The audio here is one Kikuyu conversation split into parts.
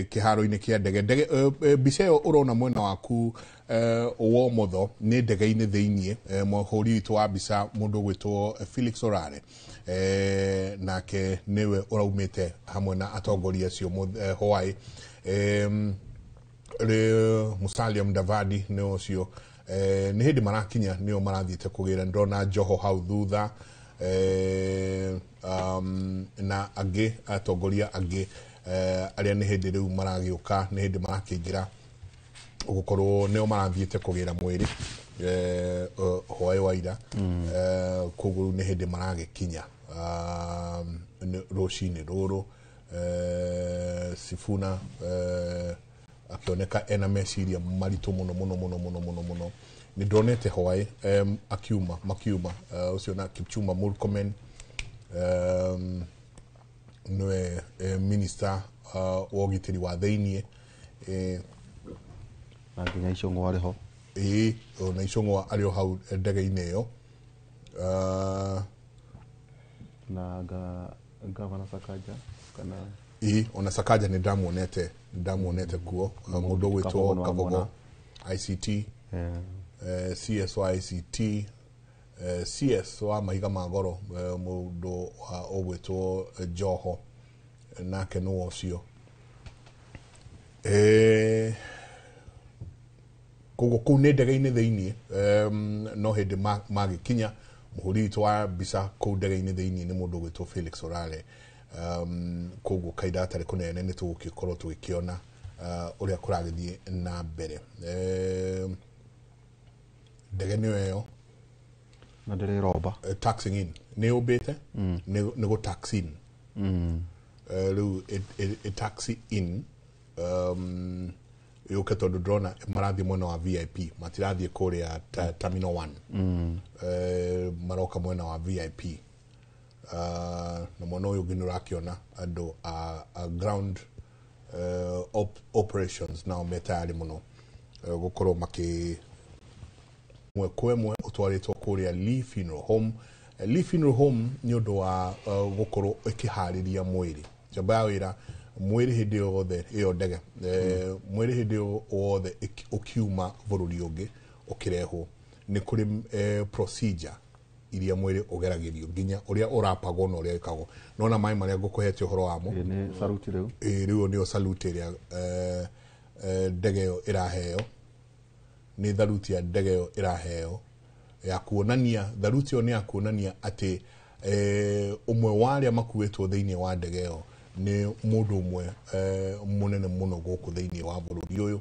Kĩharo-inĩ kĩa ndege. Ndege, mbica ĩyo ũrona mwena waku wa ũmotho nĩ ndege-inĩ thĩiniĩ. Mũhũri witũ wa mbica, mũndũ ũgwĩtwo Felix Orare, nake nĩwe ũraumĩte hamwe na atongoria acio Hawaii. Musalia Mudavadi nĩ ũcio, nĩ hĩndĩ marakinya, nĩo marathiĩte kũgĩra. Ndĩrona Joho hau thutha, na angĩ atongoria angĩ, arĩa nĩ hĩndĩ rĩu maragĩũka, nĩ hĩndĩ marakĩingĩra gũkorwo nĩo marathiĩte kũgĩra mwĩrĩ hwaĩ wa ira. Koguo rĩu nĩ hĩndĩ maragĩkinya rũcinĩ rũrũ. Sifuna akĩoneka ena meciria maritũ mũno mũno mũno mũno mũno mũno. Nĩ ndonete hwaĩ akiuma makiuma, ũcio na Kipchumba Murkomen, nĩwe minister wa ũgitĩri wa thĩiniĩ. Na nginya Icũng'wa arĩ ho. Ĩĩ, ona Icũng'wa arĩ o hau ndege-inĩ ĩyo. Na gavana Sakaja kana? Ĩĩ, ona Sakaja nĩ ndamuonete kuo. Mũndũ ũgwĩtwo Kabogo nĩ Kabogo wamwona. ICT, CS wa ICT, CS wa mahiga ma goro, mũndũ ũgwĩtwo Joho nake nĩ ũcio. Koguo kũu nĩ ndege-inĩ thĩiniĩ, no hĩndĩ magĩkinya. Mũhũri witũ wa mbica kũu ndege-inĩ thĩiniĩ nĩ mũndũ ũgwĩtwo Felix Orare. Koguo kahinda gatarĩ kũnene nĩ tũgũgĩkorwo tũgĩkĩona ũrĩa kũragĩthiĩ na mbere. Ndege nĩyo ĩyo. Na ndĩrĩromba. Taxing in nĩ yũmbĩte, nĩ gũ tax in. Rĩu taxi in yũke, tondũ ndĩrona marathiĩ mwena wa VIP, matirathiĩ kũrĩa terminal 1. Maroka mwena wa VIP. Na mwena ũyũ ũngĩ nĩ ũrakĩona andũ a ground operations nao me tayarĩ mũno, gũkorwo makĩ mwe kwa ĩmwe ũtwarĩtwo kũrĩa Lee Funeral Home. Lee Funeral Home nĩ ũndũ wa gũkorwo ĩkĩharĩria mwĩrĩ njamba ya wĩra, mwĩrĩ hĩndĩ yothe ĩyo ndege, mwĩrĩ hĩndĩ yothe ũkiuma bũrũri ũngĩ ũkĩrehwo, nĩ kũrĩ procedure iria mwĩrĩ ũgeragĩrio, nginya ũrĩa ũrapagwo na ũrĩa wĩkagwo. Nona maĩ marĩa ngũkũhete ũhoro wamo. Ĩĩ, nĩ saluti rĩu. Ĩĩ, rĩu nĩyo salute ĩrĩa ndege ĩyo ĩraheo. Nĩ tharuti ya ndege ĩyo ĩraheo ya kuonania, tharuti ĩyo nĩ ya kuonania atĩ ũmwe wa arĩa makuĩtwo thĩinĩ wa ndege ĩyo nĩ mũndũ ũmwe mũnene mũno gũkũ thĩinĩ wa bũrũri ũyũ,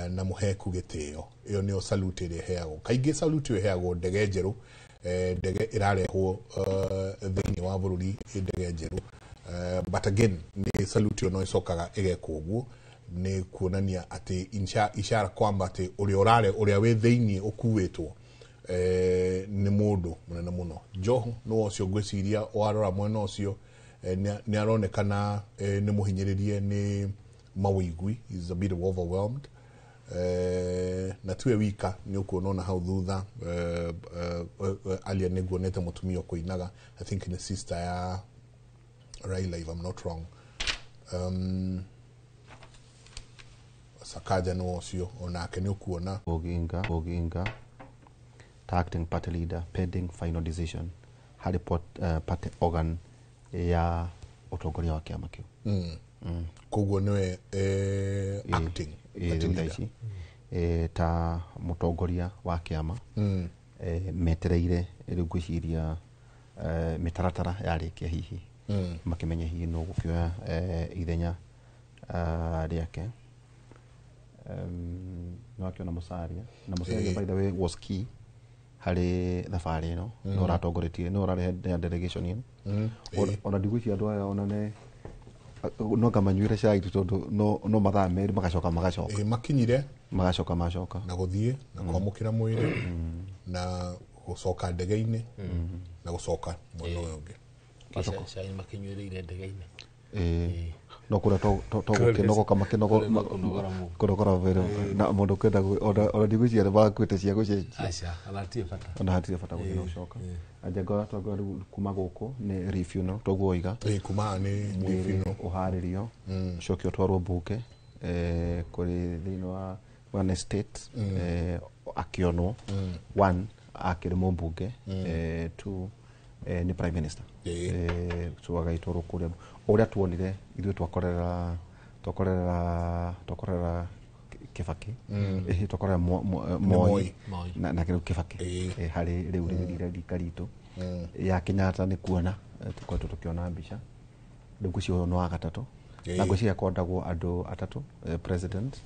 na mũheku gĩtĩo. Ĩyo nĩyo salute ĩrĩa ĩheagwo kaingĩ. Salute ĩyo ĩheagwo ndege njerũ, ndege ĩrarehwo thĩinĩ wa bũrũri, ĩ ndege njerũ. But again, nĩ salute ĩyo no ĩcokaga ĩgekwo ũguo nĩ kuonania atĩ ishara kwamba atĩ ũrĩa ũrare, ũrĩa wĩ thĩinĩ ũkuĩtwo, nĩ mũndũ mũnene mũno. Joho nĩ ũcio, ngwĩciria warora mwena ũcio, nĩ aronekana nĩ mũhinyĩrĩrie nĩ mawĩigui, is a bit overwhelmed. Na tiwe wika, nĩ ũkuona ona hau thutha, alia nĩ nguonete mũtumia ũkũinaga. I think nĩ sister ya Raila, if I'm not wrong. Sakaja nĩ ũcio, onake nĩ ũkuona. Oginga ta acting party leader pending final decision harĩ party organ ya ũtongoria wa kĩama kĩu. Koguo nĩwe acting party rĩu thaa leader. Ici ta mũtongoria wa kĩama, metereire rĩu ngwĩciria mĩtaratara yarĩkia, hihi makĩmenye hihi nũ gũkĩoya ithenya rĩake. No akĩona Musalia, na Musalia, by the way, was key harĩ thabarĩ ĩno, nĩ ũratongoretie, nĩ ũrarehe ya delegation ĩno. Ona ndigwĩciria andũ aya ona ne no ngamanyuĩre cai tu, tondũ no mathaa 2 magacoka magacoka. Makinyire magacoka macoka. Na gũthiĩ na kwamũkĩra mwĩrĩ na gũcoka ndege-inĩ na gũcoka mwena ũyũ ũngĩ. Cai makĩnyuĩrĩire ndege-inĩ. Ĩĩ. No kũrĩa to gũkĩnogoka Kũnogora mũndũ. Kũnogora mwĩrĩ na mũndũ kwenda ona ndigwĩciria nĩ makuĩte cia gũcenjia. Aca, ona hatirĩ bata. Ona hatirĩ bata gũthiĩ na gũcoka. Njenga twaga rĩu kuma gũkũ nĩ refuneral toguo oiga. Ĩĩ, kuma haha nĩ Mwĩrĩ funeral. ũharĩrio, ũcoke ũtwarwo mbunge, kũrĩ thĩinĩ wa one estate, akĩonwo one akĩrĩ mũmbunge, two, nĩ prime minister. So agagĩtwarwo kũrĩa ũrĩa tuonire ithuĩ twakorera Kibaki, twakorera Moi. Moi. Moi. Na kĩrĩu Kibaki. Harĩ rĩu rĩrĩ rika ritũ ya Kenyatta nĩ kuona, tũkoretwo tũkĩona mbica rĩu ngwĩciria ũyũ nĩ wa gatatũ. Na ngwĩciria kwandagwo andũ atatũ, president,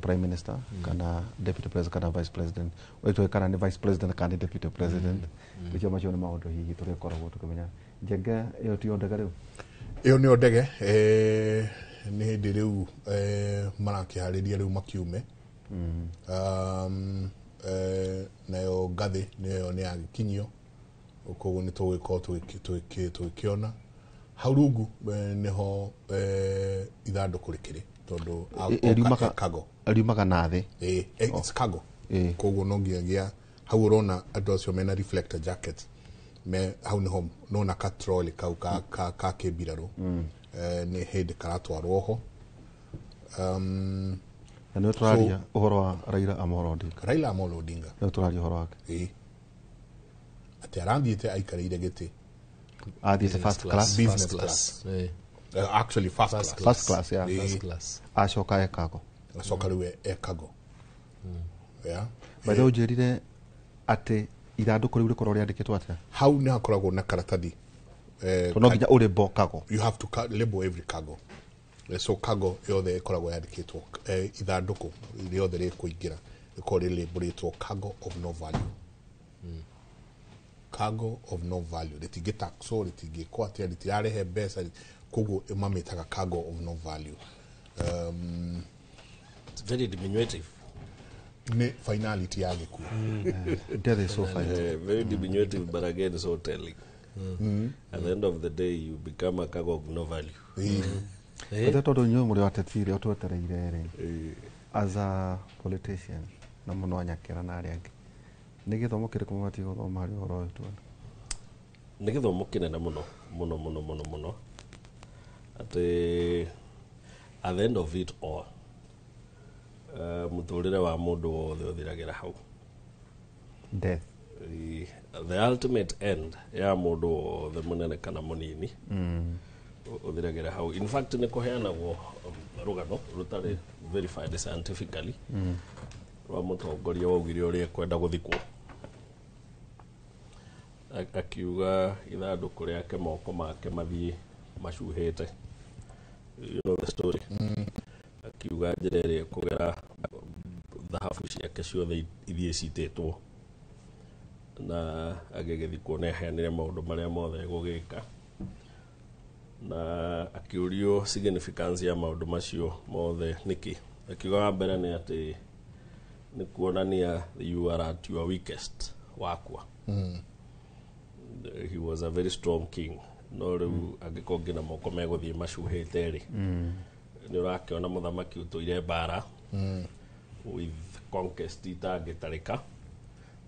prime minister kana deputy president kana vice president. Ũrĩa kana nĩ vice president kana nĩ deputy president, ngwĩciria macio nĩ maũndũ hihi tũrĩkoragwo tũkĩmenya. Njenge ĩyo tiyo ndege rĩu? Ĩyo nĩyo ndege, nĩ hĩndĩ rĩu marakĩharĩria rĩu makiume. Nayo ngathĩ nĩyo nĩ yagĩkinyio, koguo nĩ tũgũgĩkorwo tũgĩkĩona hau rungu, nĩho ithandũkũ rĩkĩrĩ tondũ Riumaga cargo. Riumaga na thĩ. It's cargo. Koguo no nginyagia hau ũrona andũ acio mena reflector jacket me hau nĩho nona ka trolley kau ka kĩmbirarũ, nĩ hĩndĩ karatwarwo ho. Na nĩwe tũraria ũhoro wa Raila Amolo Odinga. Raila Amolo Odinga. Nĩwe tũraria ũhoro wake. Ĩĩ, atĩ arathiĩte aikarĩire gĩtĩ. Athiĩte first class. Business. First class. Actually first First class. First class, yeah. First class. Acoka ekago. Acoka rĩu ekago, yeah. By the way, ũnjĩrire atĩ ithandũkũ rĩu rĩkorwo rĩandĩkĩtwo atĩa? Hau nĩ hakoragwo na karatathi, Tondũ no nginya ũrĩmbo kago. You have to label every cargo. So cargo yothe ĩkoragwo yandĩkĩtwo, ithandũkũ rĩothe rĩkũingĩra rĩkorwo rĩlabelĩtwo cargo of no value, cargo of no value. Rĩtingĩ taxwo, rĩtingĩkwo atĩa, rĩtirarehe mbeca, koguo mamĩtaga cargo of no value. It's very diminutive. Nĩ finality ya gĩkuũ. Death is so final. Very diminutive, but again so telling. At the end of the day, you become a cargo of no value. Ĩthe tondũ inyuĩ mũrĩ atetire ũtwetereire rĩ, as a politician na mũno anyakĩra na arĩa angĩ, nĩ gĩthomo kĩrĩkũ mũbatiĩ gũthoma harĩ ũhoro ũyũ tuona? Nĩ gĩthomo kĩnene mũno mũno mũno mũno mũno, atĩ at the end of it all, mũtũrĩre wa mũndũ wothe ũthiragĩra hau. Death. The ultimate end ya mũndũ wothe mũnene kana mũnini ũthiragĩra hau. In fact, nĩ kũheanagwo rũgano rũtarĩ verified scientifically rwa mũtongoria waugire ũrĩa ekwenda gũthikwo. Akiuga ithandũkũ rĩake moko make mathiĩ macuhĩte. You know the story. Akiuga njĩra ĩrĩa ĩkũgera thahabu ciake ciothe ithiĩ citĩtwo, na agĩgĩthikwo nĩ aheanire maũndũ marĩa mothe egũgĩka, na akĩũrio significance ya maũndũ macio mothe nĩkĩ. Akiuga wa mbere nĩ atĩ nĩ kuonania you are at your weakest wakwa. He was a very strong king, no rĩu angĩkorwo nginya moko megũthiĩ macuhĩte rĩ, nĩ ũrakĩona mũthamaki ũtũire mbara with conquest itangĩtarĩka,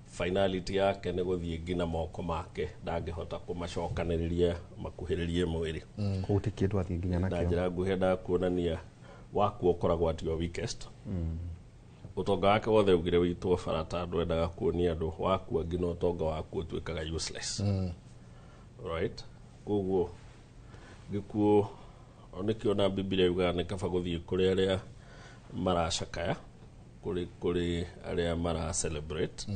finality yake nĩ gũthiĩ nginya moko make ndangĩhota kũmacokanĩrĩria makuhĩrĩrie mwĩrĩ. Koguo ti kĩndũ athiĩ nginya Na nakĩo. Njĩra nguhĩ endaga kuonania waku ũkoragwo at your weakest. Ũtonga wake wothe ugire witwo bara tondũ endaga kuonia andũ wakua nginya ũtonga waku ũtuĩkaga useless, right? Koguo gĩkuũ nĩkĩo na Bibilia yugaga nĩ kaba gũthiĩ kũrĩ arĩa maracakaya kũrĩ arĩa mara celebrate,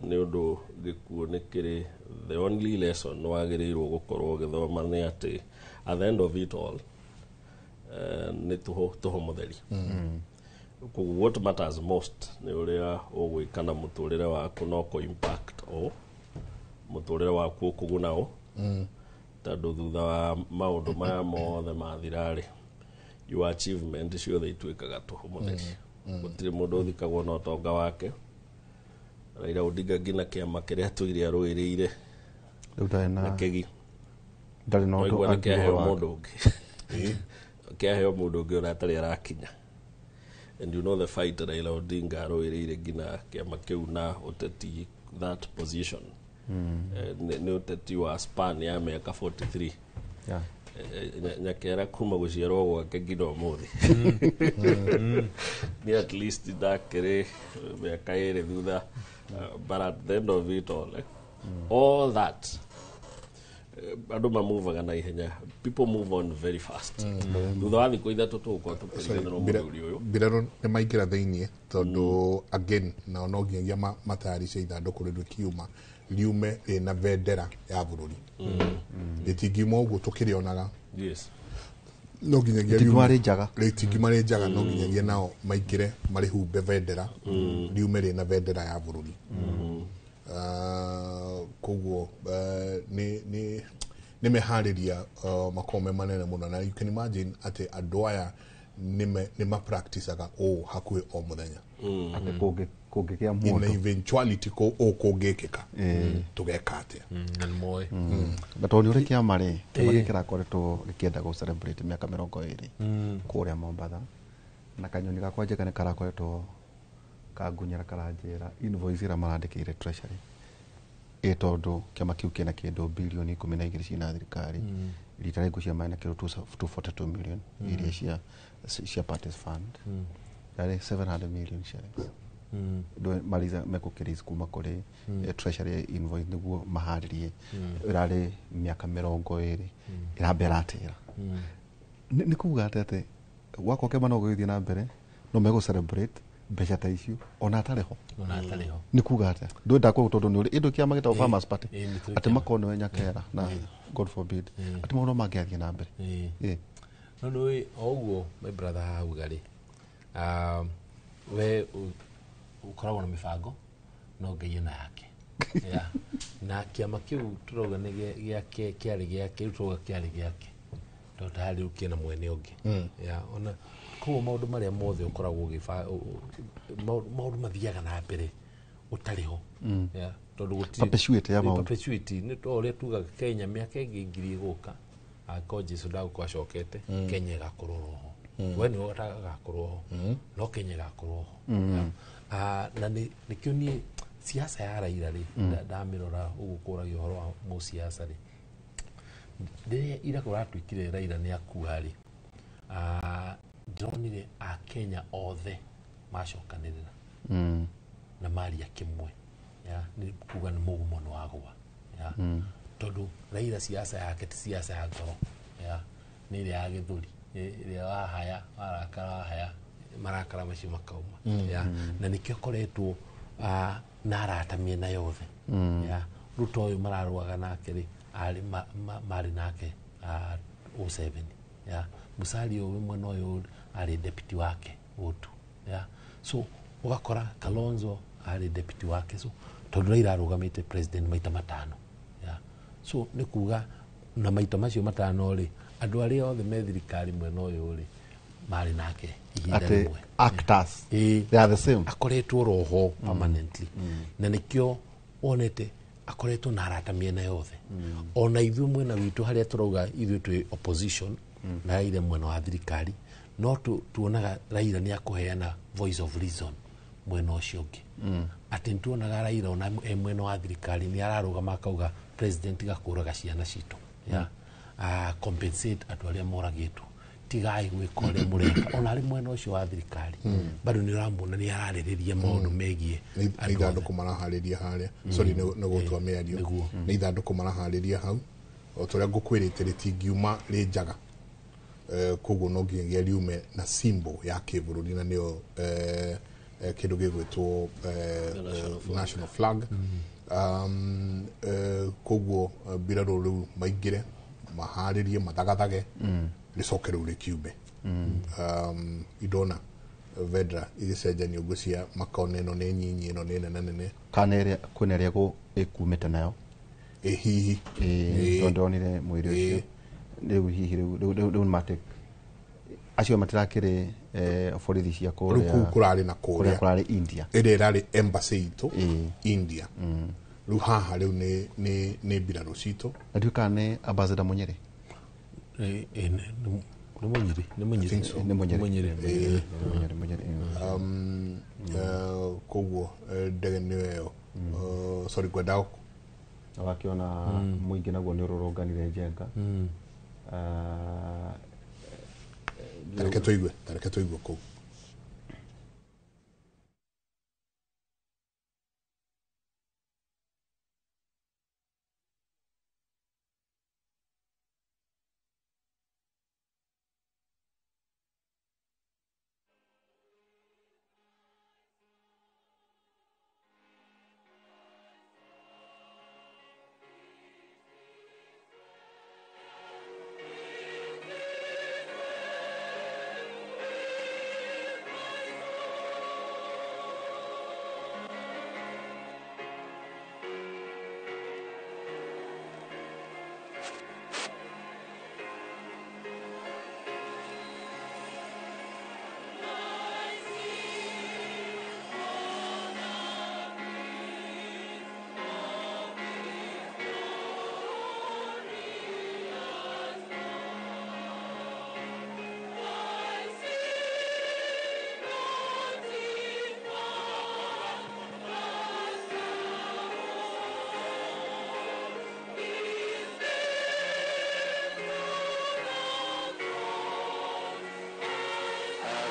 nĩ ũndũ gĩkuũ nĩ kĩrĩ the only lesson wagĩrĩirwo gũkorwo ũgĩthoma nĩ atĩ at the end of it all, nĩ tũhũ tũhũ mũtheri. Koguo what matters most nĩ ũrĩa ũgwĩka na mũtũrĩre waku, no kũ impact o mũtũrĩre waku ũkũguna ũ, tondũ thutha wa maũndũ maya mothe mathira-rĩ, your achievement ciothe ituĩkaga tũhũ mũtheri. Gũtirĩ mũndũ ũthikagwo na ũtonga wake. Raila Odinga nginya kĩama kĩrĩa tũire arũĩrĩire Rĩu ndarĩ na na kĩgi ndarĩ na ũndũ waigua nĩ angiuga kĩaheo wake. mũndũ ũngĩ. Kĩaheo mũndũ ũngĩ ona atarĩ arakinya. And you know the fight Raila Odinga arũĩrĩire nginya kĩama kĩu na ũteti, that position. Nĩ ũteti wa span ya mĩaka 43. Nyakera kuma gũciarwo gwake nginya ũmũthĩ nĩ at least ndakĩrĩ mĩaka 2 thutha. But at the end of it all, all that, andũ mamuvaga na ihenya, people move on very fast. Thutha wa thikũ 3 tũgũkorwo tũkĩriganĩrwo mũthuri ũyũ. Mbirarũ nĩ maingĩra thĩiniĩ tondũ again nao no nginyagia matayarice ithandũkũ rĩu rĩkiuma riume rĩna bendera ya bũrũri. Rĩtingiuma ũguo tũkĩrĩonaga. Yes. No nginyagia Rĩtingiuma rĩ njaga. Rĩtingiuma rĩ njaga, no nginyagia nao maingĩre marĩhumbe bendera, riume rĩna bendera ya bũrũri. Koguo nĩ meharĩria makoragwo me manene mũno, na you can imagine atĩ andũ aya nĩ mapracticaga ũũ hakuhĩ o mũthenya. Atĩ kũngĩgĩa In mũndũ eventuality ũũ kũngĩkĩka tũgeka atĩa? Na nĩ moĩ. Na tondũ nĩ ũrĩ kĩama rĩ, kĩama gĩkĩ kĩrakoretwo gĩkĩenda gũ celebrate mĩaka 20 kũrĩa Mombatha, na kanyoni gakwa njega nĩ karakoretwo kangunyĩra karanjĩra invoice ĩrĩa marandĩkĩire treasury ĩ tondũ kĩama kĩu kĩna kĩndũ bilioni 12 ciĩna thirikari, rita rĩngĩ cia mena kĩndũ 242 million iria cia parties fund, yarĩ 700 million shillings. Mariza mekũkĩraise kuma kũrĩ treasury invoice nĩguo maharĩrie ĩrarĩ mĩaka 20 ĩrambe ĩratĩra. Nĩ kuga atĩ gwakwa kĩama no gũgĩthiĩ na mbere no megũ celebrate mbeca ta icio ona atarĩ ho. Ona atarĩ ho. Nĩ kuga atĩa? Ndwenda kũu tondũ nĩ ũrĩ ĩndũ kĩama gĩtagwo Farmers Party Nĩ tũrĩ atĩ kĩama. makorwo nĩwe Nyakera na God forbid atĩ maũndũ mangĩathiĩ na mbere. No nĩ o ũguo my brother hauga rĩ, we ũkoragwo na mĩbango no Ngai ena yake. Yeah. Na kĩama kĩu tũrauga nĩ gĩake, kĩarĩ gĩake, rĩu tũrauga kĩarĩ gĩake tondũ tarĩ rĩu kĩna mwene ũngĩ. Yeah, ona koguo maũndũ marĩa mothe ũkoragwo maũndũ mathiaga na mbere ũtarĩ ho. Yeah, tondũ gũtirĩ Perpetuity ya maũndũ. Perpetuity nĩ ta ũrĩa tugaga Kenya mĩaka ĩngĩ 1000 ĩgũka, angĩkorwo Jesũ ndagũkorwo acokete, Kenya ĩgakorwo roho. We nĩwe ũtagakorwo ho, no Kenya ĩgakorwo ho. Na nĩkĩo niĩ siasa ya Raila rĩ, ndamĩrora ũguo kũragia ũhoro wa mũsiasa rĩ, rĩrĩa ira kũratuĩkire Raila nĩ akua rĩ, ndĩronire Akenya othe macokanĩrĩra na maria kĩmwe. Ya, nĩ kuga nĩ mũgumo nĩ wagwa. Ya, tondũ Raila siasa yake ti siasa ya ngoro. Ya, nĩ ĩrĩa ya gĩthũri, ĩrĩa wahaya, warakara wahaya, marakara macio makauma. Ya, na nĩkĩo akoretwo na arata mĩena yothe. Ya, Ruto ũyũ mararũaga nake rĩ, arĩ marĩ nake 07. Ya, Musalia ũyũ mwena ũyũ arĩ deputy wake 02. Ya, so ũgakora Kalonzo arĩ deputy wake, so tondũ Raila arũgamĩte president maita 5. Ya, so nĩ kuga na maita macio 5 rĩ, andũ arĩa othe me thirikari mwena ũyũ rĩ marĩ nake ihinda Atĩ rĩmwe. actors they are the same. Akoretwo roho permanently. Na nĩkĩo wonete akoretwo na arata mĩena yothe. Ona ithuĩ mwena witũ harĩa tũrauga ithuĩ twĩ opposition na Raila mwena wa thirikari, no tuonaga Raila nĩ akũheana voice of reason mwena ũcio ũngĩ. Atĩ nĩ tuonaga Raila ona e mwena wa thirikari nĩ ararũgama akauga president gakũraga ciana citũ. Yeah. Compensate andũ arĩa moragĩtwo, tigai gwĩka ũrĩa mũreka. Ona arĩ mwena ũcio wa thirikari bado nĩ ũramuona nĩ ararĩrĩria maũndũ megiĩ Nĩ andũ ithandũkũ maraharĩria harĩa. Sorry, nĩ gũtua mĩario. Nĩguo. Nĩ ithandũkũ maraharĩria hau o ta ũrĩa ngũkwĩrĩte rĩtingiuma rĩ njaga. Koguo no nginyagia riume na symbol ya kĩbũrũri na nĩyo kĩndũ gĩgwĩtwo national flag. Koguo mbirarũ rĩu maingĩre maharĩrie mathagathage rĩcoke rĩu rĩkiume. Indona vendra igĩcenjanio ngũcia makona ĩno nĩ nyinyi ĩno nĩ nene nene kana ĩrĩa kwĩna ĩrĩa ĩkumĩte nayo. Ĩ hihi. Tondũ ndonire mwĩrĩ ũcio rĩu hihi rĩu nĩ acio matirakĩrĩ borithi cia Rĩu kũu kũrarĩ na kũrĩa kũrĩa kũrarĩ India ĩrĩa ĩrarĩ embassy itũ India. Rĩu haha rĩu nĩ mbirarũ citũ. Na ndiũĩ kana nĩ ambassador Munyere. Nĩ Mũnyĩrĩ, nĩ Mũnyĩrĩ. Think so. Nĩ Mũnyĩrĩ. Mũnyĩrĩ. Mũnyĩrĩ, Mũnyĩrĩ, Koguo ndege nĩyo ĩyo. Sorry, ngwendaga Na wakiona mũingĩ naguo nĩ ũrũrũnganire Njenga. Tareke tũigue, tareke tũigue kũu.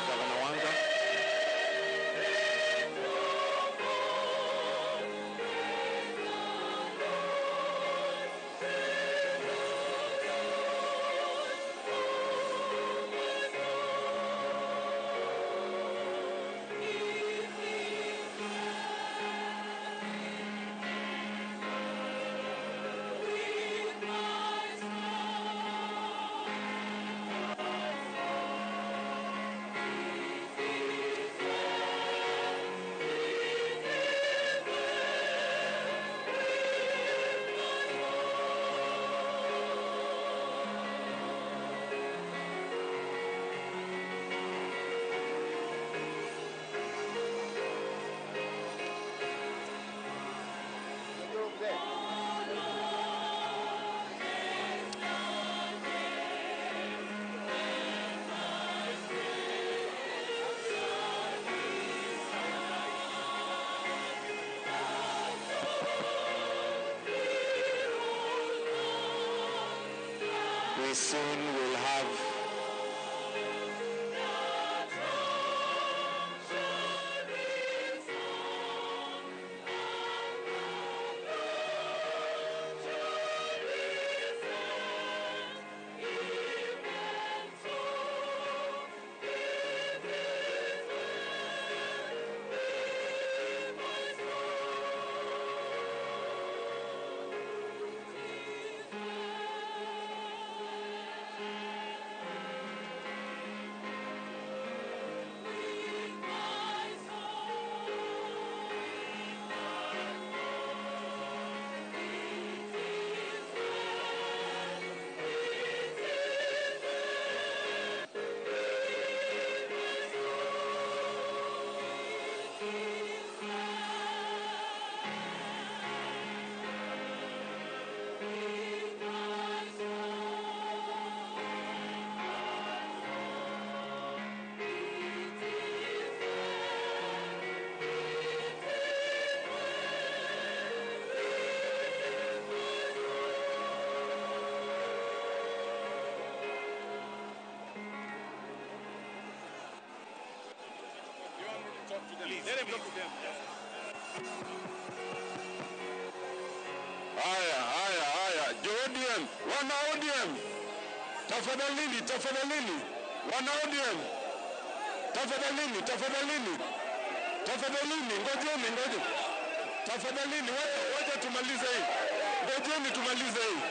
Governor Wanga. We soon will have Haya, haya, haya. ODM, wana ODM. Tafadhalini, tafadhalini. Wana ODM. Tafadhalini, tafadhalini. Tafadhalini, ngojeni, ngojeni. Tafadhalini, wacha tumalize hii. Ngojeni tumalize hii.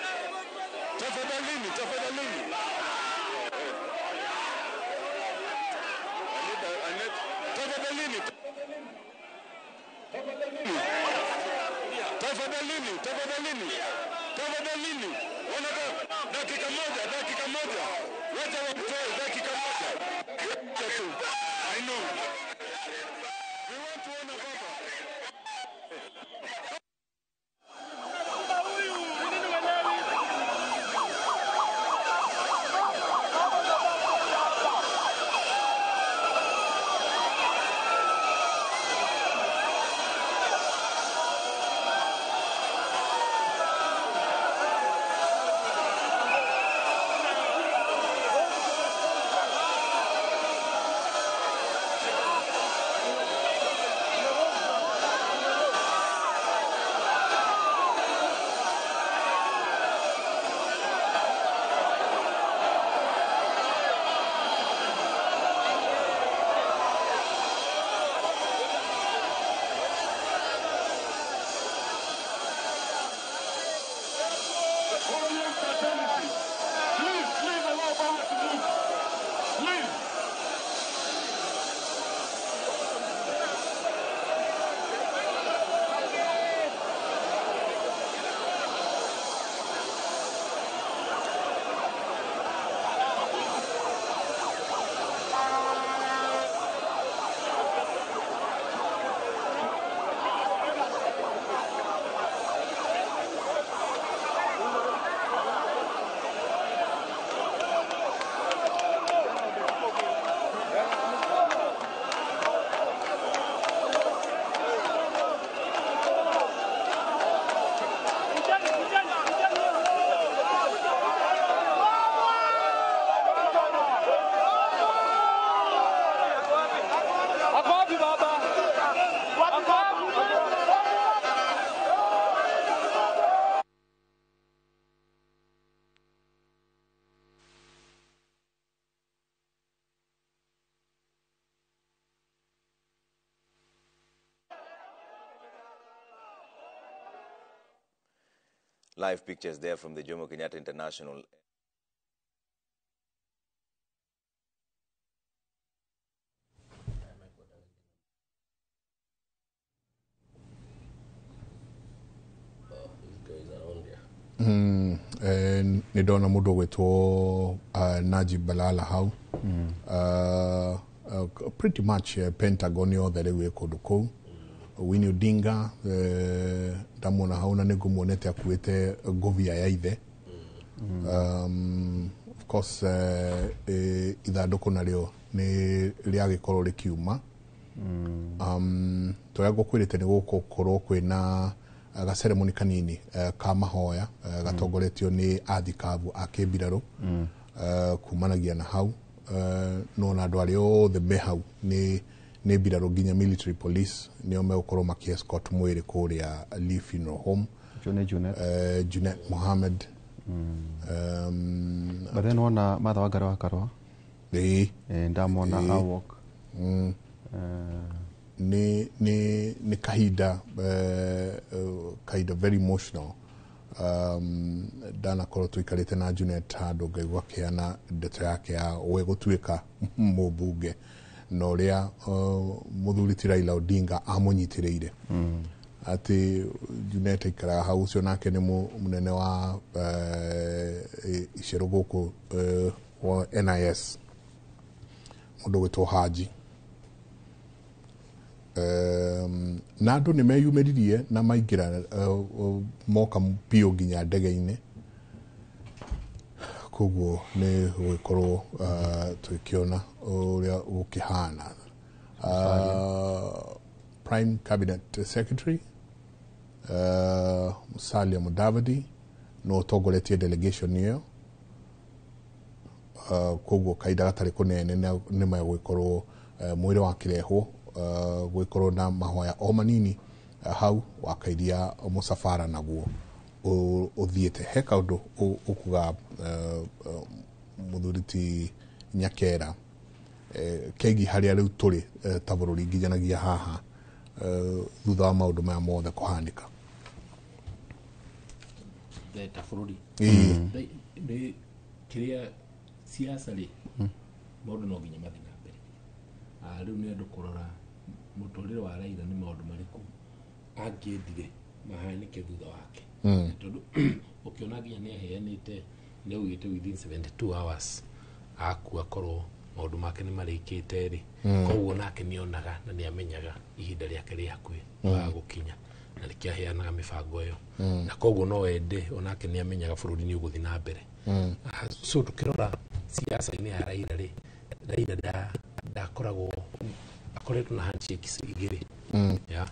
Tafadhalini, tafadhalini. Tafadhalini. Tafadhalini, tafadhalini. Tafadhalini. Wanataka dakika moja, dakika moja. Wacha watoe dakika moja. I know. We want to honor Baba. Live pictures there from the Jomo Kenyatta International. These guys around here. Nä ndona må ndå gwätwo Najib Balala hau. Pretty much Pentagon yothe rä u ä kå ndå kå u. Winnie Odinga ndamuona hau na nä ngå akuä te ngobia ya ithe. Of course ithandå kå narä nä rä agä korwo rä kiuma. Tå rä a ngå kwä rä te nä gå korwo kwä na gaceremoni kanini ka mahoya gatongoretio nä athikabu a kä mbirarå kumanagia na hau. No na andå arä othe me hau nä mbirarå nginya military police nĩo megũkorwo makĩ escort mwĩrĩ kũrĩa Lee Funeral Home. Ũcio nĩ Junet. Junet Mohammed. But then wona Martha Wangari wa Karua. Ĩĩ. Ndamona awalk. Nä kahinda kahinda very emotional. Ndanakorwo tũikarĩte na Junet handũ ngaigua akĩheana ndeto yake ya we gũtuĩka mũmbunge na ũrĩa mũthuri ti Raila Odinga amũnyitĩrĩire. Atĩ Junet aikaraga hau, ũcio nake nĩ mũnene wa icero gũkũ wa NIS, mũndũ gwĩtwo Haji. Na andũ nĩ meyumĩririe na maingĩra moka biũ nginya ndege-inĩ, koguo nĩ gũgĩkorwo tũgĩkĩona ũrĩa gũkĩhana. Prime Cabinet Secretary Musalia Mudavadi no ũtongoretie delegation ĩyo. Koguo kahinda gatarĩ kũnene nĩ megũgĩkorwo mwĩrĩ wakĩrehwo gwĩkorwo na mahoya o manini hau wakairia mũcabara naguo ũthiĩte. He kaũndũ ũkuga mũthuri ti Nyakera kegiĩ harĩa rĩu tũrĩ ta bũrũri nginyanagia haha thutha wa maũndũ maya mothe kũhanĩka. Ta bũrũri nĩ kĩrĩa siasa rĩ, maũndũ no nginya mathiĩ na mbere. Rĩu nĩ andũ kũrora mũtũrĩre wa Raila nĩ maũndũ marĩkũ angĩendire mahanĩke thutha wake, tondũ ũkĩona nginya nĩ aheanĩte, nĩ augĩte within 72 hours akua korwo maũndũ make nĩ marĩkĩte rĩ, koguo nake nĩ onaga na nĩ amenyaga ihinda rĩake rĩ hakuhĩ gũkinya, na nĩkĩo aheanaga mĩbango ĩyo, na koguo no ende onake nĩ amenyaga bũrũri nĩ ũgũthiĩ na mbere. So tũkĩrora siasa-inĩ ya Raila rĩ, Raila ndakoragwo akoretwo na handshakes igĩrĩ ya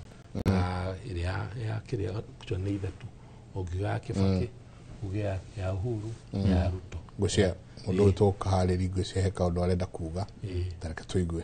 ĩrĩa ya kĩrĩa kuchwa nĩ ithatũ, ũngiuga ya Kibaki, uge ya Uhuru, ya Ruto. Ngwĩciria mũndũ ũyũ tũkaharĩri ngwĩciria he kaũndũ arenda kuga, ta reke tũigue.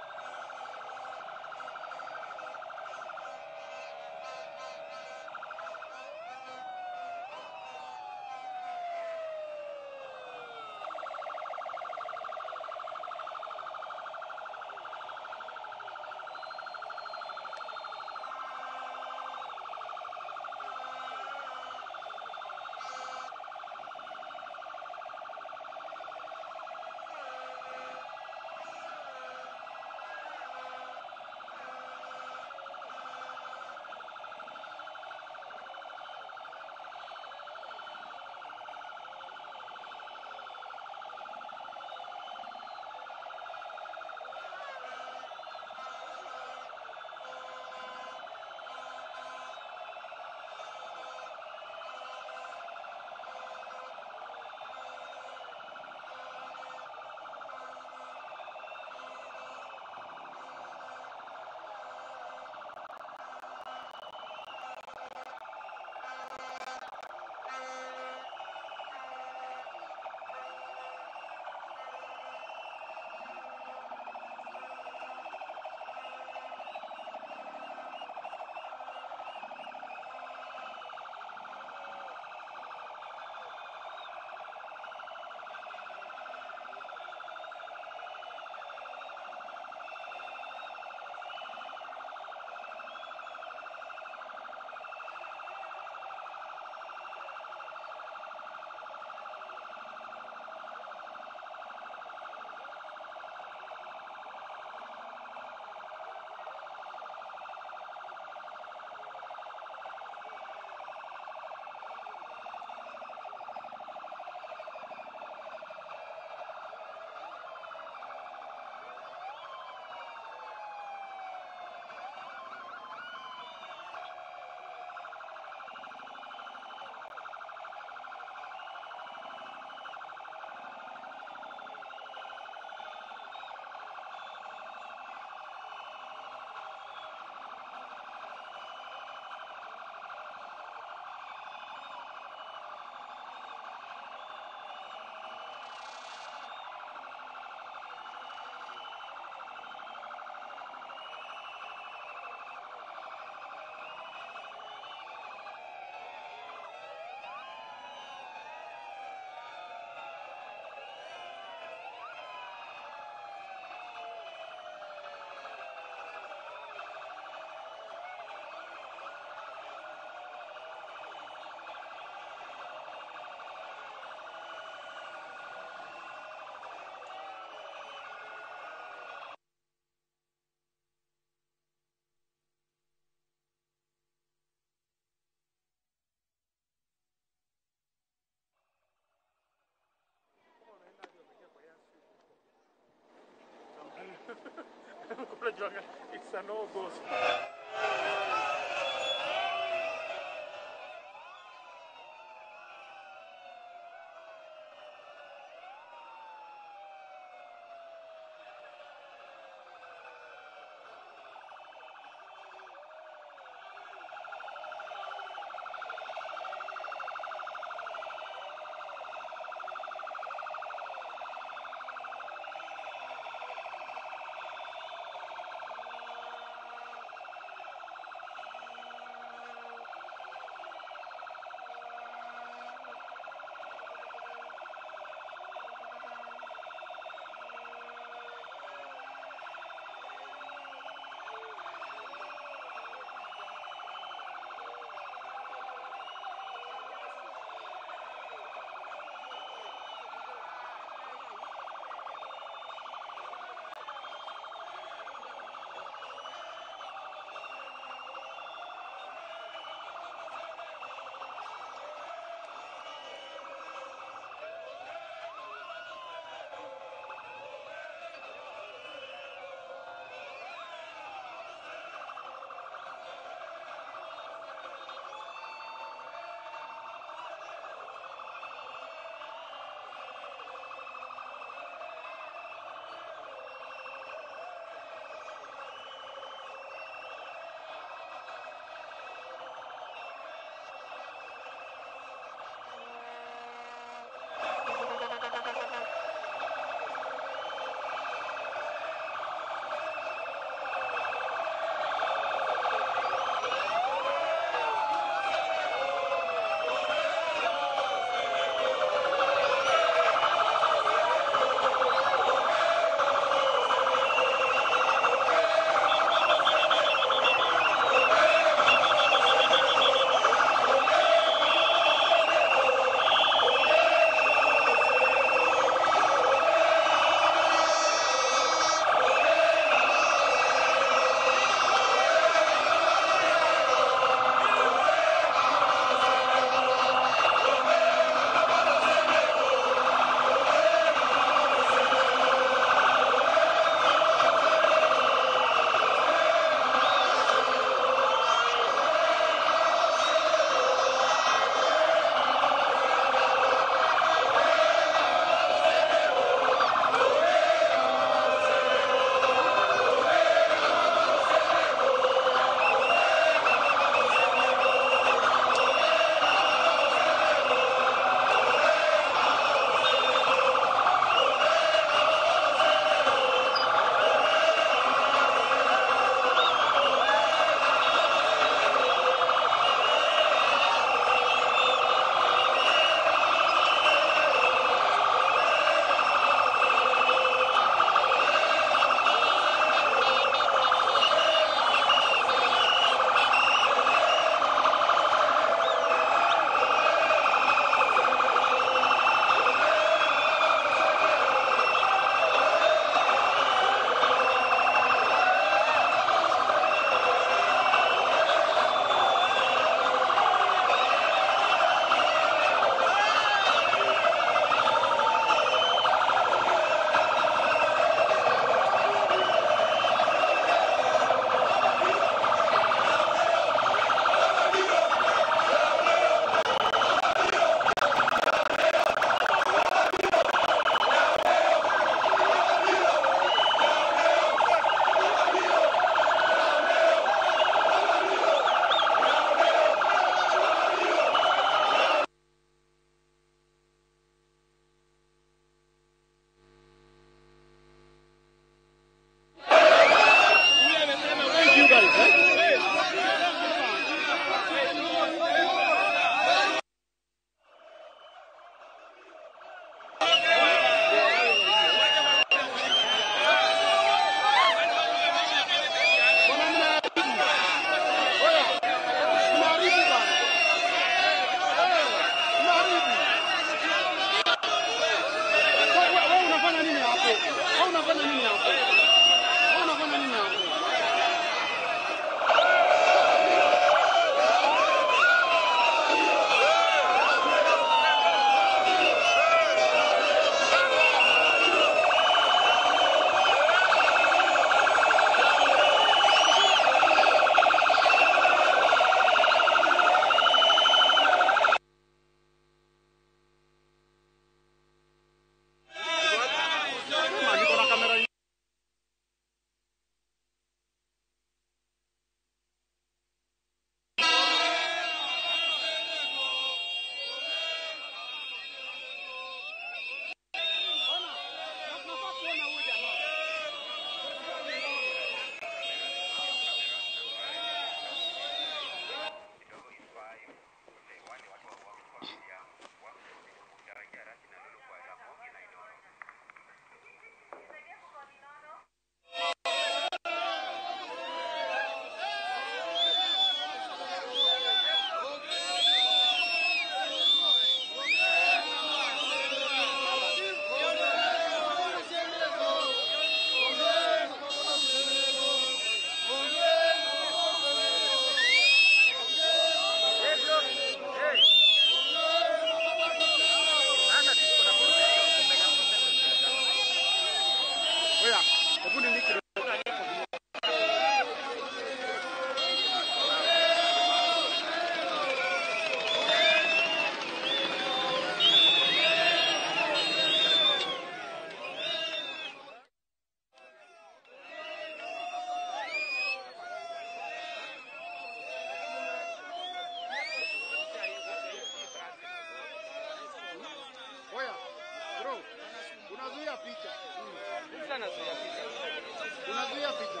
Inazuia picha.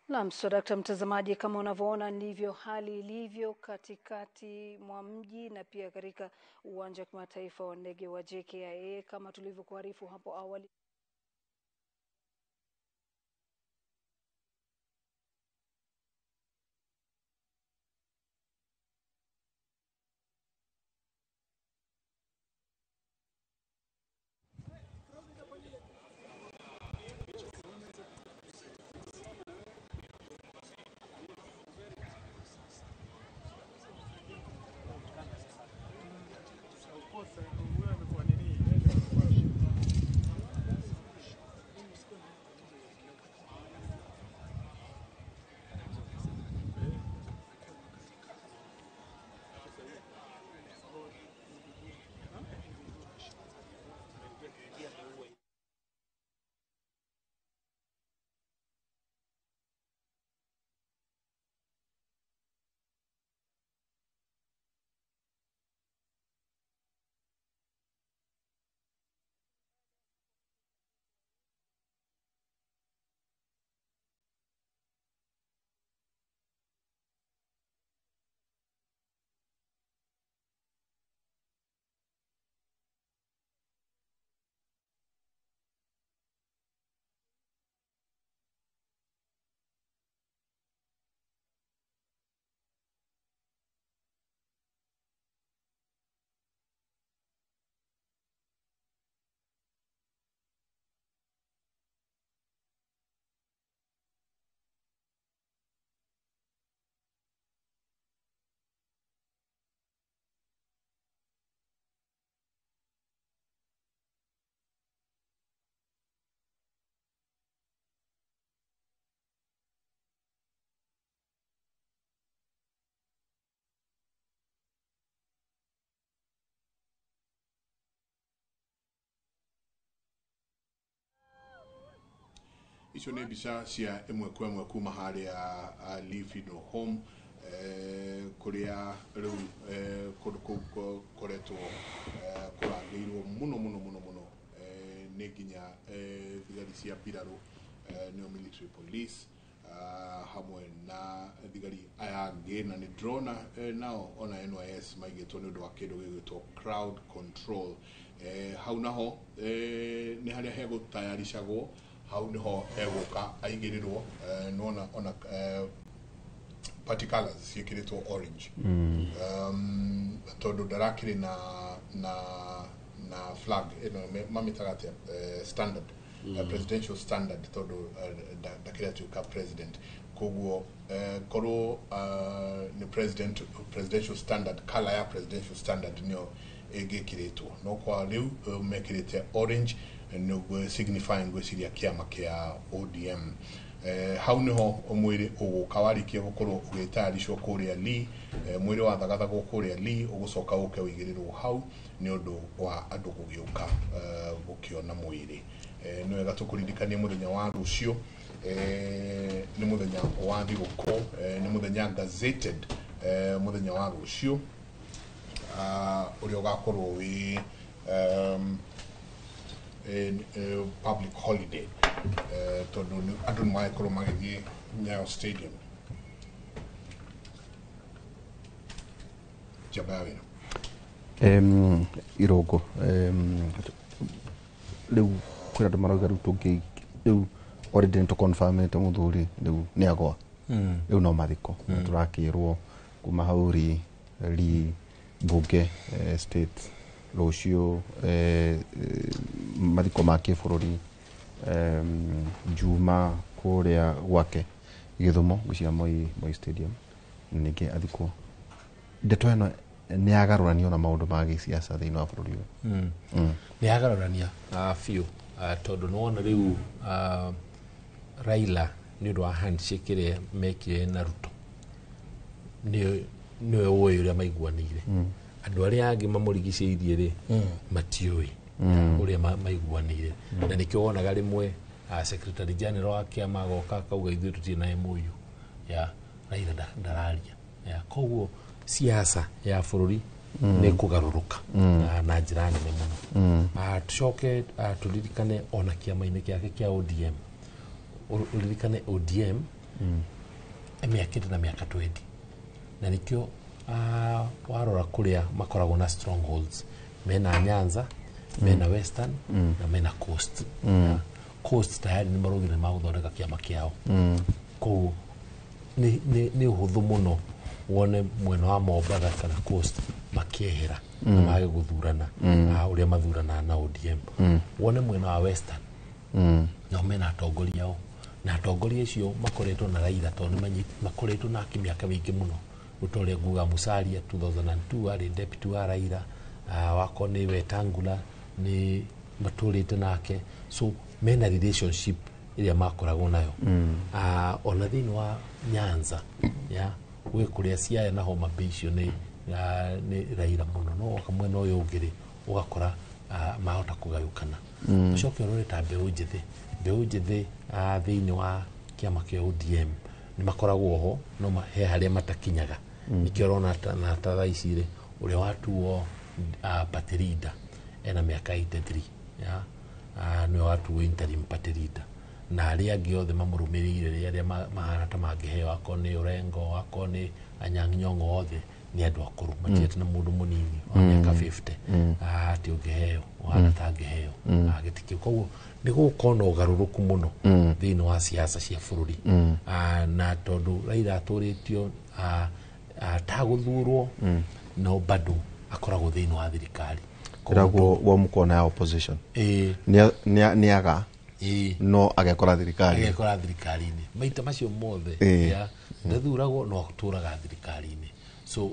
Naam, so dakta mtazamaji, kama unavyoona ndivyo hali ilivyo katikati mwa mji na pia katika uwanja wa kimataifa wa ndege wa JKIA kama tulivyokuarifu hapo awali. Icio nä mbica cia ĩmwe kwa ĩmwe kuma harĩa Lee Funeral Home, kũrĩa rĩu kũndũ kũu koretwo kũrangĩirwo mũno mũno mũno mũno nĩ nginya thigari cia mbirarũ, nĩo military police, hamwe na thigari aya angĩ, na nĩ ndĩrona nao ona NYS maigĩtwo nĩ ũndũ wa kĩndũ gĩgwĩtwo crowd control. Hau naho nĩ harĩa hegũtayaricagwo, hau niho egũka aigĩrĩrwo. Nĩwona ona party colors ciĩkĩrĩtwo orange, tondũ ndarakĩrĩ na flag ĩno mamĩtaga atĩa, standard, presidential standard, tondũ ndakĩrĩ atuĩka president. Koguo korwo nĩ president, presidential standard, color ya presidential standard nĩyo ĩngĩkĩrĩtwo, no kwa rĩu mekĩrĩte orange nĩguo signifying ngwĩciria kĩama kĩa ODM. Hau niho mwĩrĩ ũgũka warĩkia gũkorwo ũgĩtayaricwo kũrĩa Lee, mwĩrĩ wathagathagwo kũrĩa Lee, ũgũcoka ũke ũigĩrĩrwo hau nĩ ũndũ wa andũ gũgĩũka gũkĩona mwĩrĩ. Nĩ wega tũkũririkanie mũthenya wa rũciũ nĩ mũthenya wa thigũkũ, nĩ mũthenya gazetted, mũthenya wa rũciũ ũrĩa ũgakorwo wĩ public holiday, tondũ andũ nĩ magĩkorwo magĩthiĩ Nyayo Stadium. Njamba ya wĩra. Irũngũ, rĩu kwĩna andũ marauga rĩu tũngĩ rĩu already nĩ tũconfirmĩte mũthuri rĩu nĩ agwa, rĩu no mathiko. Na tũrakĩrwo kuma hau ri mbunge, state rũciũ, mathiko ma kĩbũrũri, Juma kũrĩa gwake Gĩthumo, ngwĩciria Moi Stadium, na ningĩ athikwo. Ndeto ĩno nĩ yagarũranio na maũndũ ma gĩsiasa thĩinĩ wa bũrũri ũyũ. Nĩ yagarũrania biũ, tondũ nĩwona rĩu Raila nĩ ũndũ wa handshake ĩrĩa mekire na Ruto, nĩwe ũĩ ũrĩa maiguanĩire. Andũ arĩa angĩ mamũrigicĩirie rĩ, matiũĩ ũrĩa maiguanĩire, na nĩkĩo wonaga rĩmwe secretary general wa kĩama agoka akauga ithuĩ tũtirĩ na MOU ya Raila ndararia. Ya, koguo siasa ya bũrũri nĩ kũgarũrũka na njĩra nene mũno. Tũcoke tũririkane ona kĩama-inĩ gĩake kĩa ODM. Ũririkane ODM ĩmĩakĩte na mĩaka 20, na nĩkĩo warora kũrĩa makoragwo na strongholds, mena Nyanza, mena Western na mena Coast. Yeah. Coast tayari nĩ maraugire nĩ magũthondeka kĩama kĩao. Koguo nĩ ũhũthũ mũno wone mwena wa Mombatha kana Coast makĩehera na mage gũthurana ũrĩa mathuranaga na ODM. Wone mwena wa Western nao mena atongoria ao, na atongoria acio makoretwo na Raila tondũ makoretwo nake mĩaka mĩingĩ mũno. Rĩu ũrĩa nguga, Musalia 2002 arĩ deputy wa Raila, wako nĩ Wetangula nĩ matũrĩte nake, so mena relationship ĩrĩa makoragwo nayo. Ona thĩinĩ wa Nyanza ya gwĩ kũrĩa Siaya na Homa Bay icio nĩ Raila mũno, no woka mwena ũyũ ũngĩ rĩ, ũgakora mahota kũgayũkana. Ũcoke ũrore ta mbeũ njĩthĩ thĩinĩ wa kĩama kĩa ODM nĩ makoragwo ho, no he harĩa matakinyaga. Nĩkĩo ũrona na ta thaa ici rĩ, ũrĩa watuo party leader ena mĩaka 83 ya nĩwe watuo interim party leader, na arĩa angĩ othe mamũrũmĩrĩire rĩ, arĩa mahana ta mangĩheo, akorwo nĩ Orengo, akorwo nĩ Anyang' Nyong'o, othe nĩ andũ akũrũ, matirĩ na mũndũ mũnini wa mĩaka 50 atĩ ũngĩheo ũhana ta angĩheo gĩtĩ kĩu. Koguo nĩ gũgũkorwo na ũgarũrũku mũno thĩinĩ wa siasa cia bũrũri. Na tondũ Raila atũrĩtio tagũthurwo, no bado akoragwo thĩinĩ wa thirikari. Ĩragwo wa mũkona ya opposition. Ĩĩ. Nĩaga no agekora thirikari. Agekora thirikari-inĩ maita macio mothe. Ya, ndathuragwo no atũraga thirikari-inĩ, so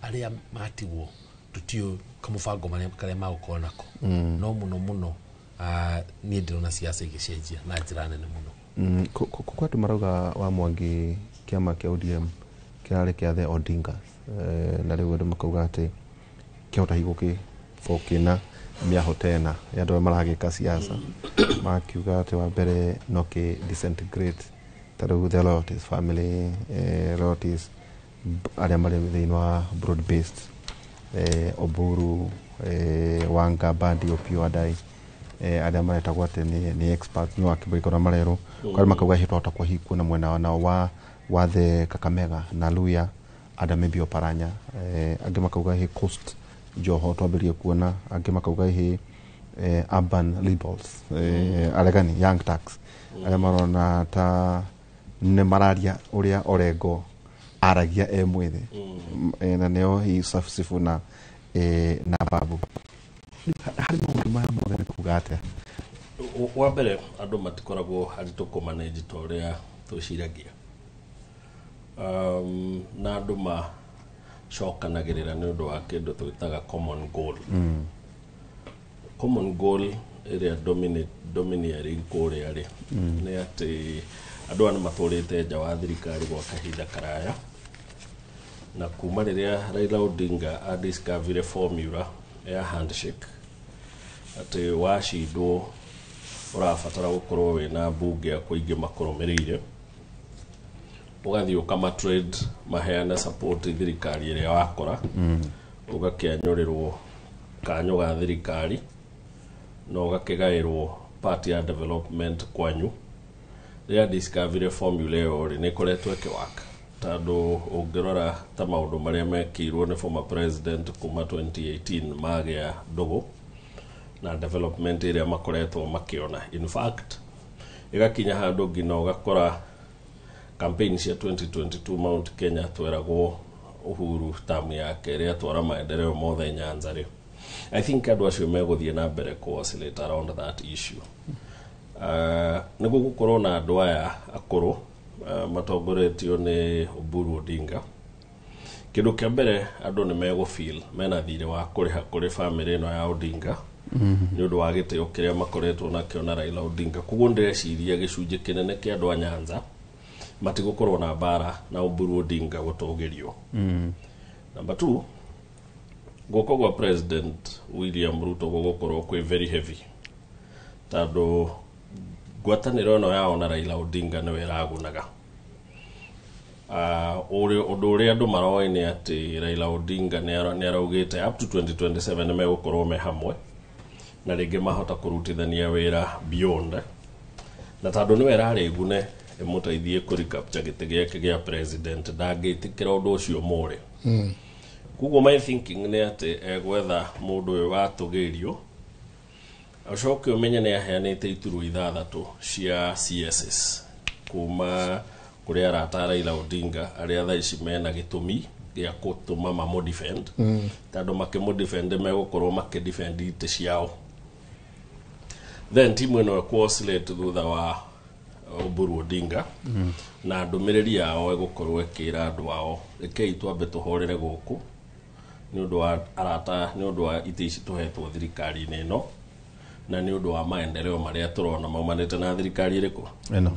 arĩa matigwo tũtiũ kamũbango marĩa karĩa magũkorwo nako, no mũno mũno niĩ ndĩrona siasa igĩcenjia na njĩra nene mũno. Kwa andũ marauga wa Mwangi kĩama kĩa ODM kĩrarĩ kĩa the Odingas, na rĩu andũ makauga atĩ kĩahota hihi gũgĩkorwo kĩna mĩaho tena ya andũ arĩa maragĩka siasa, makiuga atĩ wa mbere no kĩ disintegrate ta rĩu the loyalties family, loyalties arĩa marĩ thĩinĩ wa broad based, Oburu, Wanga, Bandi, Opiyo Wandayi, arĩa maretagwo atĩ nĩ experts no akĩbũikora marerwo kwa makauga hihi twahota kwa hihi kuona mwena nao wa the Kakamega na Luya and maybe Oparanya, angĩ makauga hihi Coast Joho twambĩrĩrie kuona, angĩ makauga hihi urban liberals, aregani Young Turks arĩa marona ta nĩ mararia ũrĩa Orengo aragia e mwĩthĩ. Na nĩo hihi Sifuna na Babu. Harĩ maũndũ maya mothe nĩ kuga atĩa? Wa mbere, andũ matikoragwo aritũ kũmanage ta ũrĩa twĩciragia, na andũ macokanagĩrĩra nĩ ũndũ wa kĩndũ twĩtaga common goal. Common goal ĩrĩa domineering kũrĩa rĩ, nĩ atĩ andũ aya nĩ matũrĩte nja wa thirikari gwa kahinda karaya, na kuma rĩrĩa Raila Odinga adiscoverire formula ya handshake atĩ wacindwo ũrabatara gũkorwo wĩna mbunge aku aingĩ makũrũmĩrĩire, ũgathiĩ ũkamatrade maheane support thirikari ĩrĩa wakora, ũgakĩanyũrĩrwo kanyũ ga thirikari na ũgakĩgaĩrwo part ya development kwanyu. Rĩrĩa discoverire formula ĩyo rĩ, nĩ ĩkoretwo ĩkĩwaka, tondũ ũngĩrora ta maũndũ marĩa mekĩirwo nĩ former president kuma 2018 magĩa ndũgũ na development ĩrĩa makoretwo makĩona, in fact ĩgakinya handũ nginya ũgakora campaign cia 2022 Mount Kenya tweragwo Uhuru tamu yake ĩrĩa twara maendeleo mothe Nyanza rĩ. I think andũ acio megũthiĩ na mbere kũ oscillate around that issue. Nĩ gũgũkorwo na andũ aya akũrũ matongoretio nĩ Oburu Odinga. Kĩndũ kĩa mbere, andũ nĩ megũ mena thirĩ wa kũrĩha kũrĩ family ĩno ya Odinga nĩ ũndũ wa gĩtĩo kĩrĩa makoretwo nakĩo na Raila Odinga. Koguo ndĩreciria gĩcunjĩ kĩnene kĩa andũ a Nyanza matigũkorwo na mbara na Oburu Odinga gũtũgĩrio. Number two, guoko gwa President William Ruto gũgũkorwo kwĩ very heavy, tondũ ngwatanĩro ĩno yao na Raila Odinga nĩyo ĩragunaga. Ũndũ ũrĩa andũ maroĩ nĩ atĩ Raila Odinga nĩ araugĩte up to 2027 nĩ megũkorwo me hamwe na rĩngĩ mahota kũrutithania wĩra beyond, na tondũ nĩwe ĩrarĩ gune ĩmũteithie kũ recapture gĩtĩ gĩake gĩa president, ndangĩtĩkĩra ũndũ ũcio mũre. Koguo my thinking nĩ atĩ egwetha mũndũ ũyũ watũgĩrio, acoke ũmenye nĩ aheanĩte iturwa 6 cia CSS kuma kũrĩ arata a Raila Odinga arĩa thaa ici mena gĩtũmi gĩa gũtũma mamũ-defend, tondũ makĩmũ-defend megũkorwo makĩ-defend itĩ ciao. Then timu ĩno ĩkũ oscillate thutha wa Oburu Odinga, na ndũmĩrĩri yao ĩgũkorwo ĩkĩra andũ ao, rekei twambe tũhorere gũkũ nĩ ũndũ wa arata, nĩ ũndũ wa itĩ ici tũhetwo thirikari-inĩ ĩno, na nĩ ũndũ wa maendeleo marĩa tũrona maumanĩte na thirikari ĩrĩkũ ĩno.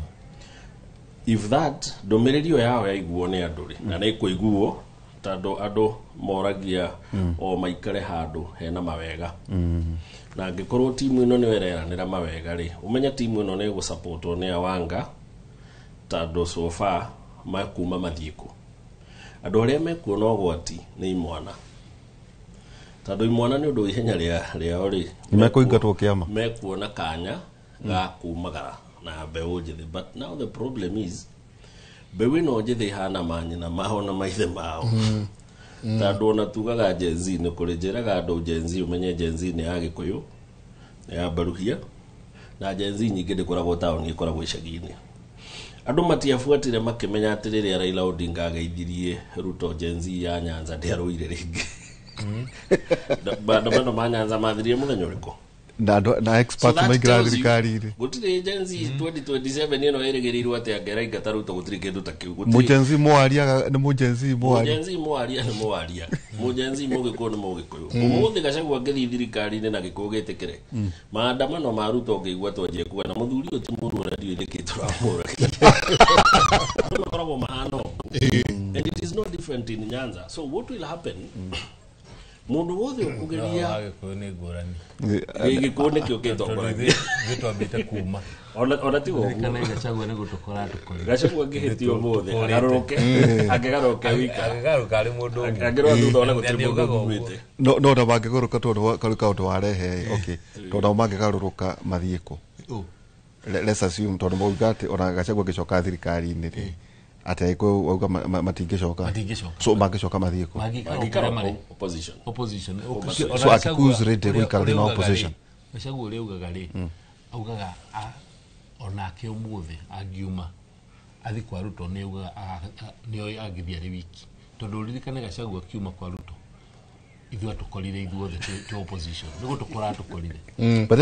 If that ndũmĩrĩri ĩyo yao yaiguo nĩ andũ rĩ, na nĩ ĩkũiguo tondũ andũ moragia o maikare handũ hena mawega, na angĩkorwo timu ĩno nĩyo ĩreranĩra mawega rĩ, ũmenye timu ĩno nĩ ĩgũsupportwo nĩ Awanga, tondũ so far makuma mathiĩ kũ? Andũ arĩa mekuona ũgwati nĩ imwana, tondũ imwana nĩ ũndũ wa ihenya rĩao rĩ, Nĩ mekũingatwo kĩama. Mekuona kanya ga kumagara na mbeũ njĩthĩ. But now the problem is mbeũ ĩno njĩthĩ ĩhana manyina mao na maithe mao, tondũ ona tugaga Gen Z nĩ kũrĩ, njĩraga andũ Gen Z, ũmenye Gen Z nĩ ya Gĩkũyũ, nĩ ya Mbaruhia, na Gen Z nyingĩ ndĩkoragwo taũni, ĩkoragwo icagi-inĩ. Andũ matiabuatire makĩmenya atĩ rĩrĩa Raila Odinga ageithirie Ruto, Gen Z ya Nyanza ndĩarũire rĩngĩ. Maandamano ma Nyanza mathirire mũthenya ũrĩkũ? Na andũ na experts maingĩra thirikari-inĩ. Gũtirĩ Gen Z 2027 ĩno ĩrĩgĩrĩirwo atĩ angĩraingata Ruto, gũtirĩ kĩndũ ta kĩu. Gũtirĩ. Mũgen Z mũwaria nĩ mũgen Z mũwaria. Mũgen Z mũwaria nĩ mũwaria, mũgen Z mũgĩkũyũ nĩ mũgĩkũyũ. Ũmũthĩ Gachagua angĩthiĩ thirikari-inĩ na Gĩkũyũ gĩtĩkĩre maandamano ma Ruto, ũngĩigua twanjie kuga na mũthuri ũyũ ti mũru, ona ndiũĩ nĩkĩ tũramũra. Andũ makoragwo mahana ũguo, and it is not different in Nyanza. So what will happen, mũndũ wothe ũkũgeria Gĩkũyũ nĩ ngũrani. Gĩkũyũ nĩkĩo Tondũ gĩtongoragia. Ithuĩ twambĩte kuma Ona tiga ũguo. Ririkana Gachagua nĩ gũtũkora tũkorire. Gachagua angĩhĩtia ũmũthĩ agarũrũke, angĩgarũrũke wika. Angĩgarũka arĩ mũndũ ũmwe. Angĩrora thutha one Na gũtirĩ nĩ mũndũ augaga ũguo. umĩte. No na mangĩgarũrũka, tondũ karĩ kaũndũ warehe, okay, tondũ nao mangĩgarũrũka mathiĩ kũ? Ũ. Let's assume, tondũ mauga atĩ ona Gachagua angĩcoka thirikari-inĩ rĩ, atĩ Agĩkũyũ wauga matingĩcoka. Matingĩcoka. So mangĩcoka mathiĩ kũ? Mangĩikara Mangĩikara kũrĩa marĩ. Opposition. Opposition. So Agĩkũyũ is ready gũikara thĩinĩ wa opposition. Gachagua ũrĩa augaga rĩ, augaga onake ũmũthĩ angiuma athi kwa Ruto, nĩ augaga nĩoĩ angĩthiĩ arĩ wiki, tondũ ũririkane Gachagua akiuma kwa Ruto, ithuĩ atũkorire ithuothe twĩ opposition, nĩ gũtũkora atũkorire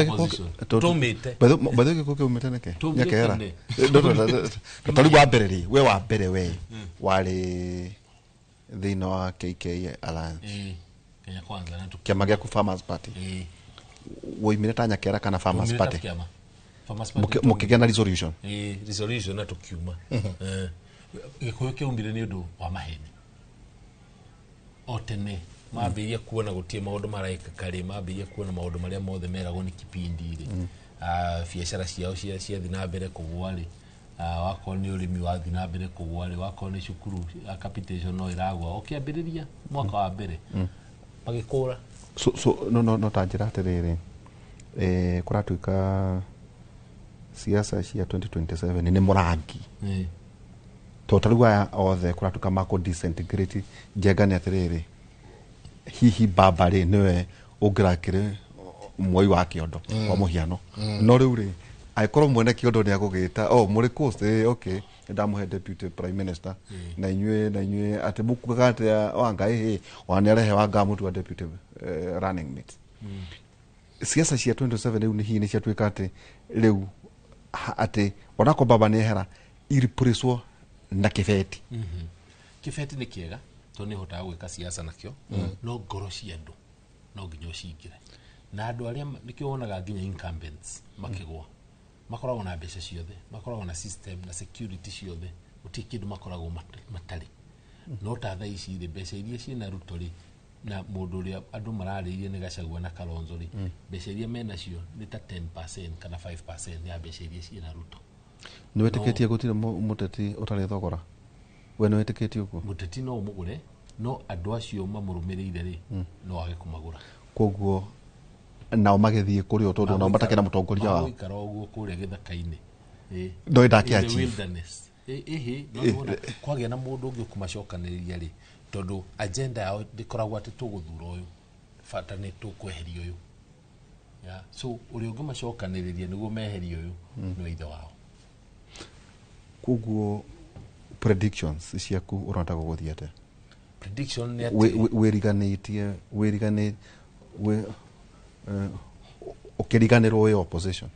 opposition. Tũmĩte. By the way, gĩkũyũ kĩumĩte nĩkĩ? Tũmĩte Nyakeera. tene. Tarĩu wa mbere rĩ, we wa mbere we warĩ thĩinĩ wa KK Alliance. Ĩĩ, Kenya Kwanza na Kĩama gĩaku Farmers Party. Ĩĩ. Woimire ta Nyakeera kana Farmers Tumire ta Party? kĩama. Farmers Party. Mũkĩgĩa na resolution. Ĩĩ, resolution na tũkiuma. Gĩkũyũ kĩaumire nĩ ũndũ wa maheni o tene mambĩrĩria kuona gũtirĩ maũndũ maraĩkĩka rĩ, mambĩrĩria kuona maũndũ marĩa mothe meragwo nĩ kipindi rĩ. Biacara ciao ciathiĩ na mbere kũgũa rĩ, wakorwo nĩ ũrĩmi wathiĩ na mbere kũgũa rĩ, wakorwo nĩ cukuru, capitation no ĩragũa, o kĩambĩrĩria mwaka wa mbere magĩkũra. So no ta njĩra atĩrĩrĩ, kũratuĩka siasa cia 2027 nĩ mũrangi, to tarĩu aya othe kũratuĩka makũ disintegrate. Njenga nĩ atĩrĩrĩ, hihi baba rĩ, nĩwe ũngĩrakĩrĩ mwoi wa kĩondo kwa mũhiano, no rĩu rĩ, angĩkorwo mwene kĩondo nĩ agũgĩta, oh, mũrĩ coast, okay, nĩndamũhe deputy prime minister, na inyuĩ atĩ mũkuaga atĩa Wanga ĩhĩ ona nĩ arehe Wanga mũtua deputy running mate. Siasa cia 27 rĩu nĩ hihi nĩ ciatuĩka atĩ rĩu atĩ onako baba nĩ ehera ireplacewo na kĩbeti? Kĩbeti nĩ kĩega tondũ nĩ ũhotaga gwĩka siasa nakĩo, no ngoro cia andũ no nginya ũcingĩre na andũ arĩa nĩkĩo wonaga nginya incumbents makĩgwa, makoragwo na mbeca ciothe, makoragwo na system na security ciothe, gũtirĩ kĩndũ makoragwo matarĩ. No ta thaa ici rĩ, mbeca iria ciĩna Ruto rĩ, na mũndũ ũrĩa andũ mararĩirie nĩ Gachagua na Kalonzo rĩ, mbeca iria menacio nĩ ta 10% kana 5% ya mbeca iria ciĩna Ruto. Nĩ wĩtĩkĩtie gũtirĩ mũteti ũtarĩ thogora? We nĩ wĩtĩkĩtie ũguo? Mũteti no ũmũgũre, no andũ acio mamũrũmĩrĩire rĩ, no age kũmagũra. Koguo nao magĩthiĩ kũrĩ o tondũ nao matakĩra mũtongoria wao. Magũikara ũguo kũrĩa gĩthaka-inĩ. No ĩndake In the achieve. wilderness. Ĩhĩ, no nĩwona kwagĩa na mũndũ ũngĩ ũkũmacokanĩrĩria rĩ, tondũ agenda yao ndĩkoragwo atĩ tũgũthura ũyũ, bata nĩ tũkweheria ũyũ. Yeah. So ũrĩa ũngĩmacokanĩrĩria nĩguo meherie ũyũ nĩwe ithe wao. Koguo predictions ciaku ũrona ta gũgũthiĩ atĩa? Prediction nĩ atĩ Wĩriganĩtie ũkĩriganĩrwo wĩ opposition,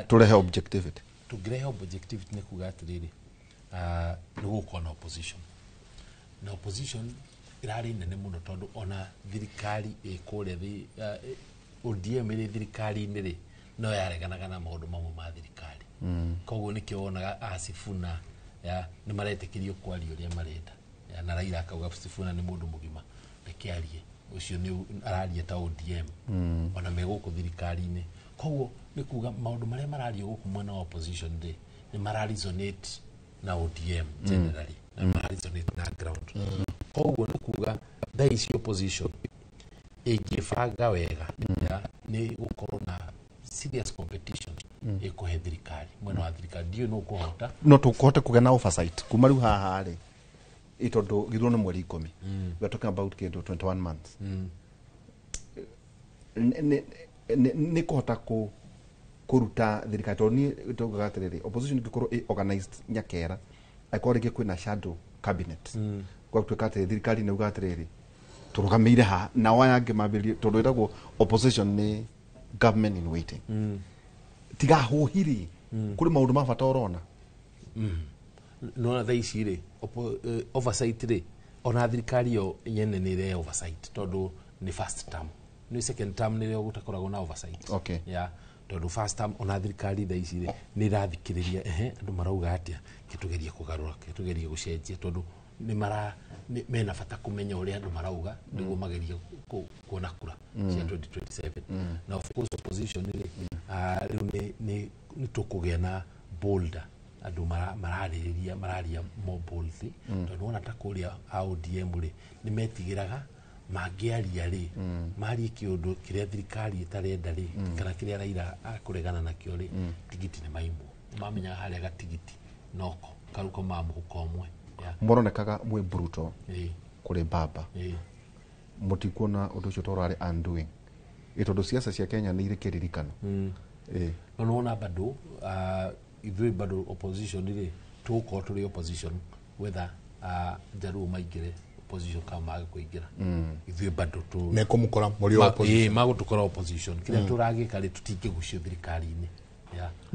tũrehe objectivity. Tũngĩrehe objectivity nĩ kuga atĩrĩrĩ, nĩ gũgũkorwo na opposition, na opposition ĩrarĩ nene mũno tondũ ona thirikari ĩ kũrĩa ODM ĩrĩ thirikari-inĩ rĩ, no yareganaga na maũndũ mamwe ma thirikari. Koguo nĩkĩo wonaga a Sifuna ya nĩ maretĩkĩrio kwaria ũrĩa marenda ya, na Raila akauga Sifuna nĩ mũndũ mũgima, reke arie, ũcio nĩ araria ta ODM ona me gũkũ thirikari-inĩ. Koguo nĩ kuga maũndũ marĩa marario gũkũ mwena wa opposition rĩ, nĩ mara resonate na ODM generally, na mara resonate na ground. Koguo nĩ kuga thaa ici opposition ĩngĩbanga wega ya, nĩ gũkorwo na serious competition ĩkũhe thirikari, mwena wa thirikari ndiũĩ nũ ũkũhota. No tũkũhote kũgĩa na oversight kuma rĩu haha rĩ, ĩ tondũ gĩthurano nĩ mweri 10, we are talking about kĩndũ 21 months. Nĩ kũhota kũruta thirikari, tondũ niĩ taugaga atĩrĩrĩ, opposition ĩngĩkorwo ĩ organized nyakera, angĩkorwo rĩngĩ kwĩna shadow cabinet, gwatuĩka atĩ thirikari nĩ uga atĩrĩrĩ, tũrũgamĩire haha, nao aya angĩ mambĩrĩrie, tondũ ĩtagwo opposition nĩ government in waiting. Tiga hũhi rĩ, kũrĩ maũndũ ma bata ũrona. Nona thaa ici rĩ, oversight rĩ, ona thirikari yo nyene nĩ ĩre oversight tondũ nĩ first term, nĩ second term nĩrĩo gũtakoragwo na oversight. Yeah, tondũ first term ona thirikari thaa ici rĩ nĩ ĩrathikĩrĩria, ehe, andũ marauga atĩa, kĩtũgerie kũgarũra, kĩtũgerie gũcenjia, tondũ nĩ mara mena bata kũmenya ũrĩa andũ marauga nĩguo magerie kuona kura cia 2027. Na of course opposition rĩ, rĩu nĩ tũkũgĩa na bolder andũ mararĩrĩria, mararia more boldly, tondũ wona ta kũrĩa a ODM rĩ nĩ metigĩraga mangĩaria rĩ, marie kĩũndũ kĩrĩa thirikari ĩtarenda rĩ, kana kĩrĩa Raila akũregana nakĩo rĩ, tigiti nĩ maimwo. Mamenyaga harĩa gatigiti noko karuko ma mũhuko ũmwe. Mũronekaga mwĩ brutal kũrĩ baba, mũtikuona ũndũ ũcio tondũ ũrarĩ undoing, ĩ tondũ siasa cia Kenya nĩ irĩ kĩririkano. No nĩwona bado ithuĩ bado opposition rĩ, tũgũkorwo tũrĩ opposition whether Jaluo maingĩre opposition kana mage kũingĩra, ithuĩ bado mekũmũkora mũrĩ opposition. Magũtũkora opposition. Kĩrĩa tũragĩka rĩ, tũtingĩgucio thirikari-inĩ.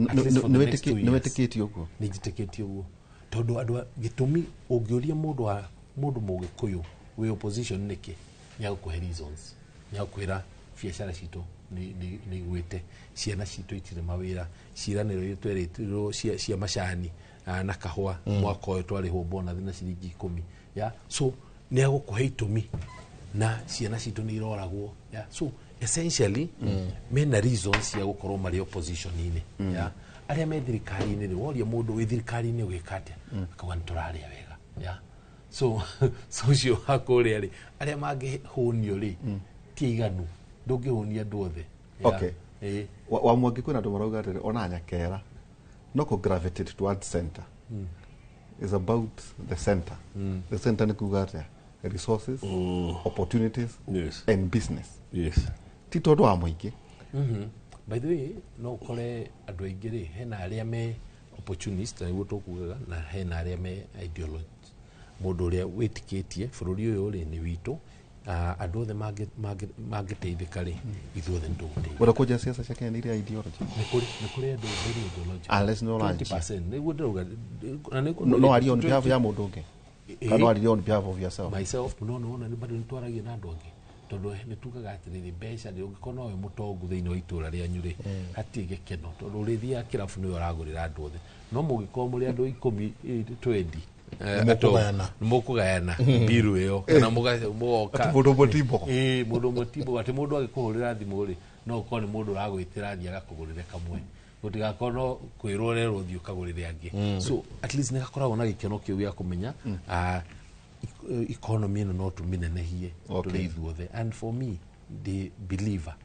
At least for the next 2 Nĩ years. wĩtĩkĩtie ũguo? Nĩ njĩtĩkĩtie ũguo tondũ andũ gĩtũmi ũngĩũria mũndũ wa mũndũ mũgĩkũyũ wĩ opposition nĩkĩ, nĩ agũkũhe reasons, nĩ agũkwĩra biacara citũ nĩ igwĩte, ciana citũ itirĩ mawĩra, ciĩranĩro iria twerĩtirwo cia macani na kahũa mwaka ũyũ twarĩhwo bonathi na ciringi 10 ya, so nĩ agũkũhe itũmi, na ciana citũ nĩ iroragwo ya, so essentially mena reasons cia gũkorwo marĩ opposition-inĩ ya. Arĩa me thirikari-inĩ rĩ, woria mũndũ wĩ thirikari-inĩ ũgĩka atĩa, akauga nĩ tũrarĩa wega ya. So ũcio wa kũrĩa rĩ, arĩa mangĩhũnio rĩ ti aiganu, ndũngĩhũnia andũ othe. Okay. Wa Mwangi kwĩna andũ marauga atĩrĩ, ona nyakera no kũ gravitate towards center, is about the center. The center nĩ kuga atĩa? Resources, opportunities and business. Ti tondũ wa mũingĩ. By the way, no ũkore andũ aingĩ rĩ, hena arĩa me opportunist nĩguo tũkugaga, na hena arĩa me ideology, mũndũ ũrĩa wĩtĩkĩtie bũrũri ũyũ rĩ nĩ witũ, andũ othe mangĩteithĩka rĩ, ithuothe nĩ tũgũteithĩka. Ũrĩa kũnja siasa cia Kenya nĩ irĩ ideology. Nĩ kũrĩ andũ very ideological. Unless nĩ ũranjia. 20%, nĩguo ndĩrauga, na nĩguo No arie on behalf ya mũndũ ũngĩ, kana no arie on behalf of yourself? Myself, no nĩwona nĩ bado nĩtwaragia na andũ angĩ, tondũ nĩ tugaga atĩrĩrĩ, mbeca rĩ, ũngĩkorwo no wĩ mũtongu thĩinĩ wa itũra rĩanyu rĩ, hatirĩ gĩkeno, tondũ ũrĩthiaga kĩrabu nĩwe ũragũrĩra andũ othe, no mũngĩkorwo mũrĩ andũ 10, 20, Nĩmũkũgayana. Nĩmũkũgayana mbiru ĩyo, kana mũgoka. Atĩ mũndũ ũmwe ti mbogo. Mũndũ ũmwe ti mbogo, atĩ mũndũ agĩkũhũrĩra thimũ rĩ, no ũkorwo nĩ mũndũ ũragwĩtĩra athiĩ agakũgũrĩre kamwe. Gũtigakorwo no kwĩrwo rerwo thiĩ ũkagũrĩre angĩ. So at least nĩ gakoragwo na gĩkeno kĩu gĩa kũmenya economy ĩno no tũmĩnenehie tũrĩ ithuothe. And for me, ndĩ believer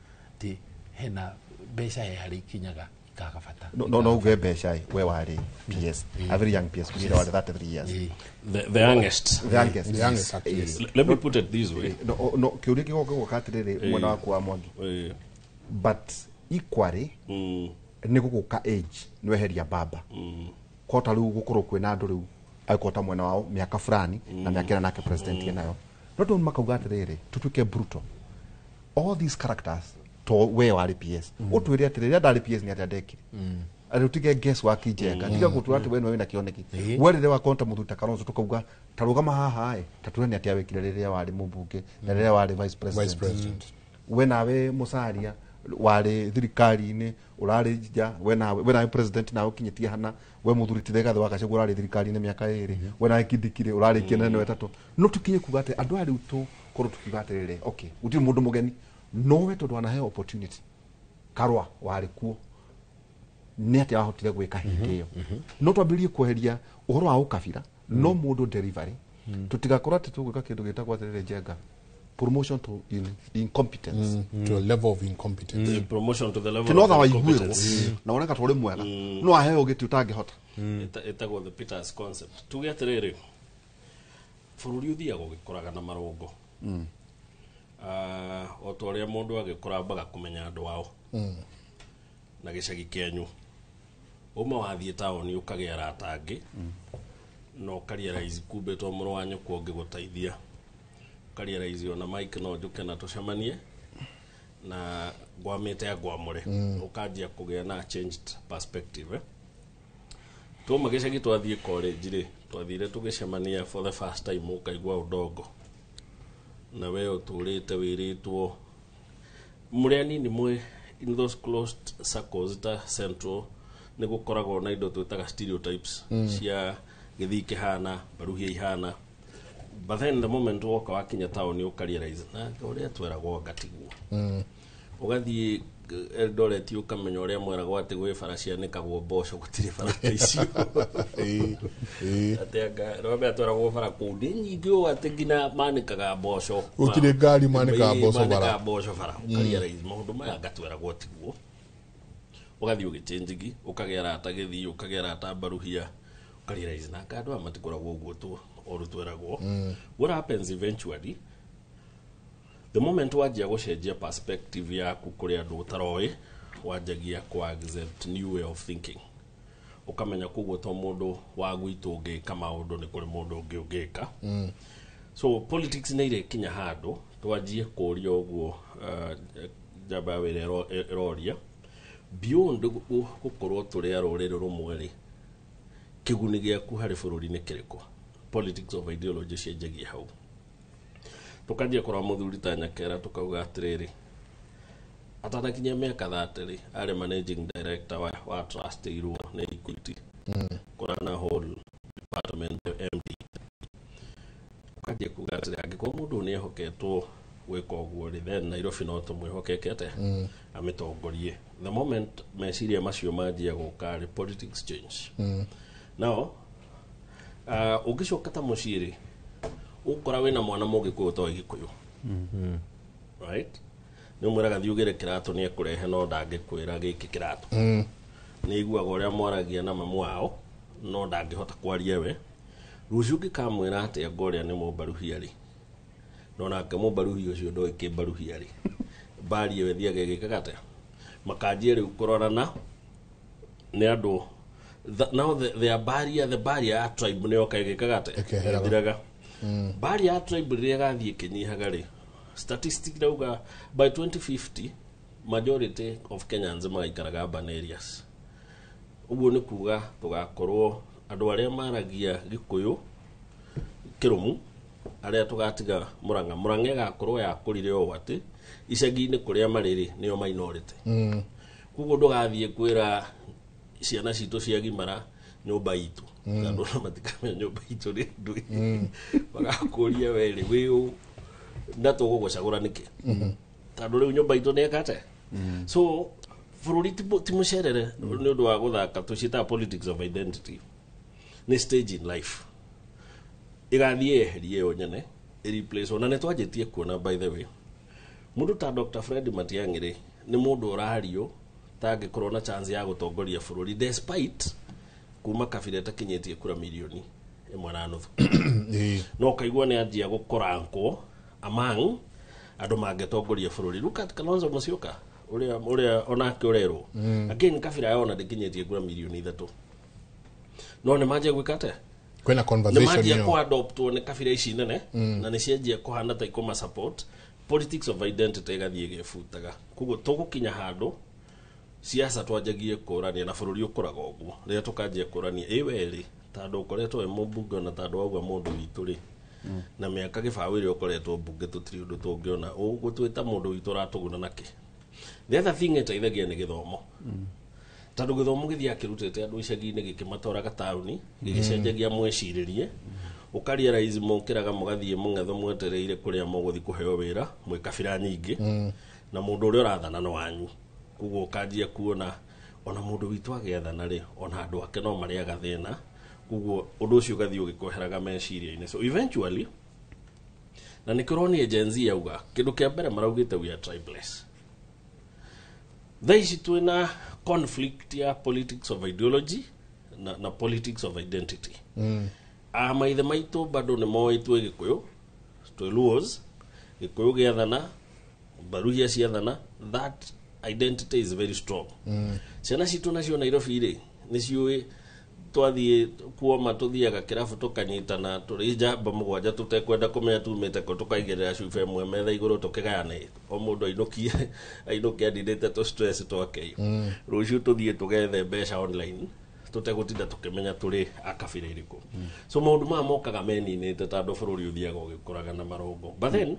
atĩ hena mbeca he harĩa ikinyaga ikaga bata. No uge mbeca ĩ, we warĩ PS, a very young PS, kucira warĩ 33 years. The youngest. The youngest. The youngest, actually. Let me put it this way. No kĩũria gĩgoka gũka atĩrĩrĩ mwena waku wa Mwangi, but equally nĩ gũgũka age nĩ weheria baba kota rĩu gũkorwo kwĩna andũ rĩu agĩkorwo ta mwena wao mĩaka fulani na mĩaka ĩna nake president enayo, no tondũ makauga atĩrĩrĩ, tũtuĩke brutal, all these characters, to we warĩ PS, ũtwĩre atĩrĩrĩ, rĩrĩa ndarĩ PS nĩ atĩa ndekire, atĩ ũtige guess work njenga, tiga gũtwĩra atĩ we nĩwe wĩna kĩoneki. We rĩrĩa wakorwo ta mũthuri ta Kalonzo, tũkauga ta rũgama haha ĩ, ta twĩre nĩ atĩa wĩkire rĩrĩa warĩ mũmbunge na rĩrĩa warĩ vice president. Vice president. We nawe Musalia warĩ thirikari-inĩ, ũrarĩ nja, we nawe president nawe ũkinyĩtie hana, we mũthuri ti Rigathĩ wa Gachagua ũrarĩ thirikari-inĩ mĩaka 2, we nawe Kindiki ũrarĩkia na ĩno 3. No tũkinye kuga atĩ andũ aya rĩu tũkorwo tukiuga atĩrĩrĩ, okay, gũtirĩ mũndũ mũgeni, no we tondũ anaheo opportunity Karũa warĩ kuo, nĩ atĩa wahotire gwĩka hĩndĩ ĩyo? No twambĩrĩrie kweheria ũhoro wa ũkabira, no mũndũ delivery, tũtigakorwo atĩ tũgwĩka kĩndũ gĩtagwo atĩrĩrĩ njenga, promotion to incompetence. To a level of incompetence. The promotion to the level Ti no of tha waiguĩrwo incompetence. na woneka ta ũrĩ mwega, no aheo gĩtĩ ũtangĩhota. Ĩtagwo the Peters concept. Tuge atĩrĩrĩ, bũrũri ũthiaga ũgĩkũraga na marũngo. O ta ũrĩa mũndũ agĩkũra ambaga kũmenya andũ ao na gĩcagi kĩanyu, uma wathiĩ taũni ũkagĩa arata angĩ na ũkarealize kumbe to mũrũ wa nyũkwa ũngĩgũteithia, ũkarealize ona Mike no njũke na tũcemanie na ngwamĩte angwamũre, ũkanjia kũgĩa na changed perspective, eh? Twauma gĩcagi twathiĩ college rĩ, twathire tũgĩcemania for the first time, ũkaigua ũndongo na we ũtũrĩte wĩrĩtwo mũrĩ anini mwĩ in those closed circles ta central, nĩ gũkoragwo na indo twĩtaga stereotypes cia gĩthii kĩhana mbaruhia ihana. But then the moment woka wakinya taũni, ũkarealize na ũrĩa tweragwo ngatiguo, ũgathiĩ Eldoret ũkamenya ũrĩa mweragwo atĩ gwĩ bara cianĩkagwo mboco, gũtirĩ bara ta icio. Ĩĩ, ĩĩ. Atĩ anga rwambere tweragwo bara kũu nĩ nyingĩ ũũ atĩ nginya manĩkaga mboco. Gũtirĩ ngari manĩkaga Ĩĩ, mboco bara. manĩkaga mboco bara. Ũkarealize maũndũ maya ngatweragwo tiguo. Ũgathiĩ ũgĩchange, ũkagĩa arata gĩthii, ũkagĩa arata mbaruhia, ũkarealize na anga andũ aya matikoragwo ũguo tu ũru tweragwo. What happens eventually, the moment wanjia gũcenjia perspective yaku kũrĩ andũ ũtaroĩ, wanjagia ku accept new way of thinking, ũkamenya koguo to mũndũ wa gwitũ ũngĩka maũndũ, nĩ kũrĩ mũndũ ũngĩ ũngĩka. So politics nĩ irĩkinya handũ twanjie kũria ũguo, njamba ya wĩra ĩroria beyond gũkorwo tũrĩ a rũrĩrĩ rũmwe rĩ, kĩguni gĩaku harĩ bũrũri nĩ kĩrĩkũ? Politics of ideology cianjagia hau, tũkanjia kũrora mũthuri ta Nyakera, tũkauga atĩrĩrĩ, atanakinyia mĩaka 30 rĩ, arĩ managing director wa trust irwo nĩ Equity, kũrana whole department MD. Ũkanjia kuga atĩrĩ, angĩkorwo mũndũ ũyũ nĩ ehoketwo gwĩka ũguo rĩ, then Nairobi no tũmwĩhokeke atĩa amĩtongorie? The moment meciria macio manjia gũka rĩ, politics change. Now ũngĩcoka ta mũciĩ rĩ, ũgũkora wĩna mwana mũgĩkũyũ ũtoĩ Gĩkũyũ, right? Nĩ ũmwĩraga thiĩ ũgĩre kĩratũ, nĩ ekũrehe, no ndangĩkwĩra gĩkĩ kĩratũ. Nĩ aiguaga ũrĩa mwaragia na mamu wao, no ndangĩhota kwaria. We rũciũ ũngĩkamwĩra atĩa ngo ũrĩa nĩ mũmbaruhia rĩ, no nake mũmbaruhia ũcio ndoĩ kĩmbaruhia rĩ, mbari ĩyo ĩthiaga ĩgĩkaga atĩa? Makanjia rĩu kũrorana nĩ andũ. Now the barrier ya tribe nĩ yoka ĩgĩkaga atĩa? Ĩkeheraga. Ĩthiraga. Barrier ya tribe rĩrĩa ĩgathiĩ ĩkĩnyihaga rĩ, statistic irauga by 2050 majority of Kenyans magaikaraga urban areas. Ũguo nĩ kuga tũgakorwo andũ arĩa maragia Gĩkũyũ kĩrũmu, arĩa tũgatiga Mũrang'a, Mũrang'a ĩgakorwo yakũrire ũũ atĩ icagi-inĩ kũrĩa marĩ rĩ, nĩo minority. Koguo ndũgathiĩ kwĩra ciana citũ ciagimara nyũmba itũ, tondũ ona matikamenya nyũmba itũ nĩ ndũĩ, magakũria we rĩ wĩ ũ na tũgũgũcagũra nĩkĩ, tondũ rĩu nyũmba itũ nĩ ĩkate. So Bũrũri ti mũcerere nĩ ũndũ wa gũthaka tũciĩtaga politics of identity. Nĩ stage in life ĩgathiĩ yeherie yo nyene ĩreplace. Ona nĩ twanjĩtie kuona, by the way, mũndũ ta Dr. Fred Matiang'i rĩ, nĩ mũndũ ũrario tangĩkorwo na chance ya gũtongoria bũrũri despite kuma kabira ĩtakinyĩtie kura 1.5 milioni. No ũkaigua nĩ anjia gũkorankwo among andũ mangĩtongoria bũrũri. Look at Kalonzo Musyoka, ũrĩa onake ũrerwo again kabira yao ona ndĩkinyĩtie kura 3 milioni, no nĩ manjia gwĩka atĩa? Kwĩna Nĩ conversation manjia ĩyo. kũadoptwo nĩ kabira ici nene na nĩ cianjia kũhana ta ikũma support. Politics of identity ĩgathiĩ ĩgĩbutaga. Koguo tũgũkinya handũ siasa twanjagie kũrania na bũrũri ũkũraga ũguo rĩrĩa tũkanjia kũrania ĩ werĩ tondũ ũkoretwo wĩ mũmbunge ona tondũ wauga mũndũ witũ rĩ na mĩaka gĩbaũ ĩrĩa ũkoretwo mbunge tũtirĩ ũndũ tũngĩona ũgũtwĩta mũndũ witũ ũratũguna nakĩ. The other thing ĩteithagia nĩ gĩthomo, tondũ gĩthomo gĩthiaga kĩrutĩte andũ icagi-inĩ gĩkĩmatwaraga taũni, gĩgĩcenjagia mwĩcirĩrie. Ũkarealize mũkĩraga mũgathiĩ mũng'etho mwetereire kũrĩa mũgũthiĩ kũheo wĩra mwĩ kabira nyingĩ na mũndũ ũrĩa ũrathana nĩ wanyu. Koguo ũkanjia kuona ona mũndũ witũ agĩathana rĩ, ona andũ ake no marĩaga thĩna. Koguo ũndũ ũcio ũgathiĩ ũgĩkweheraga meciria-inĩ. So eventually, na nĩkĩo ũronire Gen Z yauga kĩndũ kĩa mbere maraugĩte, "We are tribeless." Thaa ici twĩna conflict ya politics of ideology na politics of identity. A maithe maitũ bado nĩ moĩ twĩ Gĩkũyũ, twĩ Luos, Gĩkũyũ gĩathana, Baruhia ciathana, that identity is very strong. Ciana citũ nacio Nairobi rĩ, nĩ ciũĩ twathiĩ kuoma tũthiaga kĩrabu tũkanyitana tũrĩ njamba mũgwanja tũtekwenda kũmenya tumĩte kũ, tũkaigĩrĩra cuba ĩmwe metha igũrũ tũkĩgayana, o mũndũ ainũkie ainũke andindĩte tũ stress twake. Rũciũ tũthiĩ tũgethe mbeca online tũtegũtinda tũkĩmenya tũrĩ a kabira ĩrĩkũ. So maũndũ maya mokaga meninĩte tondũ bũrũri ũthiaga ũgĩkũraga na marũngo. But then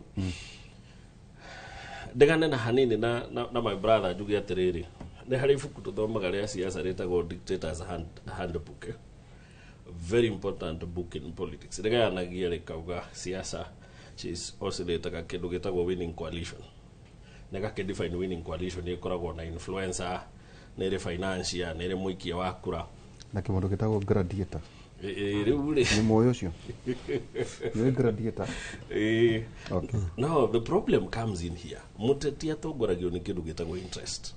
ndegane na hanini na my brother njuge atĩrĩrĩ, nĩ harĩ ibuku tũthomaga rĩa siasa rĩtagwo Dictators Handbook, eh? Very important book in politics. Rĩgayanagia rĩkauga siasa oscillataga kĩndũ gĩtagwo winning coalition, na gakĩ winning coalition ĩkoragwo na influencer, nĩ ĩrĩ financier, nĩ ĩrĩ mũikia wa kura. Na kĩmũndũ gĩtagwo gladiator. Rĩu rĩ, Nĩ moĩ ũcio nĩ gladiator? Ĩ, Okay. Now the problem comes in here. Mũteti atongoragio nĩ kĩndũ gĩtagwo interest.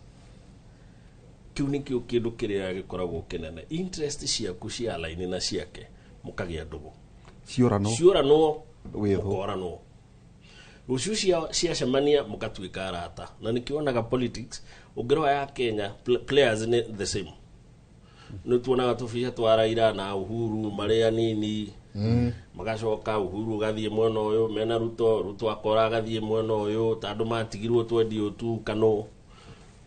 Kĩu nĩkĩo kĩndũ kĩrĩa gĩkoragwo kĩnene. Interest ciaku cia laini na ciake mũkagĩa ndũgũ. Ciũranwo. Ciũranwo. Wĩthũ. Mũkoranwo rũciũ ciacemania mũgatuĩka arata. Na nĩkĩo wonaga politics ũngĩrora ya Kenya, players nĩ the same. Nĩ tuonaga tũbica twa Raila na Uhuru marĩ anini, magacoka Uhuru ũgathiĩ mwena ũyũ mena Ruto, Ruto akora agathiĩ mwena ũyũ tondũ matigirwo twendio tu kano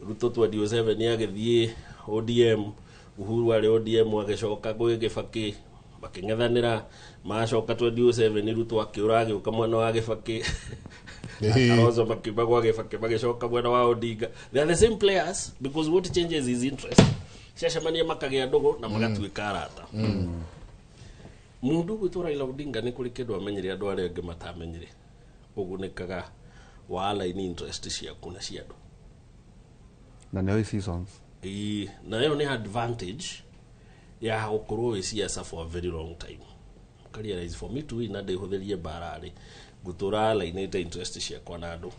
Ruto 2007 agĩthiĩ ODM, Uhuru arĩ ODM agĩcoka gwĩ Gĩbakĩ makĩng'ethanĩra, macoka 2007 Ruto akĩũra agĩũka mwena wa Gĩbakĩ. Kalonzo makiuma gwa Gĩbakĩ magĩcoka mwena wa Odinga. They are the same players because what changes is interest. Ciacemania makagĩa ndũgũ na magatuĩka arata. Mũndũ ũgwĩtwo Raila Odinga nĩ kũrĩ kĩndũ amenyire andũ arĩa angĩ matamenyire. Ũgunĩkaga wa align interest ciaku na cia andũ. Na nĩoĩ seasons. Ĩĩ, na ĩyo nĩ advantage ya gũkorwo wĩ siasa for a very long time. Ũkarealize for me to win na ndĩhũthĩrie mbara rĩ, ngũtũra alainĩte interest ciakwa na andũ.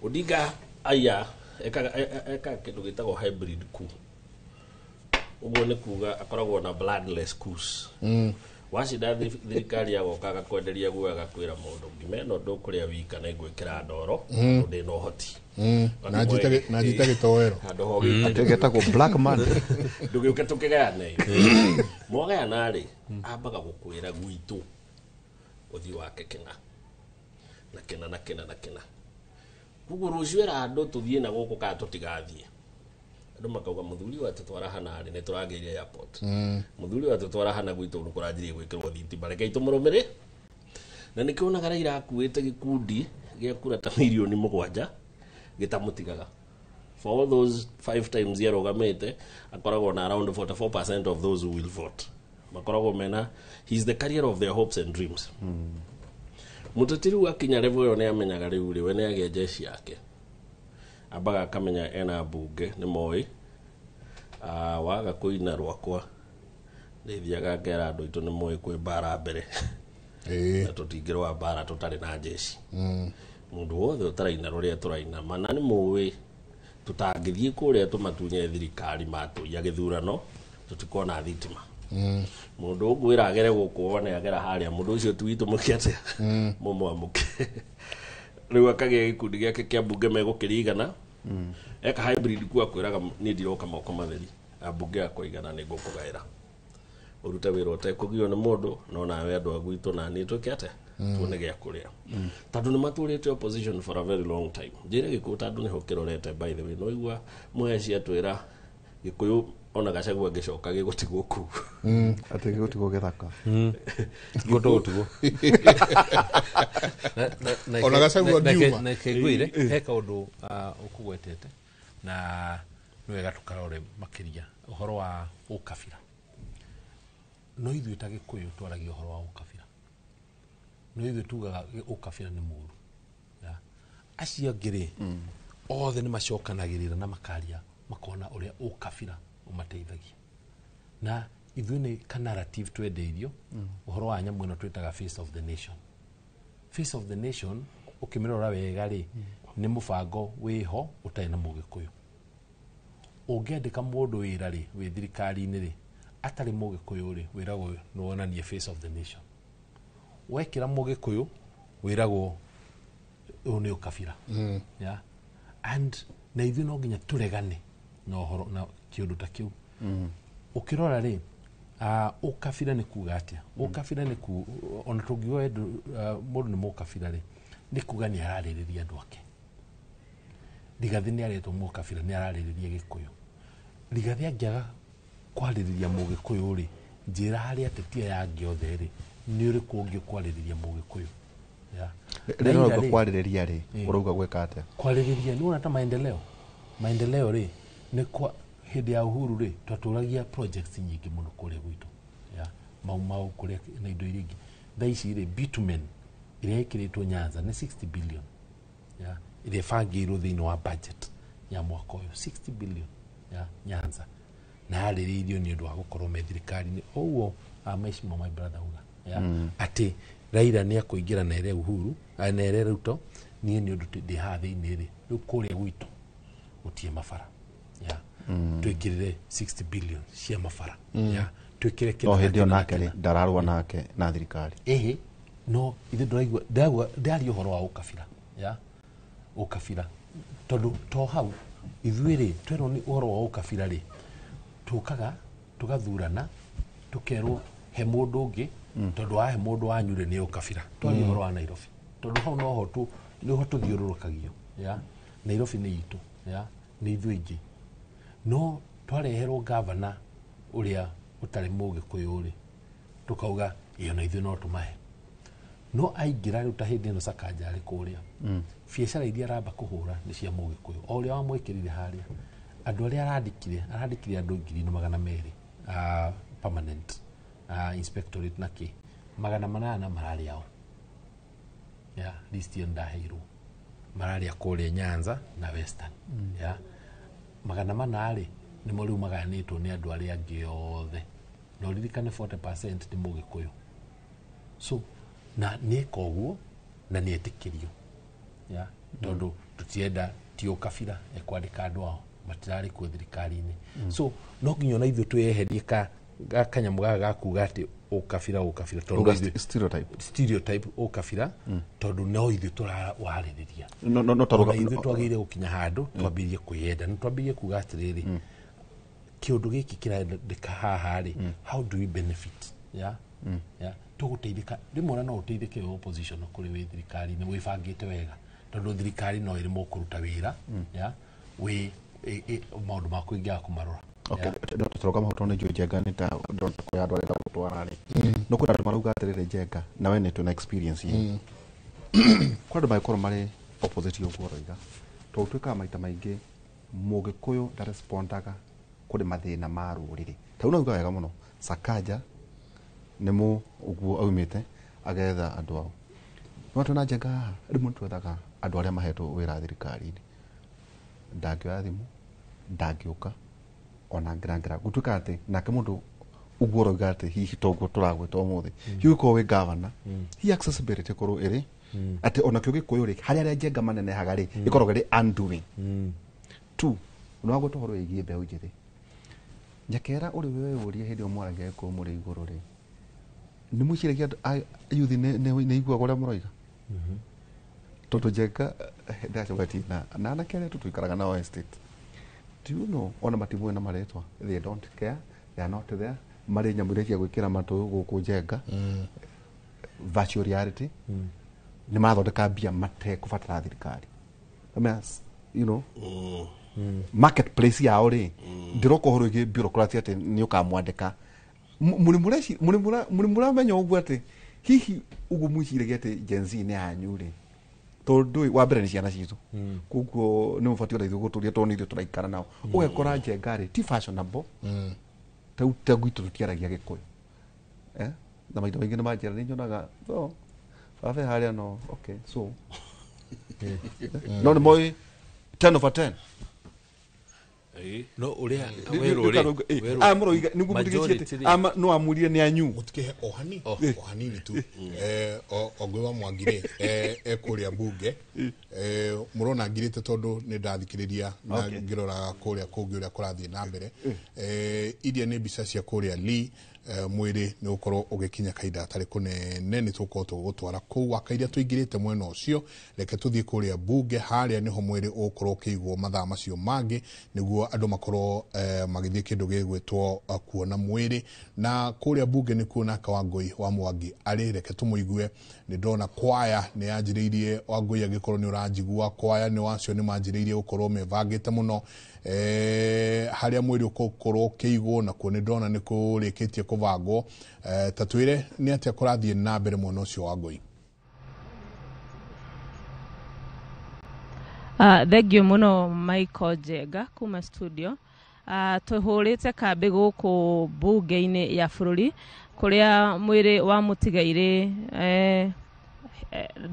Odinga aya ekaga kĩndũ gĩtagwo hybrid coup. Ũguo nĩ kuga akoragwo na bloodless coups. Wacinda thirikari agoka agakwenderia guoya, agakwĩra mũndũ ngima ĩno ndũkũrĩa wika na ngwĩkĩra ndoro tondũ ndĩna ũhoti. Na njite gĩtoero. Handũ ho gĩte. Atĩ getagwo black man. Ndũgĩũke tũkĩgayane. Mwagayana rĩ, ambaga gũkwĩra gwitũ ũthiũ wake kĩna na kĩna na kĩna na kĩna. Koguo rũciũ era andũ tũthiĩ na gũkũ kana tũtigathiĩ, andũ makauga mũthuri ũyũ atũtwara hana rĩ, nĩ tũragĩire airport, mũthuri ũyũ atũtwara hana gwitũ nĩ kũranjirie gwĩkĩrwo thitima, rekei tũmũrũmĩrĩ. Na nĩkĩo wonaga Raila akuĩte gĩkundi gĩa kura ta 7 milioni gĩtamũtigaga. For all those five times yarũgamĩte akoragwo na around 44% of those who will vote makoragwo mena he is the carrier of their hopes and dreams. Mũteti rĩu akinya level ĩyo nĩ amenyaga rĩu rĩ we nĩ agĩa jeshi yake. Ambaga akamenya ena mbunge nĩ moĩ Waga kũina rwakwa nĩthiaga ngera andũ aitũ nĩ moĩ kwĩ mbara mbere na tũtingĩrũa mbara tũtarĩ na jeshi. Mũndũ wothe ũtaraina rũrĩa tũraina mana nĩ mũĩ tũtangĩthiĩ kũrĩa tũmatunye thirikari matũiya gĩthurano tũtikona thitima. Mũndũ ũngwĩra agere gũkũ wone agera harĩa mũndũ ũcio ti witũ mũke atĩa mũmwamũke. Rĩu akagĩa gĩkundi gĩake kĩa mbunge megũkĩrigana eka hybrid kuo akwĩraga niĩ ndiroka moko matheri ambunge akwa igana nĩ ngũkũgaĩra ũrute wĩra ũtekũgio nĩ mũndũ no nawe andũ a gwitũ na niĩ twĩke atĩa tuone gĩa kũrĩa tondũ nĩ matũrĩte opposition for a very long time. Njĩre Gĩkũyũ tondũ nĩho kĩrorete by the way no igua Mũheci atwĩra Gĩkũyũ ona Gachagua angĩcoka gĩgũtigwo kũu atĩ gĩgũtigwo gĩthaka Gũtũgũtigwo. Ona Gachagua ngiuma. Na kĩngwĩre he kaũndũ ũkũgwetete na nĩ wega tũkarore makĩria ũhoro wa ũkabira. No ithuĩ ta Gĩkũyũ twaragia ũhoro wa ũkabira. No ithuĩ tugaga ũkabira nĩ mũũru. Acio angĩ rĩ othe nĩ macokanagĩrĩra na makaria makona ũrĩa ũkabira ũmateithagia. Na ithuĩ nĩ ka narrative twendeirio ũhoro wa nyamũ ĩno twĩtaga face of the nation. Face of the nation ũkĩmĩrora wega rĩ nĩ mũbango wĩho ũtarĩ na mũgĩkũyũ. Ũngĩandĩka mũndũ wĩra rĩ wĩ thirikari-inĩ rĩ atarĩ mũgĩkũyũ rĩ wĩragwo nĩ wonanie face of the nation. Wekĩra mũgĩkũyũ wĩragwo ũyũ nĩ ũkabira. Yeah. And na ithuĩ no nginya tũregane na ũhoro na kĩũndũ ta kĩu. Ũkĩrora rĩ ũkabira nĩ kuga atĩa? Ũkabira nĩ ku ona tũngiuga mũndũ nĩ mũkabira rĩ nĩ kuga nĩ ararĩrĩria andũ ake. Rigathĩ nĩ aretwo mũkabira nĩ ararĩrĩria Gĩkũyũ. Rigathĩ angĩaga kwarĩrĩria mũgĩkũyũ rĩ njĩra harĩa ateti aya angĩ othe rĩ nĩ ũrĩkũ ũngĩ ũkwarĩrĩria mũgĩkũyũ? Rĩrĩa ũrauga kwarĩrĩria rĩ ũrauga gwĩka atĩa? Kwarĩrĩria nĩ wona ta maendeleo. Maendeleo rĩ nĩ kwa hĩndĩ ya Uhuru rĩ twatũragia projects nyingĩ mũno kũrĩa gwitũ. Mau Mau kũrĩa na indo iria ingĩ. Thaa ici rĩ bitumen ĩrĩa ĩkĩrĩtwo Nyanza nĩ 60 billion. Ĩrĩa ĩbangĩirwo thĩinĩ wa budget ya mwaka ũyũ 60 billion ya Nyanza na yarĩrĩirio nĩ ũndũ wa gũkorwo me thirikari-inĩ. Ũguo mheshimiwa my brother uga atĩ Raila nĩ akũingĩra na ere Uhuru na ere Ruto niĩ nĩ ũndũ ndĩ haha thĩinĩ rĩ rĩu kũrĩa gwitũ gũtirĩ mabara. Twĩkĩrĩre 60 billion cia mabara. Twĩkĩre no hĩndĩ ĩyo nake rĩ ndararũa nake na thirikari. Ĩhĩ no ithuĩ ndũraigua ndaria ũhoro wa ũkabira. Ũkabira tondũ to hau ithuĩ rĩ twerwo nĩ ũhoro wa ũkabira rĩ tũkaga tũgathurana tũkerwo he mũndũ ũngĩ tondũ wahe mũndũ wanyu rĩ nĩ ũkabira. Twaria ũhoro wa Nairobi tondũ hau noho nĩho tũthiũrũrũkagio. Nairobi nĩ itũ nĩ ithuĩ aingĩ. No twareherwo gavana ũrĩa ũtarĩ mũgĩkũyũ rĩ tũkauga ĩyo na ithuĩ no tũmahe. No aingĩra rĩu ta hĩndĩ ĩno Sakaja arĩ kũrĩa biacara iria aramba kũhũra nĩ cia mũgĩkũyũ o ũrĩa wamwĩkĩrire harĩa andũ arĩa arandĩkire andũ 1,200 permanent inspectorate na kĩ 800 mararĩ ao. List ĩyo ndaheirwo mararĩa kũrĩa Nyanza na Western. 800 rĩ nĩmo rĩu magayanĩtwo nĩ andũ arĩa angĩ othe na ũririkane 40% nĩ mũgĩkũyũ. So na nĩeka ũguo na nĩetĩkĩrio tondũ tũtienda ti ũkabira ekwandĩka andũ ao matirarĩ kuo thirikari-inĩ. So no nginya ona ithuĩ twĩyeherie kanyamũ gaka ga kuga atĩ ũkabira ũkabira tondũ stereotype ũkabira tondũ no ithuĩ tũrawarĩrĩria. No tondũ ithuĩ twagĩrĩire gũkinya handũ twambĩrĩrie kwĩyenda na twambĩrĩrie kuga atĩrĩrĩ kĩũndũ gĩkĩ kĩrendeka haha rĩ how do we benefit? Tũgũteithĩka rĩmwe ona no ũteithĩke wĩ opposition kũrĩ wĩ thirikari-inĩ wĩbangĩte wega tondũ thirikari no ĩremwo kũruta wĩra wĩ maũndũ maku ingĩaga kũmarora. Tũroka mahuto nĩ njũĩ Njenga nĩ ta ndonda kũrĩa andũ arenda gũtwara rĩ no kwĩna andũ marauga atĩrĩrĩ Njenga na we nĩ twĩna experience ĩ kwĩ andũ mangĩkorwo marĩ opposite ũguo ũroiga tondũ twĩkaga maita maingĩ mũgĩkũyũ ndarespondaga kũrĩ mathĩna ma rũrĩrĩ ta rĩu nauga wega mũno Sakaja nĩ mũ ũguo aumĩte agetha andũ ao no twĩna Njenga haha rĩmwe twethaga andũ arĩa mahetwo wĩra thirikari-inĩ ndangĩoya thimũ ndangĩũka Ona ngira gutuika ati nake mundu uguo roiga ati hihi toguo turagweta umuthi hihi ukorwo wi governor hi accessibility korwo iri ati ona kio gikuyu ri haria aria Njenga manenehaga ri ikoragwo ri undoing. Two, no agweta horo igie mbeu njithi Nyakera uri wewe uria hindi mwaragia gikuyu muri iguru ri ni mwiciragia yuthi ne iguaga uria muroiga tondu Njenga ndacemati na anake aria tutuikaraga nao estate. Do you know ona matimwe na maretwa, they don't care, they are not there, mari nyamu iria cia gwikira matu guku Njenga. Virtual reality ni mathondeka mbia matekubatara thirikari. I mean, you know, marketplace yao ri ndiroka uhoro igi bureaucracy ati ni ukamwandika muri muramenya uguo ati hihi uguo mwiciragia ati Gen Z ni yanyu ri tondu wa mbere ni ciana citu koguo ni mubati ona ithuĩ gũtũria tondũ nĩ ithuĩ tũraikara nao ũgekora Njenga rĩ ti fashionable tau ta gwitũ tũtiaragia gĩkũyũ na maita maingĩ nĩ manjĩra nĩ nyonaga so baba harĩa no okay so no nĩ moĩ 10 over 10 no uria werå rä amũroiga nĩguo mũtigĩtie ama no amurie nĩ anyu mũtikĩhe ohani ohanini tu Ongwe wa Mwangi rĩ ekũrĩa bunge mũrona ngirĩte tondũ nĩ ndathikĩrĩria na ngĩroraga kũrĩa kũngĩ ũrĩa kũrathiĩ na mbere. Iria nĩ mbica cia kũrĩa Lee. Mwĩrĩ nĩ ũkorwo ũgĩkinya kahinda gatarĩ kũnene nĩ tũgũkorwo tũgũtwara kũu wakairia tũingĩrĩte mwena ũcio. Reke tũthiĩ kũrĩa bunge harĩa nĩho mwĩrĩ ũgũkorwo ũkĩigwo mathaa macio mangĩ nĩguo andũ makorwo magĩthiĩ kĩndũ gĩgwĩtwo kuona mwĩrĩ. Na kũrĩa bunge nĩkuo nake Wangũi wa Mwangi arĩ, reke tũmũigue. Nĩ ndona kwaya nĩ yanjĩrĩirie, Wangũi angĩkorwo nĩ ũranjigua, kwaya nĩ wacio nĩ manjĩrĩirie gũkorwo mebangĩte mũno harĩa mwĩrĩ ũgũkorwo ũkĩigwo nakuo nĩ ndona nĩ kũrĩkĩtie kũbangwo. Ta twĩre nĩ atĩa kũrathiĩ na mbere mwena ũcio Wangũi. Thengio mũno Michael Njenga kuma studio. Tũhũrĩte kambĩ gũkũ bunge-inĩ ya bũrũri kũrĩa mwĩrĩ wa mũtigairĩ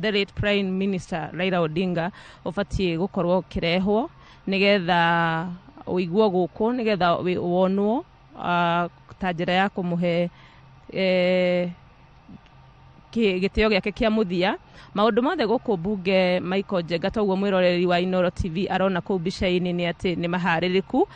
the late Prime Minister Raila Odinga ũbatiĩ gũkorwo ũkĩrehwo nĩgetha ũigwo gũkũ nĩgetha wonwo ta njĩra ya kũmũhe gĩtĩo gĩake kĩa mũthia. Maũndũ mothe gũkũ bunge Michael Njenga toguo mwĩroreri wa Inooro TV arona kũu mbica-inĩ nĩ atĩ nĩ maharĩrĩku.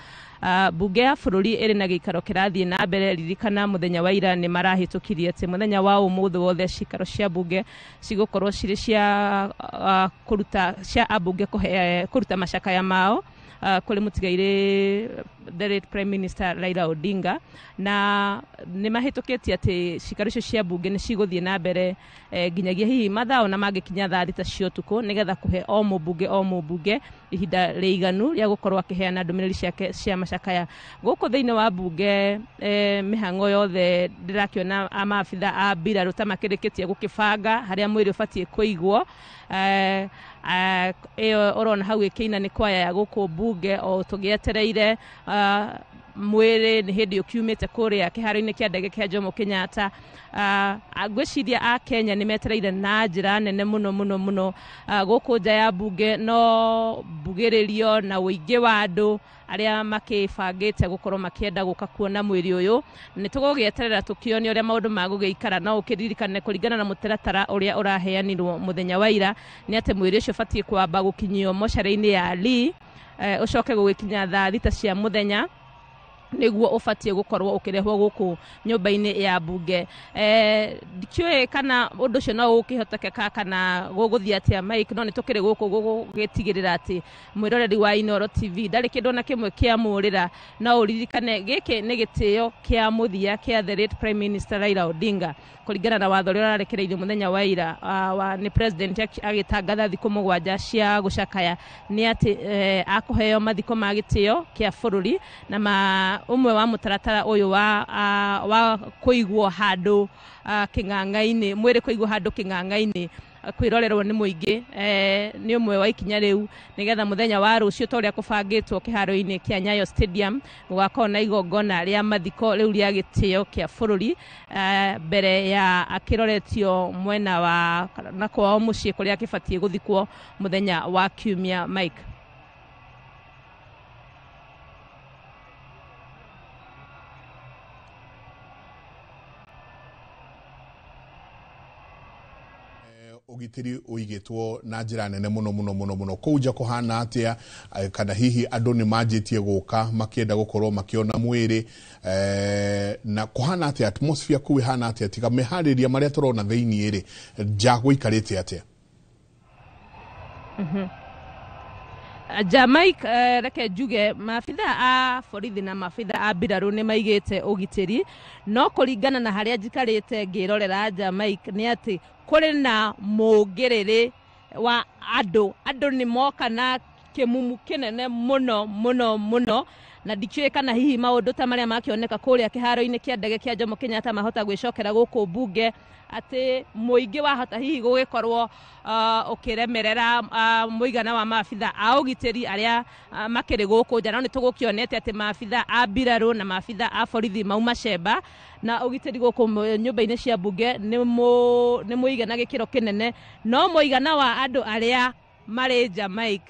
Bunge ya bũrũri ĩrĩ na gĩikaro kĩrathiĩ na mbere. Ririkana mũthenya wa ira nĩ marahĩtũkirie atĩ mũthenya wa ũmũthĩ wothe cikaro cia bunge cigũkorwo cirĩ cia kũruta cia ambunge kũruta macakaya mao kũrĩ mũtigairĩ the late Prime Minister Raila Odinga, na nĩ mahĩtũkĩtie atĩ cikaro icio cia bunge nĩ cigũthiĩ na mbere nginyagia hihi mathaa ona mangĩkinya thaa thita cia ũtukũ nĩgetha kũhe o mũmbunge ihinda rĩiganu rĩa gũkorwo akĩheana ndũmĩrĩri ciake cia macakaya. Gũkũ thĩinĩ wa bunge mĩhang'o yothe ndĩrakĩona maabitha a mbirarũ ta makĩrĩkĩtie gũkĩbanga harĩa mwĩrĩ ũbatiĩ kũigwo. Ĩyo ũrona hau ĩkĩina nĩ kwaya ya gũkũ bunge o tũgĩetereire mwĩrĩ nĩ hĩndĩ ũkiumĩte kũrĩa kĩharo-inĩ kĩa ndege kĩa Jomo Kenyatta. Ngwĩciria a Kenya nĩ metereire na njĩra nene mũno mũno mũno gũkũ nja ya bunge no mbugĩrĩrio na ũingĩ wa andũ arĩa makĩbangĩte gũkorwo makĩenda gũka kuona mwĩrĩ ũyũ. Nĩ tũgũgĩeterera tũkĩone ũrĩa maũndũ magũgĩikara, no ũkĩririkane kũringana na mũtaratara ũrĩa ũraheanirwo mũthenya wa ira nĩ atĩ mwĩrĩ ũcio ũbatiĩ kwamba gũkinyio mocarĩ-inĩ ya Lee, ũcoke gũgĩkinya thaa thita cia mũthenya nĩguo ũbatiĩ gũkorwo ũkĩrehwo gũkũ nyũmba-inĩ ya bunge. Ndikĩũĩ kana ũndũ ũcio no ũkĩhotekeka kana gũgũthiĩ atĩa Mike, no nĩ tũkĩrĩ gũkũ gũgĩtigĩrĩra atĩ mwĩroreri wa Inooro TV ndarĩ kĩndũ ona kĩmwe kĩamũrĩra. No ũririkane gĩkĩ nĩ gĩtĩo kĩa mũthia kĩa the late Prime Minister Raila Odinga kũringana na watho ũrĩa ũrarekereirio mũthenya wa ira wa nĩ president agĩtangatha thikũ 7 cia gũcakaya nĩ atĩ akũheo mathiko ma gĩtĩo kĩa bũrũri na ũmwe wa mũtaratara ũyũ wa kũigwo handũ kĩng'ang'a-inĩ, mwĩrĩ kũigwo handũ kĩng'ang'a-inĩ kwĩrorerwo nĩ mũingĩ nĩ ũmwe wa ikinya rĩu nĩgetha mũthenya wa rũciũ ta ũrĩa kũbangĩtwo kĩharo-inĩ kĩa Nyayo Stadium gũgakorwo na igongona rĩa mathiko rĩu rĩa gĩtĩo kĩa bũrũri mbere ya akĩroretio mwena wa na kwao mũciĩ kũrĩa akĩbatiĩ gũthikwo mũthenya wa Kiumia. Mike. Ũgitĩri ũigĩtwo na njĩra nene mũno mũno mũno mũno. Kũu nja kũhana atĩa? Kana hihi andũ nĩ manjĩtie gũka makĩenda gũkorwo makĩona mwĩrĩ, na kũhana atĩa? Atmosphere kũu ĩhana atĩa, tiga meharĩria marĩa tũrona thĩiniĩ rĩ, nja gũikarĩte atĩa? Jamaica, reke njuge maabitha a borithi na maabitha a mbirarũ nĩ maigĩte ũgitĩri, no kũringana na harĩa njikarĩte ngĩrorera Jamaica nĩ atĩ kũrĩ na mũngĩrĩrĩ wa andũ. Andũ nĩ moka na kĩmumu kĩnene mũno mũno mũno, na ndikĩũĩ kana hihi maũndũ ta marĩa makĩoneka kũrĩa kĩharo-inĩ kĩa ndege kĩa Jomo Kenyatta mahota gwĩcokera gũkũ mbunge, atĩ mũingĩ wahota hihi gũgĩkorwo ũkĩremerera mũigana wa maabitha a ũgitĩri arĩa makĩrĩ gũkũ nja. No nĩ tũgũkĩonete atĩ maabitha a mbirarũ na maabitha a borithi mauma cemba, na ũgitĩri gũkũ nyũmba-inĩ cia mbunge nĩ mũigana gĩkĩro kĩnene, no mũigana wa andũ arĩa marĩ Jamaica,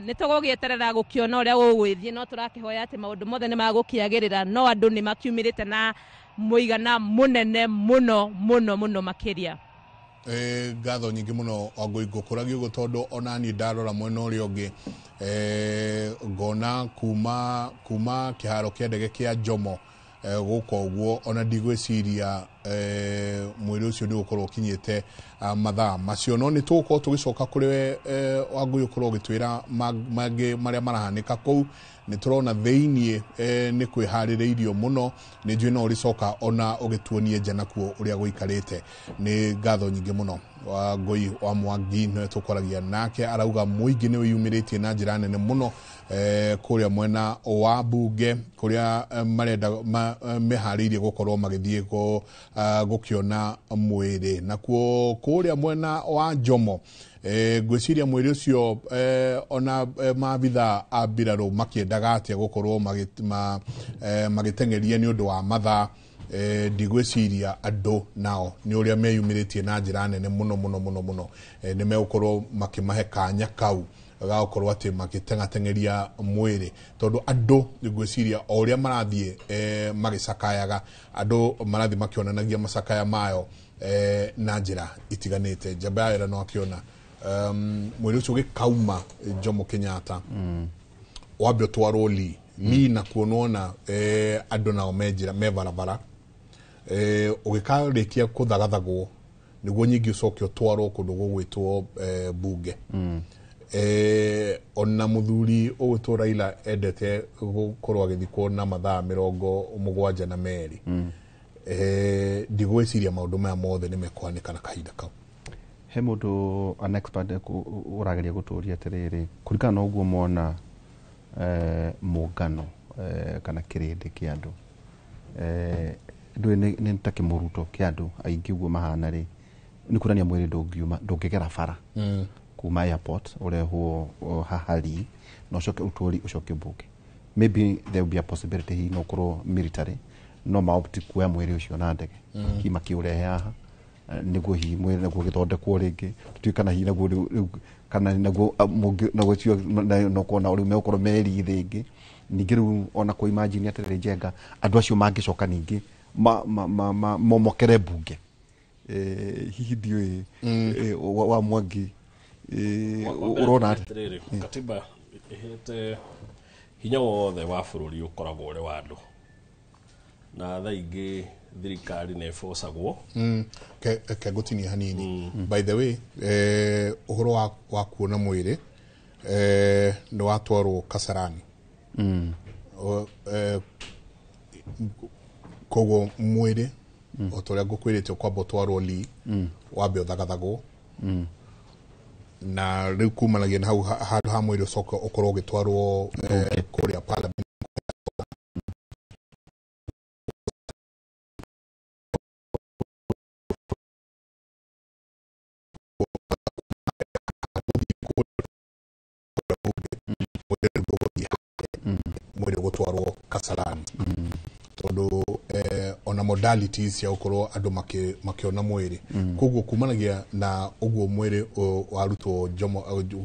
nĩ tũgũgĩeterera gũkĩona ũrĩa gũgwĩthiĩ, no tũrakĩhoya atĩ maũndũ mothe nĩ magũkĩagĩrĩra, no andũ nĩ makiumĩrĩte na mũigana mũnene mũno mũno mũno makĩria. Ngatho nyingĩ mũno, Wangũi. Ngũkũragia ũguo tondũ ona niĩ ndarora mwena ũrĩa ũngĩ, ngona kuma kĩharo kĩa ndege kĩa Jomo gũka ũguo, ona ndigwĩciria mwĩrĩ ũcio nĩ ũgũkorwo ũkinyĩte mathaa macio, no nĩ tũgũkorwo tũgĩcoka kũrĩ we, Wangũi, ũkorwo ũgĩtwĩra mangĩ marĩa marahanĩka kũu. Nĩ tũrona thĩiniĩ nĩ kwĩharĩrĩirio mũno. Nĩ njũĩ no ũrĩcoka ona ũgĩtuonie nja nakuo ũrĩa gũikarĩte. Nĩ ngatho nyingĩ mũno, Wangũi wa Mwangi, nĩwe tũkwaragia nake. Arauga mũingĩ nĩ wĩyumĩrĩtie na njĩra nene mũno kũrĩa mwena wa mbunge, kũrĩa marenda meharĩirie gũkorwo magĩthiĩ gũkĩona mwĩrĩ. Nakuo kũrĩa mwena wa Jomo, ngwĩciria mwĩrĩ ũcio, ona maabitha a mbirarũ makĩendaga atĩa gũkorwo magĩteng'eria nĩ ũndũ wa mathaa, ndigwĩciria andũ nao nĩ ũrĩa meyumĩrĩtie na njĩra nene mũno mũno mũno mũno, nĩ megũkorwo makĩmahe kanya kau ga gũkorwo atĩ magĩteng'ateng'eria mwĩrĩ, tondũ andũ ngwĩciria o ũrĩa marathiĩ magĩcakayaga, andũ marathiĩ makĩonanagia macakaya mayo na njĩra itiganĩte. Njamba ya wĩra no akĩona mwĩrĩ ũcio ũgĩkauma Jomo Kenyatta, wambe ũtwarwo Lee, nakuo nĩwona andũ nao me njĩra, me barabara, ũgĩkarĩkia kũthagathagwo nĩguo nyingĩ ũcoke ũtwarwo kũndũ gũgwĩtwo bunge. Ona mũthuri ũgwĩtwo Raila endete gũkorwo agĩthikwo na mathaa 72. Ndigwĩciria maũndũ maya mothe nĩ mekũhanĩka na kahinda kau. He mũndũ, an expert, ũrageria gũtũria atĩrĩrĩ, kũringana na ũguo mona mũngano kana kĩrĩndĩ kĩa andũ, ndũĩ nĩ ta kĩmũruto kĩa andũ aingĩ ũguo mahana rĩ, nĩ kuonania mwĩrĩ ndũngiuma, ndũngĩgera bara kuma airport ũrehwo haha ri na ũcoke ũtwari ũcoke mbunge. Maybe there will be a possibility hihi no ũkorwo military no maopti kuoya mwĩrĩ ũcio na ndege, hihi makĩũrehe haha, nĩguo hihi mwĩrĩ naguo ũgĩthondekwo rĩngĩ, tũtiũĩ kana hihi naguo rĩu kana naguo naguo cio no kuona rĩu megũkorwo meri rĩngĩ. Ningĩ rĩu ona kũ imagine atĩrĩrĩ, Njenga, andũ acio mangĩcoka ningĩ momokere mbunge, hihi ndiũĩ, wa Mwangi, ũrona atĩa? Atĩrĩrĩ, katiba ĩhete hinya wothe wa bũrũri ũkoragwo ũrĩ wa andũ, na thaa ingĩ thirikari nĩ ĩbocagwo. Ke ngũtinie hanini. By the way, ũhoro wa kuona mwĩrĩ nĩ watwarwo Kasarani. Koguo mwĩrĩ, o ta ũrĩa ngũkwĩrĩte, ũkwamba ũtwarwo Lee, wambe ũthagathagwo, na rĩu kumanagia na hau handũ ha mwĩrĩ ũcoke ũkorwo ũgĩtwarwo kũrĩa parliament. Mwĩrĩ gũtwarwo Kasarani, tondũ ona modalities cia gũkorwo andũ makĩona mwĩrĩ. Koguo kumanagia na ũguo mwĩrĩ warutwo Jomo,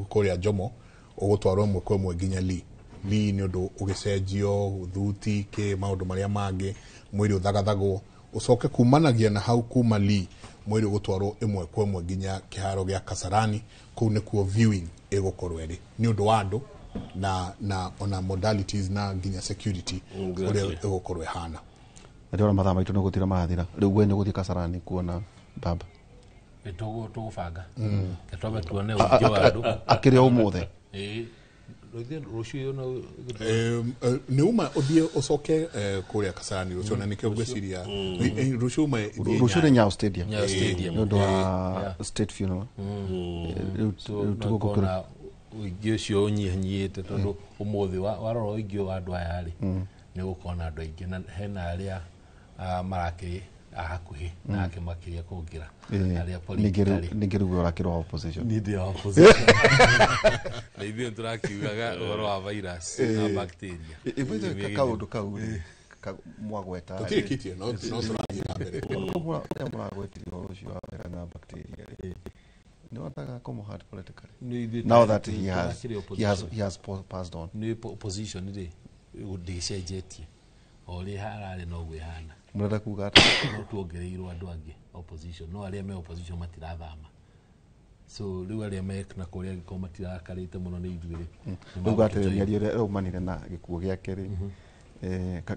kũrĩa Jomo, ũgũtwarwo ĩmwe kwa ĩmwe nginya Lee. Lee nĩ ũndũ ũgĩcenjio thuti kĩ maũndũ marĩa mangĩ, mwĩrĩ ũthagathagwo, ũcoke kumanagia na hau kuma Lee Mwĩrĩ ũgũtwarwo ĩmwe kwa ĩmwe nginya kĩharo gĩa Kasarani. Kũu nĩkuo viewing ĩgũkorwo ĩrĩ nĩ ũndũ wa andũ na ona modalities na nginya security ũrĩa ĩgũkorwo ĩhana. Na ndĩrona mathaa maitũ nĩ gũthira marathira. Rĩu we nĩ ũgũthiĩ Kasarani kuona baba? Tũgũbanga twambe tuone ũingĩ wa andũ. Akĩrĩ o ũmũthĩ? Ĩĩ, rũciũ no Nĩ uma ũthiĩ ũcoke kũrĩa Kasarani rũciũ, na nĩkĩo ngwĩciria rũciũ uma ithiĩ. Rũciũ nĩ Nyayo Stadium. Nyayo Stadium. Nĩ ũndũ wa state funeral. Rĩu So rĩu no tũgũkũ ngona ũingĩ ũcio ũnyihanyihĩte, tondũ ũmũthĩ warora ũingĩ wa andũ aya rĩ, nĩ gũkorwo na andũ aingĩ, na hena arĩa marakĩrĩ a hakuhĩ nake makĩria kũngĩra arĩa politically. Ningĩ rĩu we ũrakĩrĩ wa opposition. Niĩ ndĩ wa opposition, na ithuĩ nĩ tũrakiugaga ũhoro wa virus na bacteria. Kaũndũ kau rĩ, mwagweta rĩ, Tũtirĩkĩtie, no tũrathiĩ na mbere. Ũrĩa mũragwetire ũhoro ũcio wa virus na bacteria rĩ, nĩ wataga kũmũ hard politically Nĩ ithuĩ now that he has tũrakĩrĩ he has opposition. he has passed on? Nĩ opposition rĩ, ndĩcenjetie, o ũrĩa hararĩ noguo ĩhana. Mũrenda kuga atĩa? No tuongereirwo andũ angĩ opposition, no arĩa me opposition matirathama, so rĩu arĩa me na kũrĩa angĩkorwo matirakarĩte mũno nĩ ithuĩ rĩ, nĩ Rĩu atĩrĩ, magũtũjoin. mĩario ĩrĩa ĩraumanire na gĩkuũ gĩake rĩ,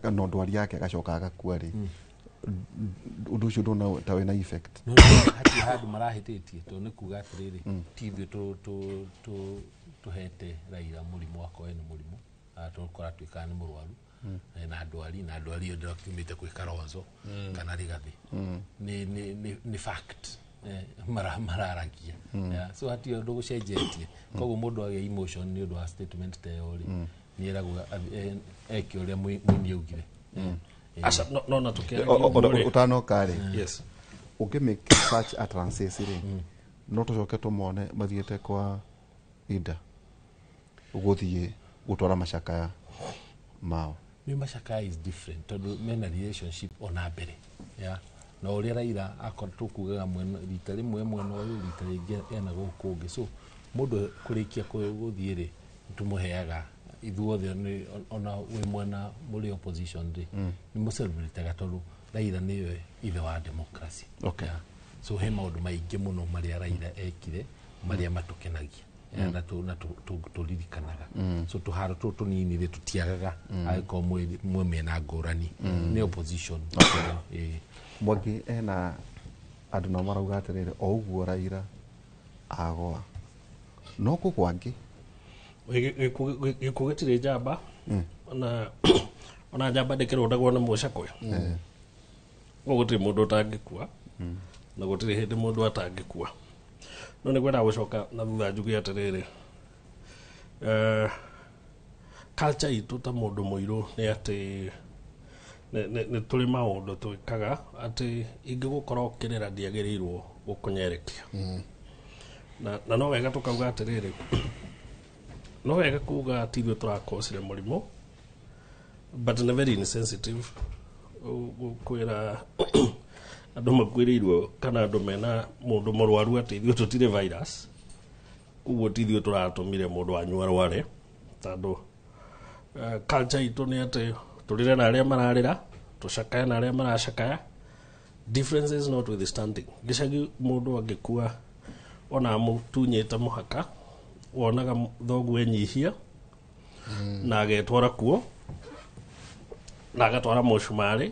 na ndwari yake agacoka agakua rĩ, ũndũ ũcio ndona ta wĩna effect? No no, hatirĩ handũ marahĩtĩtie, tondũ nĩ kuga atĩrĩrĩ, ti ithuĩ tũhete Raila mũrimũ, akorwo ena mũrimũ. Tũkora tuĩkaga nĩ mũrwaru na ndwari, na ndwari ĩyo ndĩrakiumĩte kwĩ Kalonzo kana Rigathĩ. Nĩ fact mararagia. Yeah, so hatirĩ ũndũ gũcenjetie. Koguo mũndũ agĩa emotion nĩ ũndũ wa statement ta ĩyo rĩ, nĩ eragwo eke ũrĩa mũini augire. Aca, no na tũkĩaragia ũguo rĩ. Ũtanoka rĩ, Yes. ũngĩ make such utterances rĩ, no tũcoke tũmone mathiĩte kwa Ida gũthiĩ gũtwara macakaya mao? Nĩ macakaya is different, tondũ mena relationship ona mbere, yeah. Na ũrĩa Raila akorwo tũkugaga mwena rita rĩmwe mwena ũyũ, rita rĩngĩ ena gũkũ ũngĩ. So mũndũ kũrĩkia gũthiĩ rĩ, tũmũheaga ithuothe ona wĩ mwena mũrĩ opposition rĩ, nĩ mũcelebrataga, tondũ Raila nĩwe ithe wa democracy. Yeah. So he maũndũ maingĩ mũno marĩa Raila ekire marĩa matũkenagia na tũririkanaga. So tũharo tũtũ tũnini rĩ, tũtiagaga angĩkorwo mwĩ mĩena ngũrani, nĩ opposition. Ĩĩ. Mwangi, ena andũ nao marauga atĩrĩrĩ, o ũguo Raila agwa no kũgwa angĩ. Gĩkuũ gĩtirĩ njamba, ona njamba ndĩkĩrũndagwo nĩ mũcakwe. Koguo gũtirĩ mũndũ ũtangĩkua, na gũtirĩ hĩndĩ mũndũ atangĩkua. No nĩ ngwendaga gũcoka na thutha njuge atĩrĩrĩ, culture itũ ta mũndũ mũirũ nĩ atĩ nĩ tũrĩ maũndũ twĩkaga atĩ ingĩgũkora ũkĩrĩra ndiagĩrĩirwo gũkũnyerekia. Na no wega tũkauga atĩrĩrĩ, no wega kuga ti ithuĩ tũrakocire mũrimũ, but nĩ very insensitive kwĩra andũ makuĩrĩirwo kana andũ mena mũndũ mũrwaru atĩ ithuĩ tũtirĩ virus, koguo ti ithuĩ tũratũmire mũndũ wanyu arware, tondũ culture itũ nĩ atĩ tũrĩre na arĩa mararĩra, tũcakae na arĩa maracakaya, differences notwithstanding. Gĩcagi mũndũ angĩkua ona mũtunyĩte mũhaka, wonaga thoguo enyihia na agetwara kuo na agatwara mũcumarĩ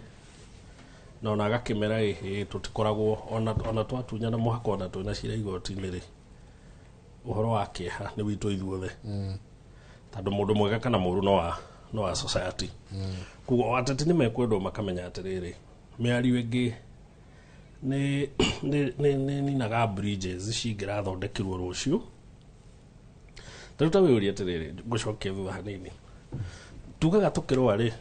na ona agakĩmera ĩhĩ tũtikoragwo ona twatunyana mũhaka, ona twĩna cira igoti-inĩ rĩ, ũhoro wa kĩeha nĩ witũ ithuothe, tondũ mũndũ mwega kana mũũru no wa society. Koguo ateti nĩ mekwendwo makamenya atĩrĩrĩ, mĩario ĩngĩ nĩ ninaga bridges cingĩrathondekirwo rũciũ. Ta rĩu ta wĩyũrie atĩrĩrĩ, ngũcokia thutha hanini, tugaga tũkĩrũa rĩ,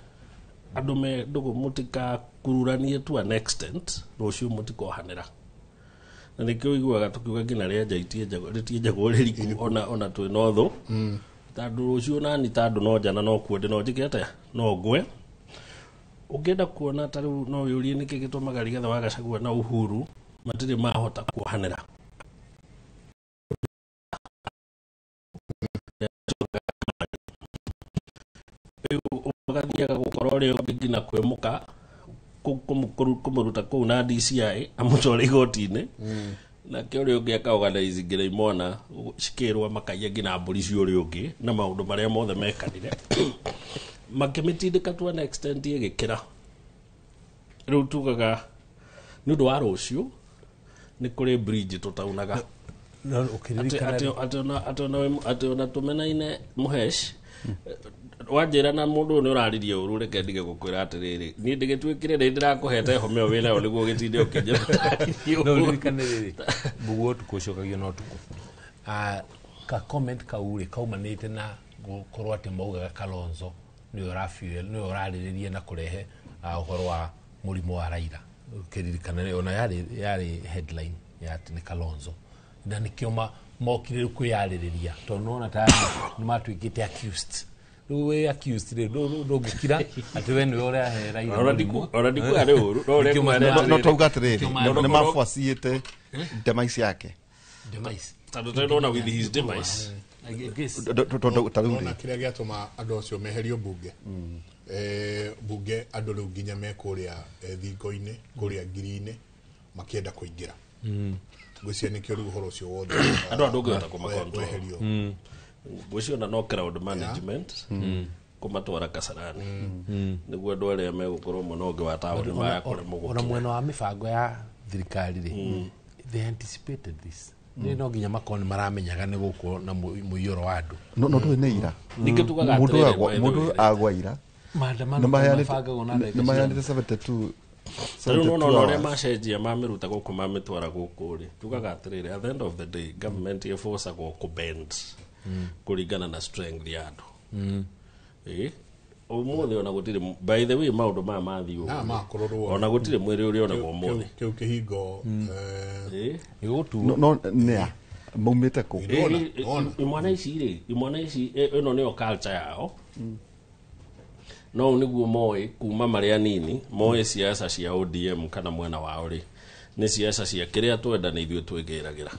andũ me ndũgũ mũtikakururanie to an extent rũciũ mũtikohanĩra, na nĩkĩo ũiguaga tũkiuga nginya rĩanja rĩtienjagwo rĩriku ona twĩna ũthũ, tondũ rũciũ nani tondũ no njana no kuonde no njĩke atĩa no ngwe. Ũngĩenda kuona ta rĩu no wĩyũrie nĩkĩ gĩtũmaga Rigathĩ wa Gachagua na Uhuru matirĩ mahota kuohanĩra. Rĩu ũgathiaga gũkora ũrĩa ũngĩ nginya kwĩ mũka Kũmũruta kũu na DCI amũtware igoti-inĩ, nake ũrĩa ũngĩ akaorganize nginya imwana cikĩrwo makaiya nginya mbũri cia ũrĩa ũngĩ na maũndũ marĩa mothe mekanire makĩmĩtindĩka to an extent ĩgĩkĩra. Rĩu tugaga nĩ ũndũ wa rũciũ nĩ kũrĩ bridge tũtaunaga. No ũkĩririkana Atĩ ona tũmenaine mũhesh wanjĩra na mũndũ ũyũ nĩ ũraririe ũru, reke ndige gũkwĩra atĩrĩrĩ, niĩ ndĩgĩtuĩkire nĩ ndĩrakũhete homa ĩyo wĩnayo nĩguo ũgĩtinde ũkĩnjĩra. No ũririkane rĩrĩ, mbugu ũtukũ ũcokagio na ũtukũ. Ka comment kau rĩ kaumanĩte na gũkorwo atĩ maugaga Kalonzo nĩwe ũrafuel, nĩwe ũrarĩrĩria na kũrehe ũhoro wa mũrimũ wa Raila. Ũkĩririkana ona yarĩ headline ya atĩ nĩ Kalonzo, na nĩkĩo mokire rĩu kwĩyarĩrĩria tondũ nĩwona ta nĩ matuĩkĩte accused. Rĩu wĩ accused rĩ, ndũngĩkira atĩ we nĩwe ũrahe Raila mũrimũ. Ona ndikuga nĩ ũru, no ũrĩa Nĩkĩo kuga nĩ No atĩrĩrĩ, twauga atĩrĩrĩ, Nĩkĩo nĩ mabuaciĩte demise yake. Demise. Tondũ tũrona with his demise. I guess. Tondũ ta rĩu Nona rĩ kĩrĩa gĩatũma andũ acio meherio bunge, bunge andũ rĩu nginya me kũrĩa thingo-inĩ kũrĩa ngiri-inĩ makĩenda kũingĩra, ngwĩciria nĩkĩo rĩu ũhoro ũcio wothe Andũ aya ndũngĩhota kũmacontrol. weherio. Ngwĩciria ona no crowd management kũmatwara Kasarani nĩguo andũ arĩa megũkorwo mwena ũngĩ wa taũni maya kũremwo Ona gũkinya. mwena wa mĩbango ya thirikari rĩ, they anticipated this, nĩ no nginya makorwo nĩ maramenyaga nĩ gũkũ na mũiyũro wa andũ. No ndũĩ nĩ ira. Ningĩ tugaga Mũndũ atĩrĩrĩ, agwa by the mũndũ way, agwa ira maandamano nĩ mabangagwo na ndagĩka nĩ maheanĩte cigana? 72. Ta rĩu nona 72 ũrĩa hours. macenjia mamĩruta gũkũ mamĩtwara gũkũ rĩ, tugaga atĩrĩrĩ, at the end of the day government ĩbocagwo kũbend kũringana na strength ya andũ. Ĩ, ũmũthĩ ona gũtirĩ, by the way, maũndũ maya mathiĩ ũguo, Na makũrorwo. ona gũtirĩ mwĩrĩ ũrĩa onagwo ũmũthĩ. Kĩu kĩhingo Ĩ. Gĩgũtuo. No nĩa maumĩte kũ? Nĩwona, Ĩ, ĩ, nĩwona. Imwana ici rĩ, imwana ici ĩno nĩyo culture yao, no ũũ nĩguo moĩ kuma marĩ anini, moĩ siasa cia ODM kana mwena wao rĩ nĩ siasa cia kĩrĩa twenda nĩ ithuĩ twĩgĩragĩra,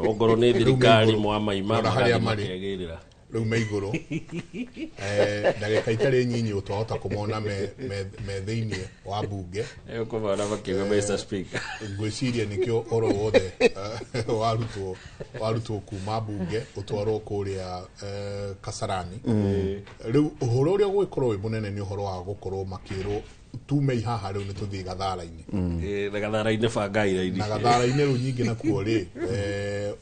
ongorwo nĩ thirikari mwamaima Rora harĩa magathiĩ marĩ. makegĩrĩra. Rĩu me igũrũ, ndagĩka itarĩ nyinyi ũtwahota kũmona me thĩiniĩ wa bunge. Ũkũmona makiuga, "Mr Speaker." Ngwĩciria nĩkĩo ũhoro wothe warutwo kuma bunge ũtwarwo kũrĩa Kasarani. Rĩu ũhoro ũrĩa ũgũgĩkorwo wĩ mũnene nĩ ũhoro wa gũkorwo makĩrwo tumei haha, rĩu nĩ tũthiĩ gathara-inĩ. Ĩ, na gathara-inĩ bangai raini. Na gathara-inĩ rĩu nyingĩ nakuo rĩ,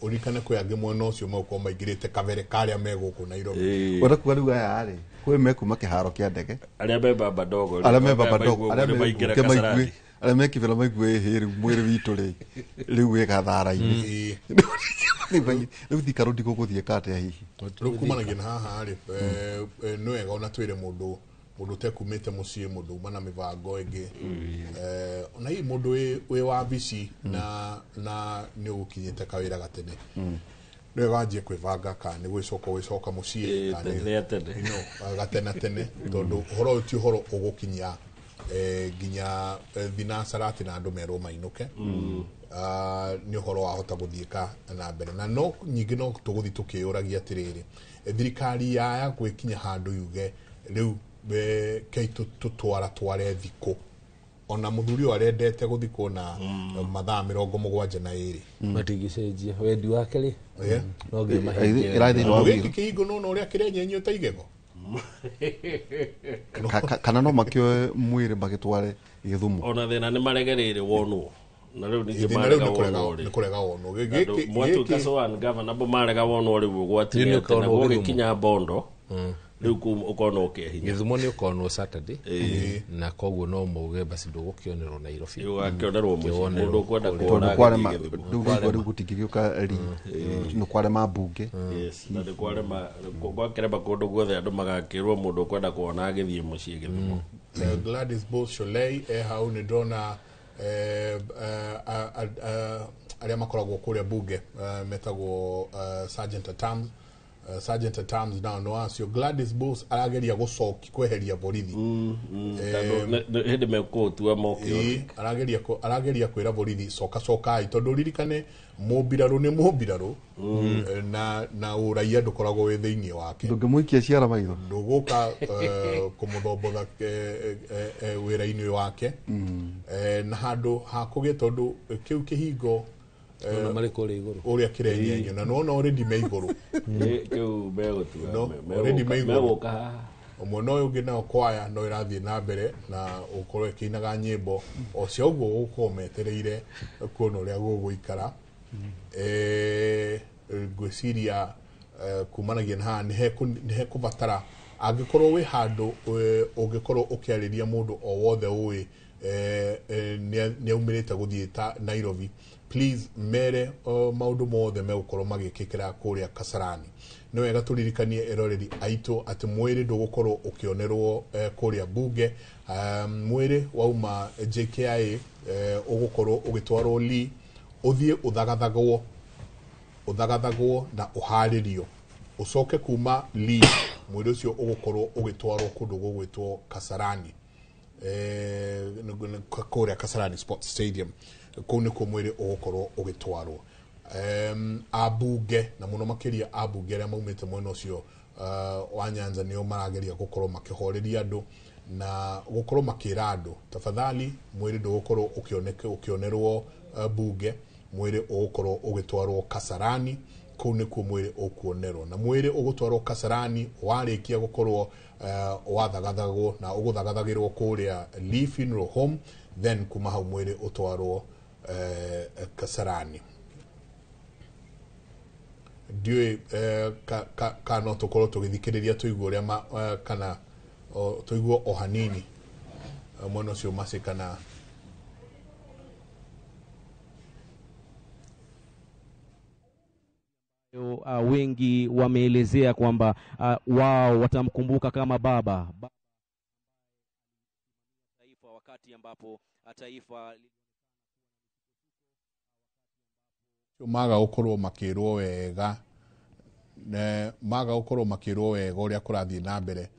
ũririkane kwĩ angĩ mwena ũcio megũkorwo maingĩrĩte kabere karĩa me gũkũ Nairobi. Ĩ, Wenda kuga rĩu aya rĩ kwĩ mekuma kĩharo kĩa ndege, arĩa me baba ndogo rĩ, arĩa me baba maigua ndogo, ũguo arĩa nĩ me maingĩra bunge maigue, Kasarani. arĩa me kĩbĩra maigue ĩhĩ rĩu mwĩrĩ witũ rĩ rĩu wĩ gathara-inĩ. Rĩu Thika Road gũgũthiĩka atĩa hihi? Rĩu kumanagia na haha rĩ, nĩ wega ona twĩre mũndũ ũtekumĩte mũciĩ, mũndũ uma na mĩbango ĩngĩ, ona hihi mũndũ wĩ wabici na nĩ ũgũkinyĩte kawĩra gatene, nĩ wega wanjie kwĩbanga kana nĩ gwĩcoka mũciĩ kana tene tene. Gatena tene, tondũ ũhoro ũyũ ti ũhoro ũgũkinya nginya thinacara atĩ na andũ merwo mainũke. Nĩ ũhoro wahota gũthiĩka na mbere na no nyingĩ no tũgũthiĩ tũkĩyũragia atĩrĩrĩ, thirikari yaya gwĩkinya handũ yuge rĩu kei tũtwara tware thikũ ona mũthuri ũyũ arendete gũthikwo na mathaa 72. Matingĩcenjia wendi wake rĩ, no nginya mahingie. Ĩrathiĩ thĩinĩ wa Gĩkĩ will. kĩhingo nona ũrĩa kĩrenyenyio ta igego. Kana no makĩoe mwĩrĩ magĩtware Gĩthumo. Ona thĩna nĩ maregereire wonwo na rĩu ningĩ Thĩna rĩu marega nĩ kũrega wonwo nĩ rĩ kũrega wonwo. Andũ mwatuĩka Soan governor bo marega wonwo rĩu ũgwati Nĩ nĩ atĩ ũkonwo naguo Gĩthumo. ũgĩkinya Bondo rĩu kũu ũkona ũkĩhinya. Gĩthumo nĩ ũkonwo Saturday, na koguo no mauge basi ndũgũkĩonerwo Nairobi. Ũgakĩonerwo mũciĩ. Kĩonerwo Mũndũ ũkwenda kũrĩa. kuona Tondũ kwarema agĩthiĩ Gĩthumo. rĩu rĩu rĩu gũtingĩgĩũka ri nĩ kwarema mbunge. Yes, na nĩ kwarema gwakĩrema kũndũ guothe andũ magakĩrwo mũndũ ũkwenda kuona agĩthiĩ mũciĩ Gĩthumo. Gladys Bolsholei hau nĩ ndona arĩa makoragwo kũrĩa bunge, metagwo Sergeant at Arms. Sergeant at Arms nao no acio. Gladys Bose arageria gũcoki kweheria borithi. Tondũ hĩndĩ mekũũtua mokĩo. Ĩĩ, arageria kwĩra borithi coka cokai, tondũ ririkane mũmbirarũ nĩ mũmbirarũ, na ũraiya ndũkoragwo wĩ thĩinĩ wake. Ndũngĩmũikia ciara maitho. Ndũgũka kũmũthombotha wĩra-inĩ wake. Na handũ ha kũgĩe, tondũ kĩu kĩhingo Ona marĩ kũrĩa igũrũ. Ũrĩa kĩrenyenyo na nĩwona already me igũrũ. Kĩu megũtua. No, already me igũrũ. Megũka haha. Mwena ũyũ ũngĩ nao kwaya no ĩrathiĩ na mbere na gũkorwo ĩkĩinaga nyĩmbo o cia ũguo, gũkorwo metereire kuona ũrĩa gũgũikara. Ngwĩciria kumanagia na haha nĩ hekũbatara angĩkorwo wĩ handũ ũngĩkorwo ũkĩarĩria mũndũ o wothe ũĩ nĩ aumĩrĩte gũthiĩ ta Nairobi, please mere maũndũ mothe megũkorwo magĩkĩkĩra kũrĩa Kasarani. Nĩ wega tũririkanie eroreri aitũ atĩ mwĩrĩ ndũgũkorwo ũkĩonerwo kũrĩa bunge. Mwĩrĩ wauma JKIA ũgũkorwo ũgĩtwarwo Lee, ũthiĩ ũthagathagwo na ũharĩrio, ũcoke kuma Lee mwĩrĩ ũcio ũgũkorwo ũgĩtwarwo kũndũ gũgwĩtwo Kasarani, kũrĩa Kasarani Sports Stadium. Kũu nĩkuo mwĩrĩ ũgũkorwo ũgĩtwarwo. Ambunge na mũno makĩria ambunge arĩa maumĩte mwena ũcio wa Nyanza nĩo marageria gũkorwo makĩhoreria andũ na gũkorwo makĩra andũ tafadhali mwĩrĩ ndũgũkorwo ũkĩonerwo bunge. Mwĩrĩ ũgũkorwo ũgĩtwarwo Kasarani, kũu nĩkuo mwĩrĩ ũkuonerwo, na mwĩrĩ ũgũtwarwo Kasarani warĩkia gũkorwo wathagathagwo na ũgũthagathagĩrwo kũrĩa Lee Funeral Home, then kuma hau mwĩrĩ ũtwarwo Kasarani. Ndiũĩ ka no tũkorwo tũgĩthikĩrĩria tũigue ũrĩa kana tũigue o hanini mwena ũcio maci kana. Wengi wameelezea kwamba wao watamkumbuka kama baba taifa wakati ambapo taifa maga gũkorwo makĩrwo wega maga gũkorwo makĩrwo wega ũrĩa kũrathiĩ na mbere,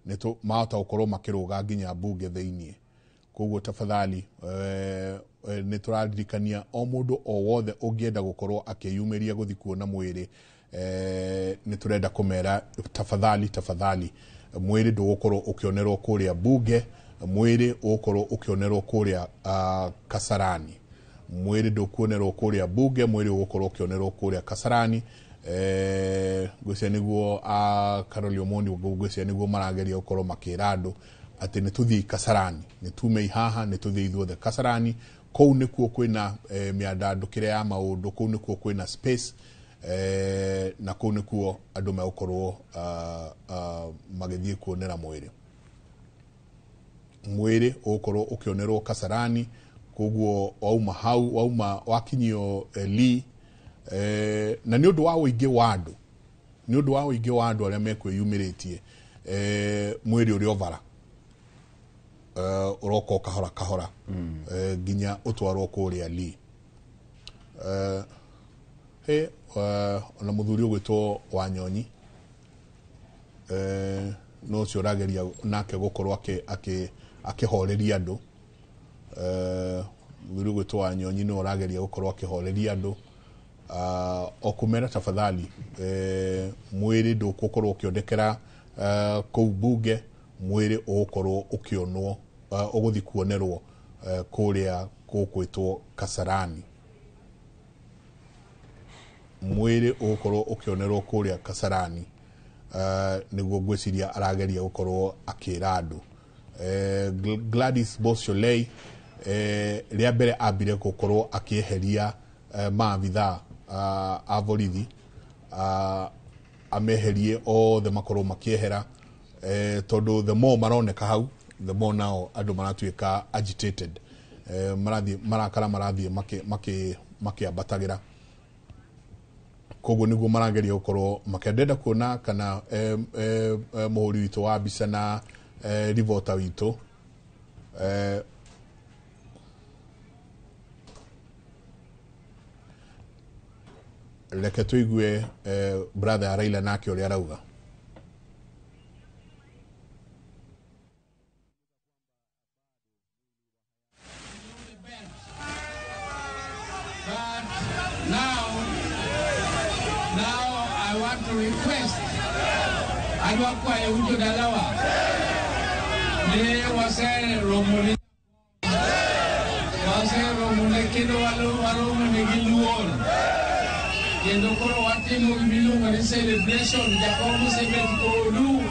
nĩ mahota gũkorwo makĩrũga nginya mbunge thĩiniĩ. Koguo tafadhali nĩ tũraririkania o mũndũ o wothe ũngĩenda gũkorwo akĩyumĩria gũthiĩ kuona mwĩrĩ, nĩ tũrenda kũmera tafadhali, tafadhali, mwĩrĩ ndũgũkorwo ũkĩonerwo kũrĩa bunge, mwĩrĩ ũgũkorwo ũkĩonerwo kũrĩa Kasarani. Mwĩrĩ ndũkuonerwo kũrĩa bunge, mwĩrĩ ũgũkorwo ũkĩonerwo kũrĩa Kasarani. Ngwĩciria nĩguo Carol Omondi, ngwĩciria nĩguo marageria gũkorwo makĩra andũ atĩ nĩ tũthiĩ Kasarani, nĩ tumei haha, nĩ tũthiĩ ithuothe Kasarani. Kũu nĩkuo kwĩna mĩandandũkĩre ya maũndũ, kũu nĩkuo kwĩna space, na kũu nĩkuo andũ megũkorwo magĩthiĩ kuonera mwĩrĩ. Mwĩrĩ ũgũkorwo ũkĩonerwo Kasarani. Koguo wauma hau, wauma wakinyio Lee, na nĩ ũndũ wa ũingĩ wa andũ, nĩ ũndũ wa ũingĩ wa andũ arĩa mekwĩyumĩrĩtie, mwĩrĩ ũrĩ o bara ũroka o kahora kahora nginya ũtwarwo kũrĩa Lee. He ona mũthuri ũgwĩtwo Wanyonyi no ũcio ũrageria nake gũkorwo akĩhoreria andũ. Mũthuri ũgwĩtwo Wanyonyi nĩwe ũrageria gũkorwo akĩhoreria andũ o kũmera tafadhali mwĩrĩ ndũgũkorwo ũkĩonekera kũu bunge, mwĩrĩ ũgũkorwo ũkĩonwo, ũgũthiĩ kuonerwo kũrĩa gũgwĩtwo Kasarani. Mwĩrĩ ũgũkorwo ũkĩonerwo kũrĩa Kasarani, nĩguo ngwĩciria arageria gũkorwo akĩra andũ. Gladys Bosholei rĩa mbere ambire gũkorwo akĩeheria maabithaa a borithi, ameherie othe makorwo makĩehera, tondũ the more maroneka hau, the more nao andũ maratuĩka agitated, marathiĩ marakara marathiĩ makĩambatagĩra. Koguo nĩguo marageria gũkorwo makĩendenda kuona kana mũhũri witũ wa mbica na ribota witũ Reke tũigue brother ya Raila nake ũrĩa arauga. But now I want to request adwa kwayo uto dalawa ne waseromone kendo waromone gi luor kendo koro watimo gimiluongo ni celebration. Jakom osebet kodu.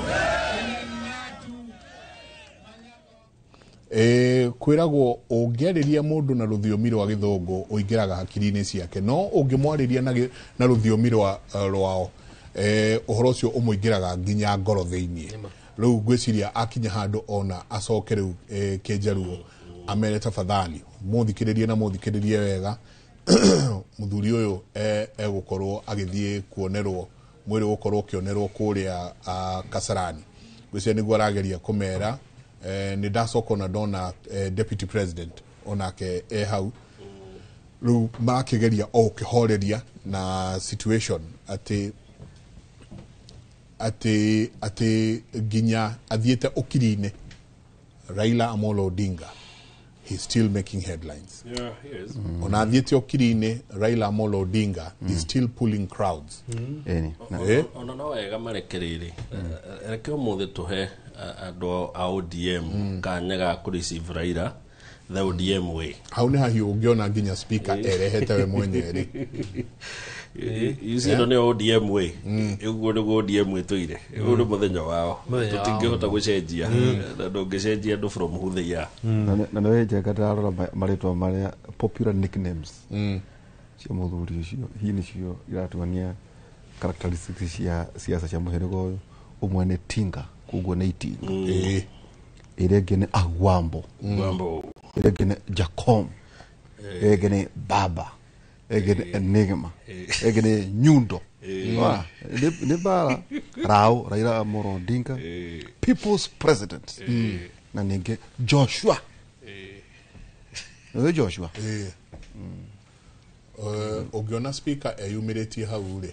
Kwĩragwo ũngĩarĩria mũndũ na rũthiomi rwa gĩthũngũ ũingĩraga hakiri-inĩ ciake, no ũngĩmwarĩria na rũthiomi rwao ũhoro ũcio ũmũingĩraga nginya ngoro thĩiniĩ. Rĩu ngwĩciria akinya handũ ona acoke rĩu kĩnjaruo amere tafadhali mũthikĩrĩrie na mũthikĩrĩrie wega. Mũthuri ũyũ egũkorwo agĩthiĩ kuonerwo mwĩrĩ gũkorwo ũkĩonerwo kũrĩa Kasarani. Ngwĩciria nĩguo arageria kũmera. Nĩ ndacoka ona ndona deputy president onake e hau rĩu marakĩgeria o ũkĩhoreria na situation atĩ atĩ atĩ nginya athiĩte ũkiri-inĩ Raila Amolo Odinga, he's still making headlines. Yeah, he is. Ona athiĩte ũkiri-inĩ Raila Amolo Odinga is still pulling crowds. Ĩni. Ona no wega mareke rĩrĩ, reke ũmũthĩ tũhe andũ a ODM kanya ga kũ receive Raila the ODM way. Hau nĩ hahiũ ũngĩona nginya speaker erehete we mwenyewe rĩ. Ici ĩno nĩ ODM way, ũguo nĩguo ODM ĩtũire, ũyũ nĩ mũthenya wao, Mũthenya wao. tũtingĩhota gũcenjia na ndũngĩcenjia andũ from who they are. Na nĩ njega ndarora marĩtwa marĩa popular nicknames cia mũthuri ũcio, hihi nĩcio iratuania characteristics cia siasa cia mũhĩrĩga ũyũ. Ũmwe nĩ Tinga, koguo nĩ itinga. Ĩrĩa ĩngĩ nĩ Agwambo. Gwambo. Ĩrĩa ĩngĩ nĩ Jacom, ĩrĩa ĩngĩ nĩ Baba, ĩrĩa ĩngĩ nĩ Enigma, ĩrĩa ĩngĩ nĩ Nyundo. Wona, nĩ bara Rao Raila Amolo Odinga, People's President, na ningĩ Joshua. Nĩũĩ Joshua? Ĩĩ. Ũngĩona speaker eyumĩrĩtie hau rĩ,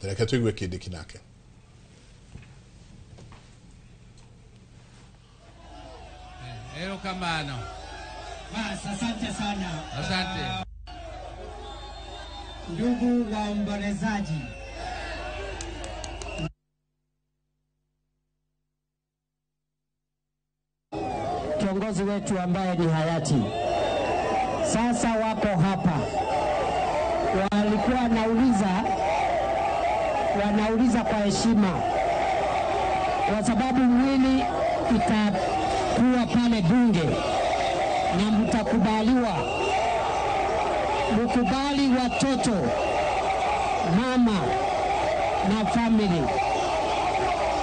reke tũigue kĩndĩki nake. Erokamano. Bas, asante sana. Asante. Ndugu waombolezaji, kiongozi wetu ambaye ni hayati sasa wako hapa, walikuwa wanauliza kwa heshima, kwa sababu mwili itakuwa pale bunge na mtakubaliwa, mkubali watoto, mama na family,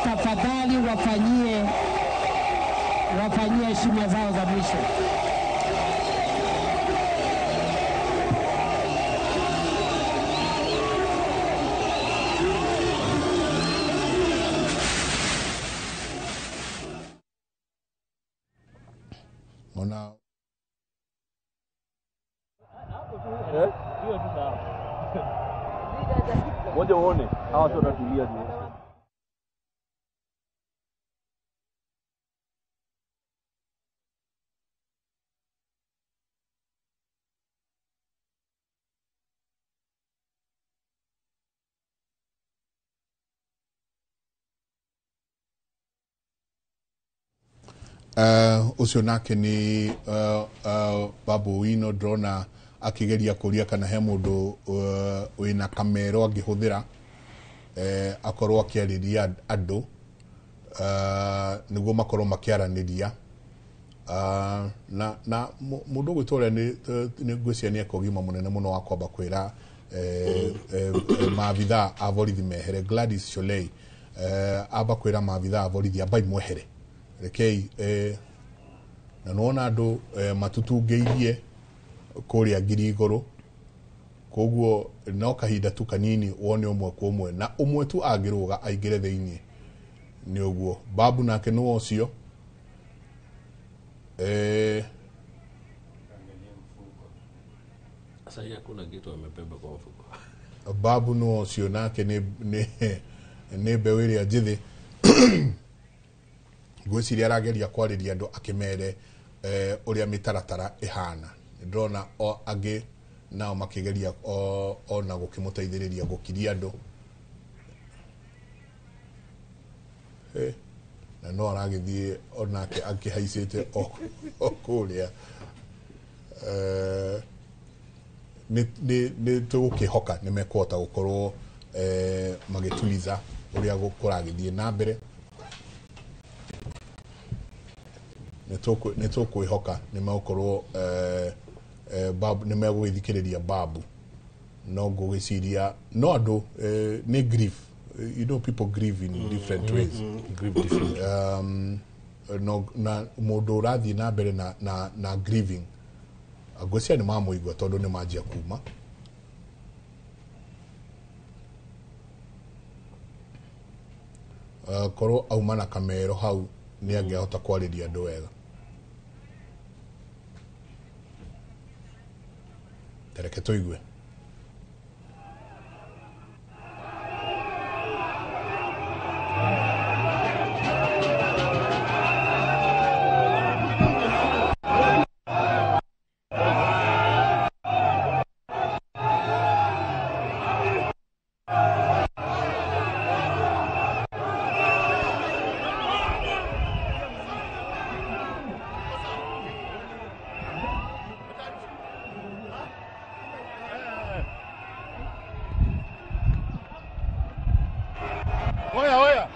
tafadhali wafanyie heshima zao za mwisho. Ona Ngoja uone hawa watu wanatulia juu. Ũcio nake nĩ Babu Owino ndĩrona akĩgeria kũria kana he mũndũ wĩna kamero angĩhũthĩra akorwo akĩarĩria andũ nĩguo makorwo makĩaranĩria. Na mũndũ ũgwĩtwo ũrĩa nĩ ngwĩciria nĩ eka ũgima mũnene mũno wa kwamba kwĩra maabithaa a borithi mehere. Gladys Sholei amba kwĩra maabithaa a borithi ambai mwehere, rekei na nĩwona andũ matutungĩirie kũrĩa ngiri igũrũ, koguo no kahinda tu kanini wone ũmwe kwa ũmwe, na ũmwe tu angĩrũga aingĩre thĩiniĩ nĩ ũguo. Babu nake nĩ ũcio Sasa hakuna kitu amebeba kwa mfuko. Babu no ũcio nake nĩ mbeũ ĩrĩa njĩthĩ. Ngwĩciria arageria kwarĩria andũ akĩmere ũrĩa mĩtaratara ĩhana. Ndĩrona o angĩ nao makĩgeria ona gũkĩmũteithĩrĩria gũkiria andũ. Na no aragĩthiĩ onake akĩhaicĩte o kũrĩa. Nĩ tũgũkĩhoka nĩ mekũhota gũkorwo magĩtuliza ũrĩa kũragĩthiĩ na mbere. Nĩ tũkwĩhoka nĩ megũkorwo nĩ megũgĩthikĩrĩria Babu. No ngũgĩciria no andũ nĩ grief. You know, people grieve in different ways. Grieve different. No, na mũndũ ũrathiĩ na mbere na grieving, ngwĩciria nĩ mamũigua tondũ nĩ manjia kuma. Korwo auma na kamero hau nĩ angĩahota kwarĩria andũ wega. Tareke tũigue. Oya, oya.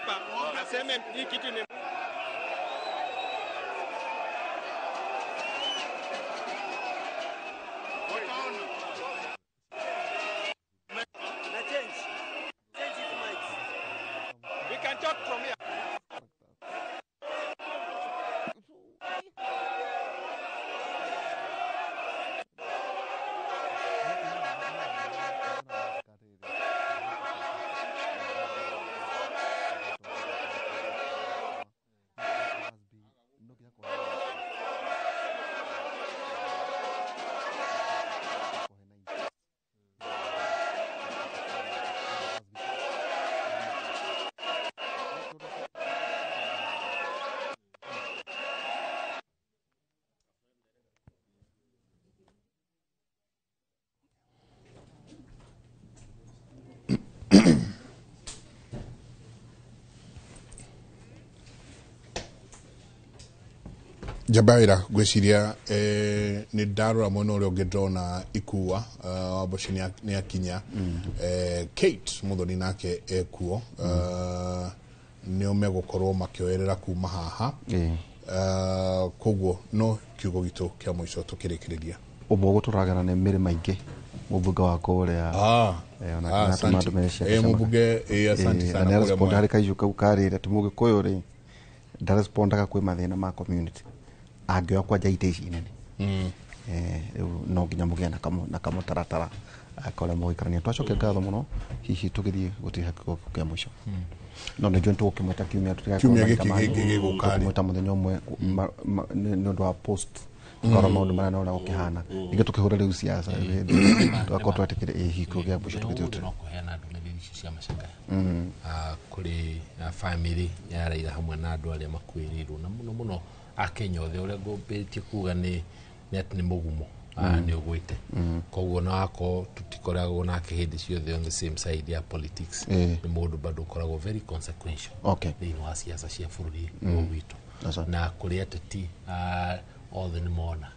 hapa aseme hii kitu ni We can talk from here. Njabaira ngwiciria nä ndarora mwena å rä a å ngä ndona ikua Wamboci nä akinya. Kate Muthoni nake ekuo, nä o megåkorwo makĩoerera kuma haha. Koguo no kiugo gitå kä a mũico tũkĩrĩkĩrĩria. Ũmwe gũtũragana nĩ mĩrĩ maingĩ mũmbunge wa kũrĩa. Asante. Mũmbunge, asante sana kũrĩa nĩaresponda harĩ kaicũ kau karĩre ti mũgĩkũyũ rĩ ndarespondaga kwĩ mathĩna ma community angĩoya kwanja itĩ ici nene. Rĩu no nginya mũgĩe na kamũtaratara karĩa mũgũikarania. Twacokia ngatho mũno, hihi tũgĩthiĩ gũtiha kiugo kĩa mũico no nĩ njũĩ tũgũkĩmwĩta kiumia. Kiumia gĩkĩ gĩngĩ gĩgũka rĩ. Tũkũmwĩta mũthenya ũmwe nĩ ũndũ wa post tũkarora maũndũ marĩa na ũrĩa gũkĩhana ningĩ tũkĩhũra rĩu siasa tũgakorwo twetĩkĩre hihi kiugo kĩa mũico tũgĩthiĩ ũguo no kũheana ndũmĩrĩri icio cia macakaya kũrĩ family ya Raila hamwe na andũ arĩa makuĩrĩirwo na mũno mũno akenya othe. Ũrĩa ngũmbĩtie kuga nĩ atĩ nĩ mũgumo nĩ ũgwĩte, koguo na wakorwo tũtikoragwo nake hĩndĩ ciothe on the same side ya politics, nĩ mũndũ bado ũkoragwo very consequential thĩinĩ wa siasa cia bũrũri ũyũ witũ. Na kũrĩ ateti othe nĩ mona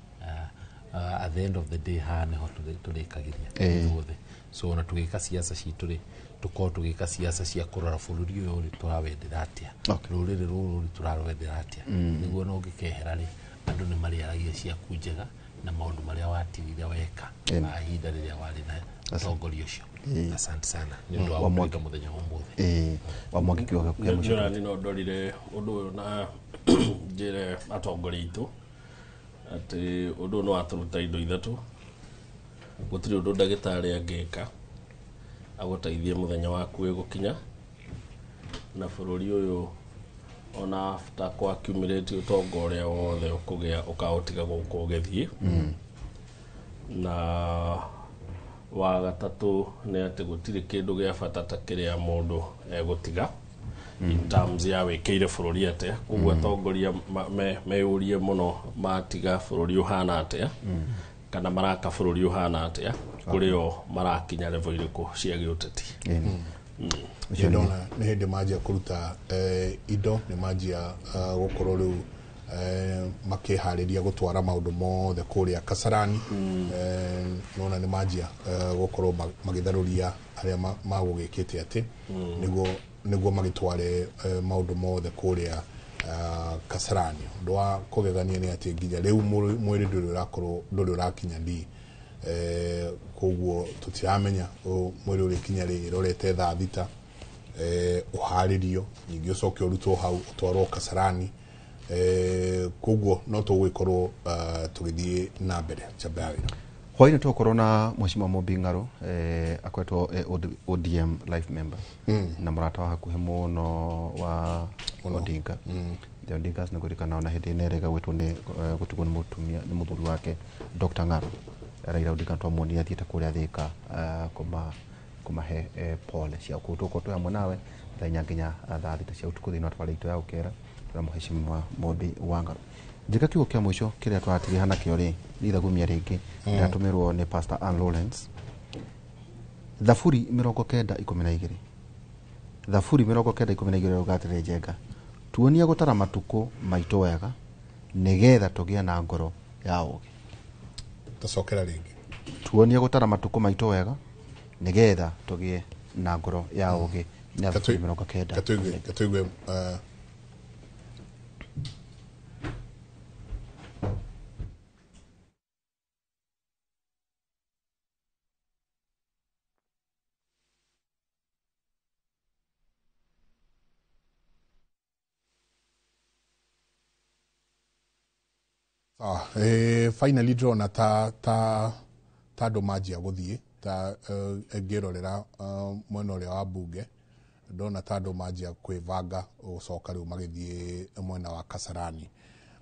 at the end of the day haha nĩho tũrĩkagĩria ithuothe. So ona tũgĩka siasa citũ rĩ, tũkorwo tũgĩka siasa cia kũrora bũrũri ũyũ rĩ tũrawendera atĩa, rũrĩrĩ rũrũ rĩ tũrarwendera atĩa, nĩguo na ũngĩkehera rĩ andũ nĩ marĩaragia ciaku njega na maũndũ marĩa watigire weka ihinda rĩrĩa warĩ na ũtongoria ũcio. Asante sana nĩ ũndũ wa gũtwĩta mũthenya wa ũmũthĩ. Wa Mwangi kiugo kĩa mũico. Nĩ no ndorire ũndũ ũyũ na njĩre atongoria aitũ atĩ ũndũ ũyũ nĩ watũruta indo ithatũ. Gũtirĩ ũndũ ndagĩtarĩ angĩka agũteithie mũthenya waku wĩgũkinya, na bũrũri ũyũ ona after kwa accumulate ũtonga ũrĩa wothe ũkũgĩa ũkaũtiga gũkũ ũgĩthiĩ. Na wa gatatũ nĩ atĩ gũtirĩ kĩndũ gĩa bata ta kĩrĩa mũndũ egũtiga in terms ya wĩkĩire bũrũri atĩa. Koguo atongoria meyũrie mũno matiga bũrũri ũhana atĩa, kana maraka bũrũri ũhana atĩa, kũrĩ o marakinya level irĩkũ cia gĩũteti. Nĩ ndona nĩ hĩndĩ manjia kũruta indo, nĩ manjia gũkorwo rĩu makĩharĩria gũtwara maũndũ mothe kũrĩa Kasarani. Nona nĩ manjia gũkorwo magĩtharũria arĩa magũgĩkĩte atĩ nĩguo magĩtware maũndũ mothe kũrĩa Kasarani. Ũndũ wa kũgegania nĩ atĩ nginya rĩu mwĩrĩ ndũrĩ ũrakorwo ndũrĩ ũrakinya ndi, koguo tũtiramenya mwĩrĩ ũrĩkinya rĩ ĩrorete thaa 6 ũharĩrio ningĩ ũcoke ũrutwo hau ũtwarwo Kasarani. Koguo no tũgũgĩkorwo tũgĩthiĩ na mbere njamba ya wĩra. Hwainĩ tũgũkorwo na Mheshimiwa Mumbi Ng'arũ, akoretwo ODM life member na mũrata wa hakuhĩ mũno wa Odinga. The Odingas nĩ ngũririkana ona hĩndĩ ĩno ĩrega gwĩtwo nĩ gũtigwo nĩ mũtumia nĩ mũthuri wake Dr. Ng'arũ. Raila Odinga twamuonire athiĩte kũrĩa Thika kũmahe pole cia kũu. Tũgũkorwo twĩ hamwe nawe thaa 4 nginya thaa 6 cia ũtukũ thĩinĩ wa tabarĩra itũ ya Gũkera na Mheshimiwa Mumbi wa Ng'arũ. Njĩka kiugo kĩa mũico kĩrĩa tũratigĩha nakĩo rĩ nĩ ithagumia rĩngĩ ndĩratũmĩrwo nĩ Pastor Ann Lawrence. Thaburi 90:12, Thaburi 90:12 rauga atĩrĩ, Njenga tuonie gũtara matukũ maitũ wega nĩgetha tũgĩe na ngoro ya ũũgĩ. Tũcokera rĩngĩ. Tuonie gũtara matukũ maitũ wega nĩgetha tũgĩe na ngoro ya ũũgĩ. 90. Katũigue finally ndĩrona ta andũ manjia gũthiĩ ta ngĩrorera mwena ũrĩa wa bunge ndona ta andũ manjia kwĩbanga gũcoka rĩu magĩthiĩ mwena wa Kasarani.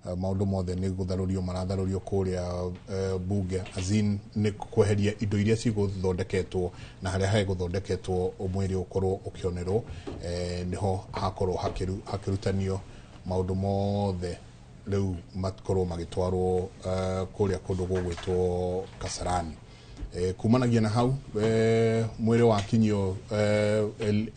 Maũndũ mothe nĩ gũtharũrio maratharũrio kũrĩa bunge, azin nĩ kweheria indo iria cigũthondeketwo na harĩa hegũthondeketwo mwĩrĩ ũkorwo ũkĩonerwo, nĩho hakorwo hakĩrutanio maũndũ mothe rĩu makorwo magĩtwarwo kũrĩa kũndũ gũgwĩtwo Kasarani. Kumanagia na hau mwĩrĩ wakinyio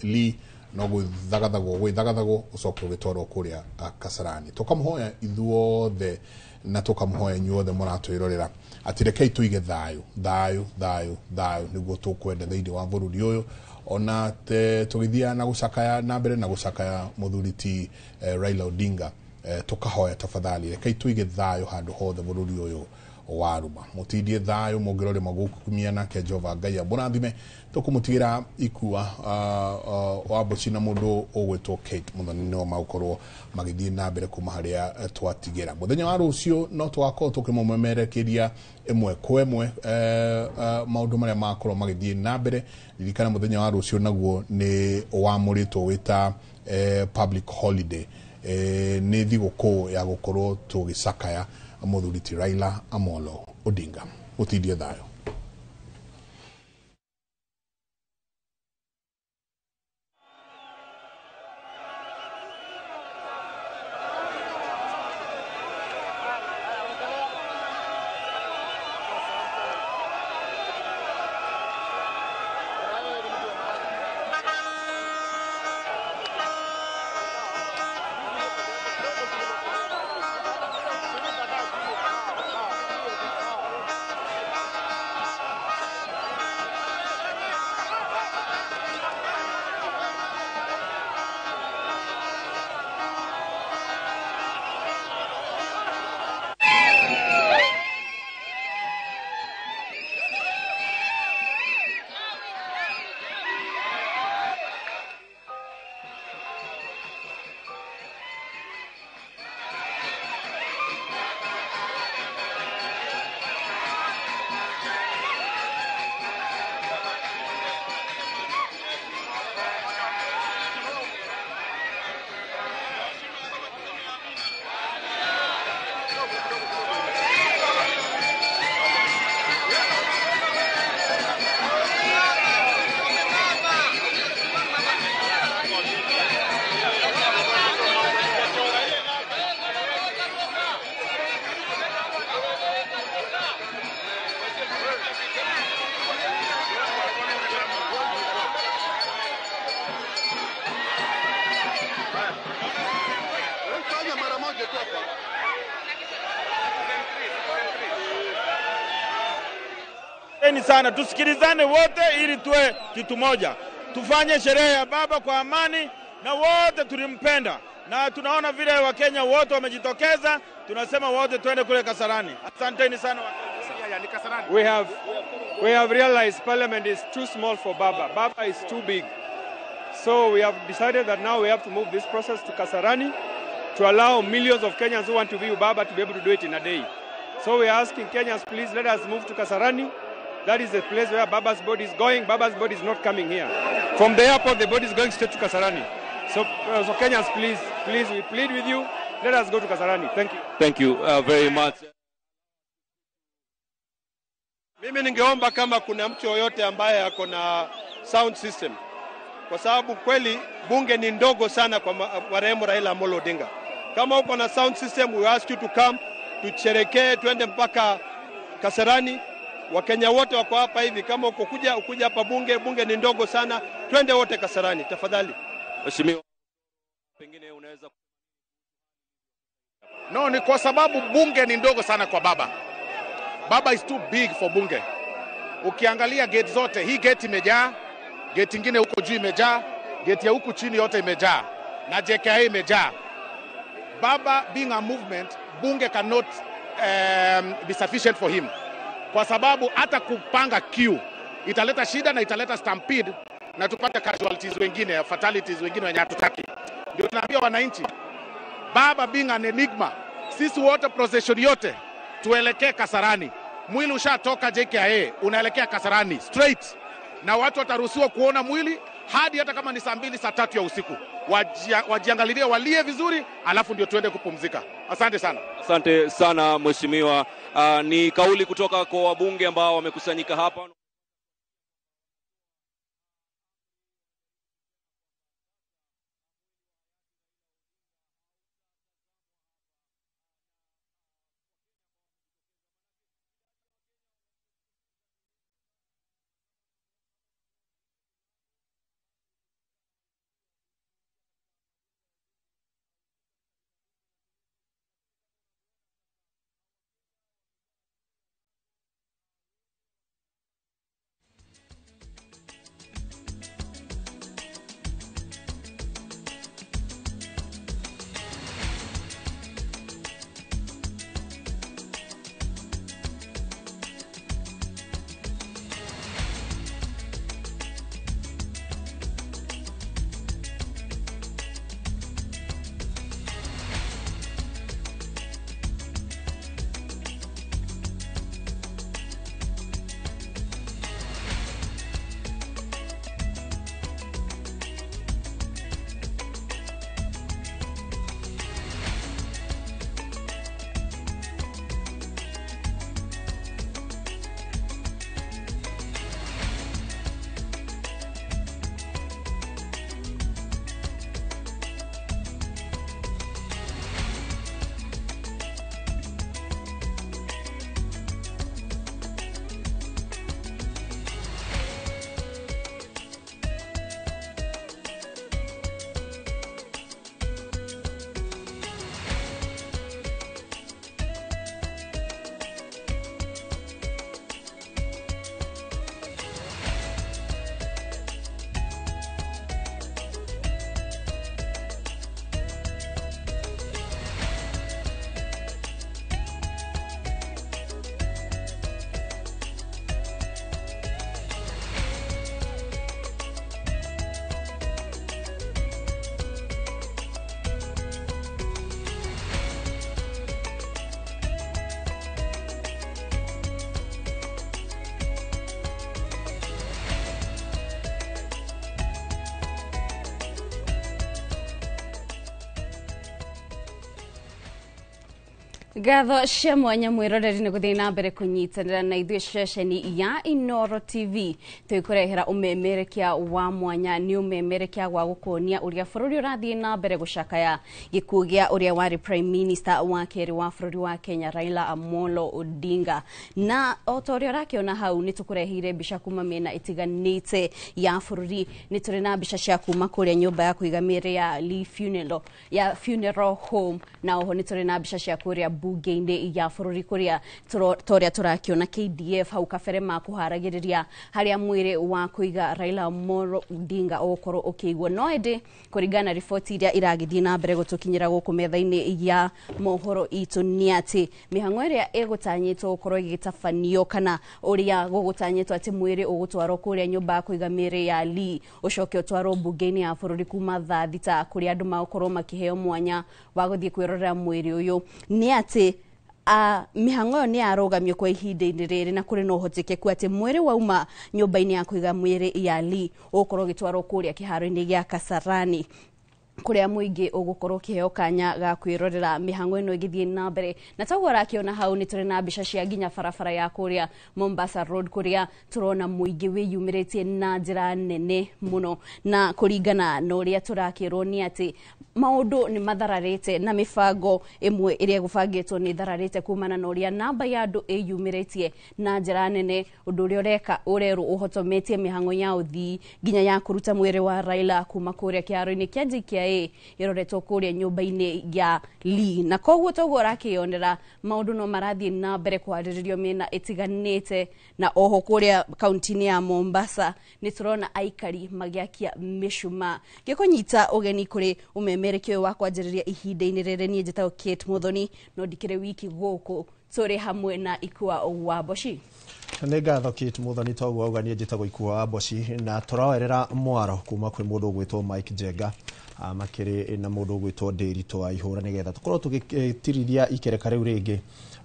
Lee no gwĩthagathagwo ũcoke ũgĩtwarwo kũrĩa Kasarani. Tũkamũhoya ithuothe na tũkamũhoya inyuothe mũratwĩrorera atĩ rekei tũige thayũ thayũ thayũ thayũ nĩguo tũkwenda thĩinĩ wa bũrũri ũyũ, ona tũgĩthiaga na gũcakaya na mbere na gũcakaya mũthuri ti Raila Odinga. Tukahoya tafadhali rekei tũige thayũ handũ hothe bũrũri ũyũ waruma mutindie thayo mũngĩrore magũkumia nake Jehova Ngai amũrathime. Tũkũmũtigĩra ikua wa mboci na mũndũ ũgwĩtwo Kate Muthoni nĩo magũkorwo magĩthiĩ na mbere kuma harĩa twatigĩra. Mũthenya wa rũciũ no tũgakorwo tũkĩmũmemerekeria ĩmwe kwa ĩmwe maũndũ marĩa makorwo magĩthiĩ na mbere. Ririkana mũthenya wa rũciũ naguo nĩ wamũrĩtwo wĩta public holiday, nĩ thigũkũ ya gũkorwo tũgĩcakaya mũthuri ti Raila Amolo Odinga. Gũtindie thayũ. Sana tusikilizane wote ili tuwe kitu moja, tufanye sherehe ya baba kwa amani, na wote tulimpenda, na tunaona vile Wakenya wote wamejitokeza, tunasema wote tuende kule Kasarani. Asanteni sana. We have realized parliament is too small for Baba. Baba is too big. So we have decided that now we have to move this process to Kasarani to allow millions of Kenyans who want to view Baba to be able to do it in a day. So we are asking Kenyans, please let us move to Kasarani. That is the place where Baba's body is going. Baba's body is not coming here. From the airport, the body is going straight to Kasarani. So Kenyans, please, please, we plead with you. Let us go to Kasarani. Thank you. Thank you very much. Mimi ningeomba kama kuna mtu yoyote ambaye ako na sound system, kwa sababu kweli bunge ni ndogo sana kwa marehemu Raila Amolo Odinga. Kama uko na sound system, we ask you to come, tusherekee, tuende mpaka Kasarani. Wakenya wote wako hapa hivi, kama uko kuja ukuja hapa bunge, bunge ni ndogo sana, twende wote Kasarani tafadhali. Mheshimiwa, pengine unaweza. No, ni kwa sababu bunge ni ndogo sana kwa baba. Baba is too big for bunge. Ukiangalia gate zote, hii gate imejaa, gate ingine huko juu imejaa, Geti ya huku chini yote imejaa na JKIA imejaa. Baba being a movement, bunge cannot be sufficient for him, kwa sababu hata kupanga queue italeta shida na italeta stampede na tupate casualties wengine, fatalities wengine wenye hatutaki. Ndio tunaambia wananchi, Baba being an enigma, sisi wote procession yote tuelekee Kasarani. Mwili ushatoka JKIA unaelekea Kasarani straight, na watu wataruhusiwa kuona mwili hadi hata kama ni saa 2 saa 3 ya usiku. Wajiangalilie, walie vizuri, alafu ndio tuende kupumzika. Asante sana. Asante sana mheshimiwa. Ni kauli kutoka kwa wabunge ambao wamekusanyika hapa. Ngatho cia mwanya mwiroreri nĩ gũthiĩ na mbere kũnyitanĩra na ithuĩ ceceni ya Inooro TV twĩkũrehera ũmemerekia wa mwanya nĩ ũmemerekia wa gũkuonia ũrĩa bũrũri ũrathiĩ na mbere gũcakaya gĩkuũ gĩa ũrĩa warĩ Prime Minister wa kerĩ wa bũrũri wa Kenya Raila Amolo Odinga. Na o ta ũrĩa ũrakĩona hau nĩ tũkũreheire mbica kuma mĩena ĩtiganĩte ya bũrũri. Nĩ tũrĩ na mbica cia kuma kũrĩa nyũmba ya kũiga mĩĩrĩ ya Lee Funeral ya Funeral Home, na oho nĩ tũrĩ na mbica cia kũrĩa bunge-inĩ ya bũrũri kũrĩa toria tũrakiona KDF hau kabere makũharagĩrĩria harĩa mwĩrĩ wa kũiga Raila Amolo Odinga ũgũkorwo ũkĩigwo. No ĩndĩ kũringana na riboti iria iragĩthiĩ na mbere gũtũkinyĩra gũkũ metha-inĩ ya mohoro itũ nĩ atĩ mĩhang'o ĩrĩa ĩgũtanyĩtwo gũkorwo ĩgĩtabanio kana ũrĩa gũgũtanyĩtwo atĩ mwĩrĩ ũgũtwarwo kũrĩa nyũmba ya kũiga mĩĩrĩ ya Lee ũcoke ũtwarwo bunge-inĩ ya bũrũri kuma thaa 6 kũrĩa andũ magũkorwo makĩheo mwanya wa gũthiĩ kwĩrorera mwĩrĩ ũyũ nĩ atĩ mĩhang'o ĩyo nĩ yarũgamio kwa ihinda-inĩ rĩrĩ, na kũrĩ na ũhotekeku atĩ mwĩrĩ wauma nyũmba-inĩ ya kũiga mwĩrĩ ya Lee ũgũkorwo ũgĩtwarwo kũrĩa kĩharo-inĩ gĩa Kasarani kũrĩa mũingĩ ũgũkorwo ũkĩheo kanya ga kwĩrorera mĩhang'o ĩno ĩgĩthiĩ na mbere. Na taguo ũrakĩona hau nĩ tũrĩ na mbica cia nginya barabara ya kũrĩa Mombasa Road kũrĩa tũrona mũingĩ wĩyumĩrĩtie na njĩra nene mũno, na kũringana na ũrĩa tũrakĩrwo nĩ atĩ maũndũ nĩ mathararĩte na mĩbango ĩmwe ĩrĩa ĩgũbangĩtwo nĩ ĩthararĩte kumana na ũrĩa namba ya andũ ĩyumĩrĩtie na njĩra nene, ũndũ ũrĩa ũreka ũrerwo ũhotometie mĩhang'o ya ũthii nginya ya kũruta mwĩrĩ wa Raila kuma kũrĩa kĩharo-inĩ kĩa JKIA JKIA ĩroretwo kũrĩa nyũmba-inĩ ya Lee. Na koguo toguo ũrakĩyonera maũndũ no marathiĩ na mbere kwarĩrĩrio mĩena ĩtiganĩte, na oho kũrĩa kaunti-inĩ ya Mombasa nĩ tũrona aikari magĩakia mĩcumaa. Ngĩkũnyita ũgeni kũrĩ ũmemerekia ũyũ wa kwanjĩrĩria ihinda-inĩ rĩrĩ, niĩ njĩtagwo Kate Muthoni, no ndikĩrĩ wiki gũkũ, tũrĩ hamwe na Ikua wa Mboci. Nĩ ngatho Kate Muthoni, toguo auga niĩ njĩtagwo Ikua wa Mboci, na tũroerera mwaro kuma kwĩ mũndũ ũgwĩtwo Mike Njenga, makĩrĩ na mũndũ ũgwĩtwo Ndĩritũ wa Ihũra, nĩgetha tũkorwo tũgĩtirithia ikereka rĩu rĩngĩ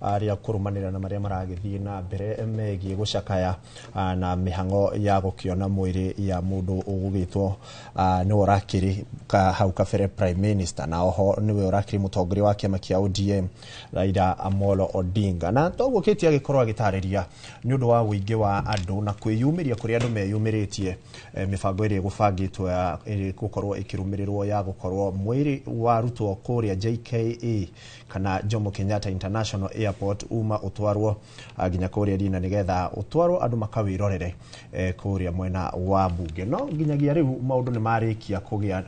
rĩa kũrũmanĩrĩra na marĩa maragĩthiĩ na mbere megiĩ gũcakaya na mĩhang'o ya gũkĩona mwĩrĩ ya mũndũ ũgũgĩtwo nĩwe ũrakĩrĩ hau kabere Prime Minister, na oho nĩwe ũrakĩrĩ mũtongoria wa kĩama kĩa ODM Raila Amolo Odinga. Na toguo Kate agĩkorwo agĩtarĩria nĩ ũndũ wa ũingĩ wa andũ na kwĩyumĩria kũrĩa andũ meyumĩrĩtie, mĩbango ĩrĩa ĩgũbangĩtwo ĩgũkorwo ĩkĩrũmĩrĩrwo ya gũkorwo mwĩrĩ warutwo kũrĩa JKA kana Jomo Kenyatta International Airport uma ũtwarwo nginya kũrĩa Rina, nĩgetha ũtwarwo andũ makawĩrorere kũrĩa mwena wa bunge. No nginyagia rĩu maũndũ nĩ marĩkia kũgĩa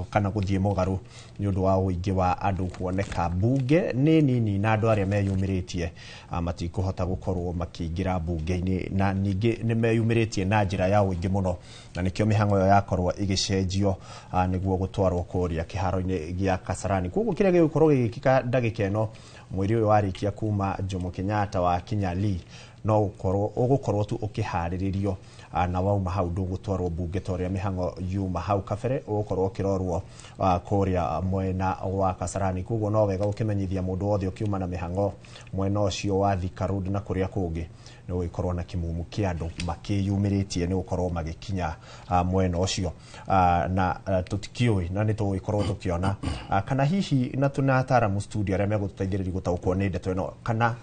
kana gũthiĩ mũgarũ nĩ ũndũ wa ũingĩ wa andũ kuoneka bunge nĩ nini, na andũ arĩa meyumĩrĩtie matikũhota gũkorwo makĩingĩra bunge-inĩ, na ningĩ nĩ meyumĩrĩtie na njĩra ya ũingĩ mũno, na nĩkĩo mĩhang'o ĩyo yakorwo ĩgĩcenjio nĩguo gũtwarwo kũrĩa kĩharo-inĩ gĩa Kasarani. Koguo kĩrĩa gĩgũkorwo gĩgĩkĩka ndagĩka ĩno, mwĩrĩ ũyũ warĩkia kuma Jomo Kenyatta wa kinya Lee, no ũgũkorwo tu ũkĩharĩrĩrio, na wauma hau ndũgũtwarwo bunge ta ũrĩa mĩhang'o yuma hau kabere, ũgũkorwo ũkĩrorwo kũrĩa mwena wa Kasarani. Koguo no wega ũkĩmenyithia mũndũ wothe ũkiuma na mĩhang'o mwena ũcio wa Thika Road na kũrĩa kũngĩ, nĩ gũgĩkorwo na kĩmumu kĩa andũ makĩyumĩrĩtie nĩ gũkorwo magĩkinya mwena ũcio, na tũtikĩũĩ na nĩ tũgũgĩkorwo tũkĩona kana hihi na tũna ataaramu studio arĩa megũtũteithĩrĩria gũtaũkwo nĩ ndeto ĩno, kana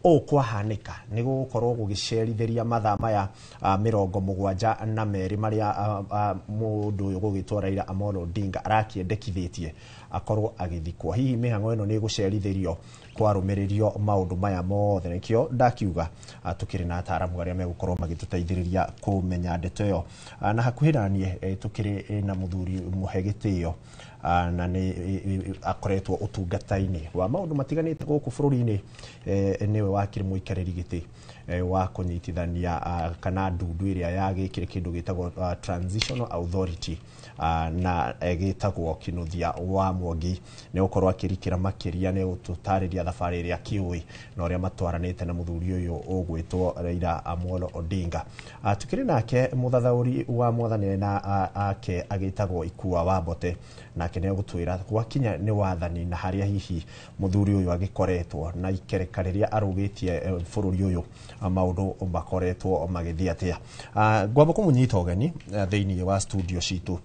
ũũ kwahanĩka nĩ gũgũkorwo gũgĩcerithĩria mathaa maya 72 marĩa mũndũ ũyũ gũgĩtwo Raila Amolo Odinga arakĩendekithĩtie akorwo agĩthikwo. Hihi mĩhang'o ĩno nĩ ĩgũcerithĩrio kwarũmĩrĩrio maũndũ maya mothe? Nĩkĩo ndakiuga tũkĩrĩ na ataaramu arĩa megũkorwo magĩtũteithĩrĩria kũmenya ndeto ĩyo, na hakuhĩ naniĩ tũkĩrĩ na mũthuri mũhe gĩtĩo, na nĩ akoretwo ũtungata-inĩ wa maũndũ matiganĩte gũkũ bũrũri-inĩ, nĩwe wakĩrĩ mũikarĩri gĩtĩ wa kũnyitithania kana ndundu ĩrĩa yagĩkire kĩndũ gĩtagwo Transitional Authority, na gĩtagwo Kinuthia wa Mwangi. Nĩ gũkorwo akĩrikĩra makĩria, nĩ gũtũtarĩria thabarĩ ĩrĩa kĩũĩ na ũrĩa matwaranĩte na mũthuri ũyũ ũgwĩtwo Raila Amolo Odinga. Tukĩrĩ nake mũthathaũri wa mwathanĩre na ake agĩtagwo Ikua wa Mbote, nake nĩ egũtwĩra gwakinya nĩ wathani na harĩa hihi mũthuri ũyũ agĩkoretwo na ikereka rĩrĩa arũgĩtie bũrũri ũyũ maũndũ makoretwo magĩthiĩ atĩa. Ngwamba kũmũnyita ũgeni thĩinĩ wa studio citũ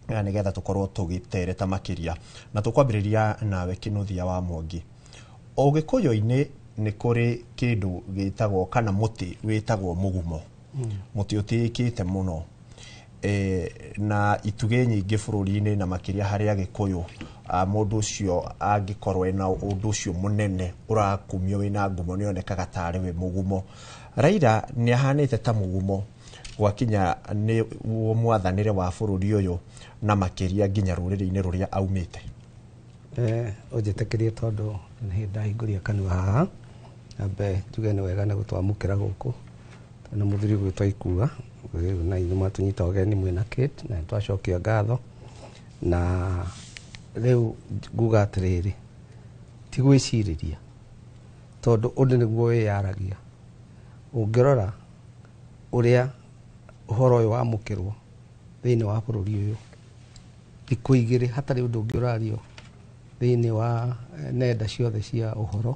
nĩgetha tũkorwo tũgĩtereta makĩria, na tũkwambĩrĩria nawe Kinuthia wa Mwangi. Ũgĩkũyũ-inĩ nĩ kũrĩ kĩndũ gĩtagwo kana mũtĩ wĩtagwo mũgumo, mũtĩ ũtĩĩkĩte mũno na itugĩ nyingĩ bũrũri-inĩ na makĩria harĩa Gĩkũyũ, mũndũ ũcio angĩkorwo ena ũndũ ũcio mũnene ũrakumio wĩna ngumo nĩonekaga tarĩ we mũgumo. Raila nĩ ahanĩte ta mũgumo gwakinya nĩ mwathanĩre wa bũrũri ũyũ na makĩria nginya rũrĩrĩ-inĩ rũrĩa aumĩte. Ũnjĩtĩkĩrie tondũ nĩ ndahingũria kanua haha, ambe njuge nĩ wega nĩ gũtwamũkĩra gũkũ na mũthuri gwĩtwo Ikua na ithuĩ mwatũnyita ũgeni mwĩna Kate, na nĩtwacokia ngatho. Na rĩu nguga atĩrĩrĩ, ti gwĩcirĩria tondũ ũndũ nĩguo wĩyaragia. Ũngĩrora ũrĩa ũhoro ũyũ wamũkĩrwo thĩinĩ wa bũrũri ũyũ, thikũ igĩrĩ hatarĩ ũndũ ũngĩ ũrario thĩinĩ wa nenda ciothe cia ũhoro,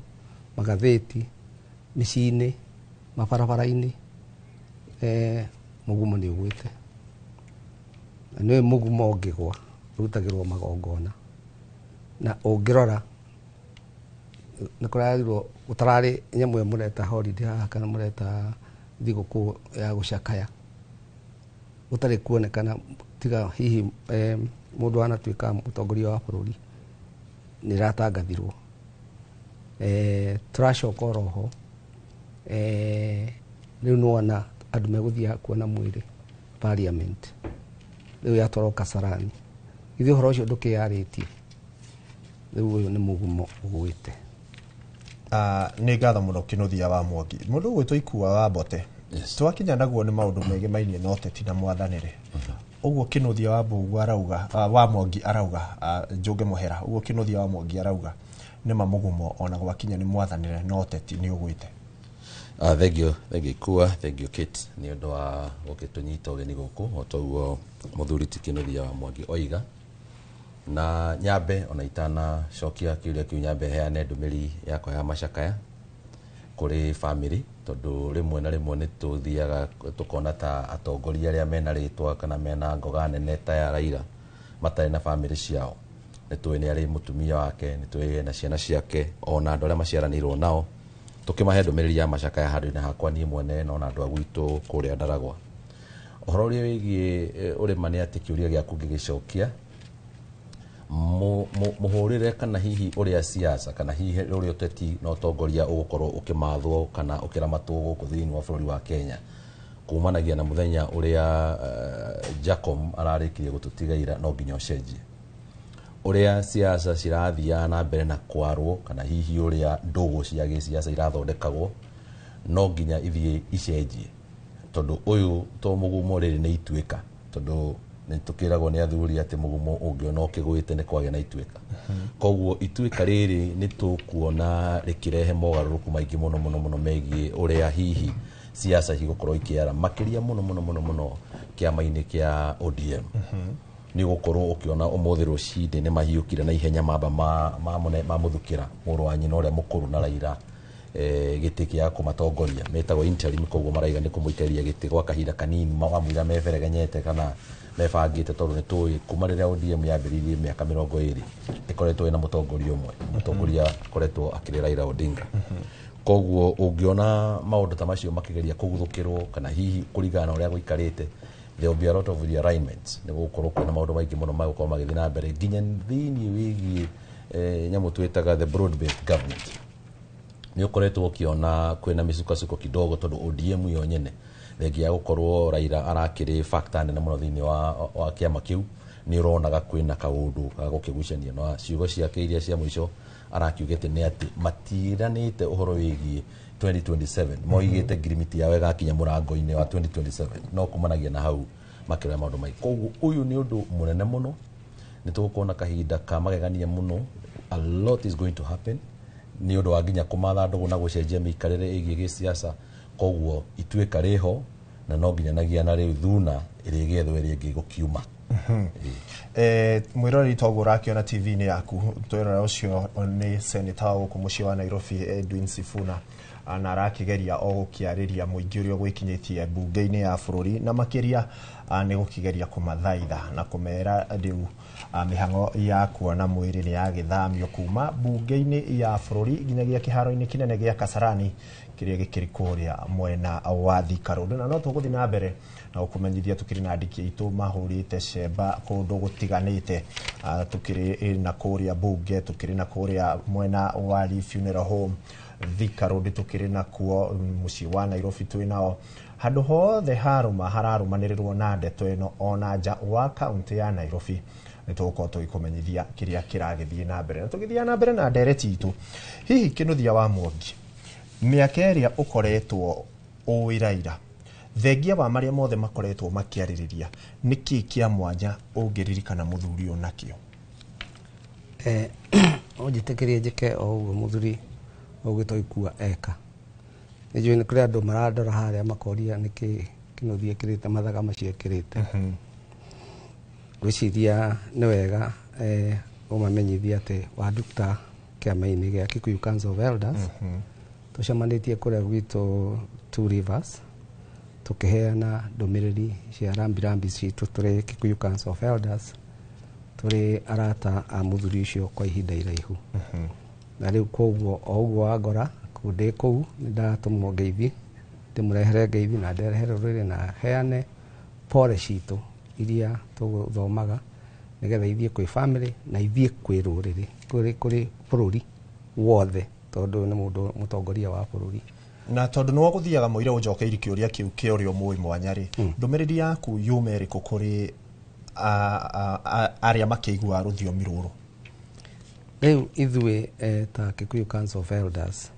magathĩti, mĩciĩ-inĩ, mabarabara-inĩ, mũgumo nĩ ũgwĩte. Na nĩũĩ mũgumo ũngĩgwa ũrutagĩrwo magongona, na ũngĩrora nĩ kũrarirwo gũtararĩ nyamũ ĩyo mũreta holiday haha kana mũreta thigũkũ ya gũcakaya, gũtarĩ kuonekana tiga hihi mũndũ anatuĩka mũtongoria wa bũrũri nĩ ĩratangathirwo. Tũracoka oroho, rĩu nĩwona andũ megũthiaga kuona mwĩrĩ parliament, rĩu yatwarwo Kasarani. Ithuĩ ũhoro ũcio ndũkĩarĩtie. Rĩu ũyũ nĩ mũgumo ũgwĩte. Nĩ ngatho mũno Kinuthia wa Mwangi. Mũndũ ũgwĩtwo Ikua wa Mbote, twakinya naguo nĩ maũndũ megemainie na ũteti na mwathanĩre. Ũguo Kinuthia wa Mbugua arauga, wa Mwangi arauga, njũnge mũhera, ũguo Kinuthia wa Mwangi arauga nĩma mũgumo ona gwakinya nĩ mwathanĩre na ũteti nĩ ũgwĩte. Thank you, thank you Ikua, thank you Kate nĩ ũndũ wa gũkĩtũnyita ũgeni gũkũ. O toguo mũthuri ti Kinuthia wa Mwangi oiga, na nyambe ona itanacokia kĩũria kĩu, nyambe heane ndũmĩrĩri yakwa ya macakaya kũrĩ family, tondũ rĩmwe na rĩmwe nĩ tũthiaga tũkona ta atongoria arĩa mena rĩtwa kana mena ngoga nene ta ya Raila matarĩ na family ciao. Nĩ tũĩ nĩ arĩ mũtumia wake, nĩ tũĩ ena ciana ciake, ona andũ arĩa maciaranĩirwo nao. Tũkĩmahe ndũmĩrĩri ya macakaya handũ-inĩ hakwa niĩ mwene na ona andũ a gwitũ kũrĩa Ndaragwa. Ũhoro ũrĩa wĩgiĩ ũrĩma nĩ atĩ kĩũria gĩaku ngĩgĩcokia, mũhũrĩre kana hihi ũrĩa siasa kana hihi ũrĩa ũteti na ũtongoria ũgũkorwo ũkĩmathwo kana ũkĩramatwo gũkũ thĩinĩ wa bũrũri wa Kenya kumanagia na mũthenya ũrĩa Jacom ararĩkirie gũtũtigaira, no nginya ũcenjie ũrĩa siasa cirathiaga na mbere na kwarwo, kana hihi ũrĩa ndũgũ cia gĩsiasa irathondekagwo, no nginya ithiĩ icenjie, tondũ ũyũ to mũgumo rĩrĩ nĩ ituĩka, tondũ nĩ tũkĩragwo nĩ athuri atĩ mũgumo ũngĩona ũkĩgwĩte nĩ kwagĩa na ituĩka. Koguo ituĩka rĩrĩ nĩ tũkuona rĩkĩrehe mogarũrũku maingĩ mũno mũno mũno megiĩ ũrĩa hihi siasa cigũkorwo ikĩara, makĩria mũno mũno mũno mũno kĩama-inĩ kĩa ODM. Nĩ ũgũkorwo ũkĩona ũmũthĩ rũcinĩ nĩ mahiũkire na ihenya mamba mamũthukĩra mũrũ wa nyina ũrĩa mũkũrũ na Raila gĩtĩ kĩa kũmatongoria, metagwo interim, koguo maraiga nĩ kũmũikaria gĩtĩ gwa kahinda kanini wamũira meberegenyete kana mebangĩte, tondũ nĩ tũĩ kuma rĩrĩa ODM yambĩrĩirie mĩaka 20 ĩkoretwo ĩna mũtongoria ũmwe, mũtongoria akoretwo akĩrĩ Raila Odinga. Koguo ũngĩona maũndũ ta macio makĩgeria kũguthũkĩrwo kana hihi kũringana na ũrĩa gũikarĩte, there will be a lot of realignments. Nĩ gũgũkorwo kwĩna maũndũ maingĩ mũno magũkorwo magĩthiĩ na mbere nginya thĩinĩ wĩgiĩ nyamũ twĩtaga the broad based government. Nĩ ũkoretwo ũkĩona kwĩna mĩcukacuko kidogo, tondũ ODM yo nyene thengia ya gũkorwo Raila arakĩrĩ factor nene mũno thĩinĩ wa kĩama kĩu, nĩ ũronaga kwĩna kaũndũ ga gũkĩgucania na ciugo ciake iria cia mũico arakiugĩte nĩ atĩ matiranĩte ũhoro wĩgiĩ 2027, moigĩte ngirimiti yao ĩgakinya mũrango-inĩ wa 2027, no kumanagia na hau makĩrora maũndũ maingĩ. Koguo ũyũ nĩ ũndũ mũnene mũno, nĩ tũgũkorwo na kahinda ka magegania mũno, a lot is going to happen nĩ ũndũ wa nginya kũmatha ndũgũ na gũcenjia mĩikarĩre ĩgiĩ gĩsiasa. Koguo ituĩka rĩho na no nginyanagia na rĩu thuna ĩrĩgĩethwo ĩrĩa ĩngĩ gũkiuma. Mwĩroreri toguo ũrakĩona TV-inĩ yaku, twerora ũcio nĩ seneta wa gũkũ mũciĩ wa Nairobi Edwin Sifuna, na arakĩgeria o gũkĩarĩria mũingĩ ũrĩa ũgwĩkinyĩtie mbunge-inĩ ya bũrũri, na makĩria nĩ gũkĩgeria kũmathaitha na kũmera rĩu mĩhang'o ya kuona mwĩrĩ nĩ yagĩthamio kuma mbunge-inĩ ya bũrũri nginyagia kĩharo-inĩ kĩnene gĩa Kasarani kĩrĩa gĩkĩrĩ kũrĩa mwena wa Thika Road. Na no tũgũthiĩ na mbere na gũkũmenyithia tũkĩrĩ na andĩki aitũ mahũrĩte cemba kũndũ gũtiganĩte, tũkĩrĩ na kũrĩa mbunge, tũkĩrĩ na kũrĩa mwena wa Lee Funeral Home Thika Road, tũkĩrĩ nakuo mũciĩ wa Nairobi, twĩ nao handũ hothe harũma hararũmanĩrĩrwo na ndeto ĩno ona nja wa kaũntĩ ya Nairobi. Nĩ tũgũkorwo tũgĩkũmenyithia kĩrĩa kĩragĩthiĩ na mbere, na tũgĩthiĩ na mbere na ndereti itũ. Hihi Kinuthia wa Mwangi, mĩaka ĩrĩa ũkoretwo ũĩ Raila, thengia wa marĩa mothe makoretwo makĩarĩrĩria, nĩ kĩĩ kĩa mwanya ũngĩririkana mũthuri ũyũ nakĩo? Ũnjĩtĩkĩrie njĩke o ũguo mũthuri ũgwĩtwo Ikua eka. Nĩ njũĩ nĩ kũrĩ andũ marandora harĩa makoria nĩkĩ Kinuthia ekĩrĩte mathaga macio ekĩrĩte. Ngwĩciria nĩ wega ũmamenyithie atĩ Wandukta kĩama-inĩ gĩa Kikuyu Council of Elders tũcemanĩtie kũrĩa gwitũ Two Rivers tũkĩheana ndũmĩrĩri cia rambirambi citũ tũrĩ Kikuyu Council of Elders, tũrĩ arata a mũthuri ũcio kwa ihinda iraihu. Na rĩu koguo o ũguo wangora kũu ndĩ kũu nĩ ndatũmwo ngeithi, ndĩmũrehere ngeithi na nderehere rũrĩrĩ na heane pole citũ iria tũgũthomaga nĩgetha ithiĩ kwĩ family na ithiĩ kwĩ rũrĩrĩ, kũrĩ bũrũri wothe, tondũ nĩ mũndũ mũtongoria wa bũrũri. Na tondũ nĩ wagũthiaga mũira ũnjokeirie kĩũria kĩu kĩa ũrĩa ũmũĩ mwanya rĩ, ndũmĩrĩri yaku yuma ĩrĩkũ kũrĩ Arĩa makĩigua rũthiomi rũrũ. Rĩu ithuĩ ta Kikuyu Council of Elders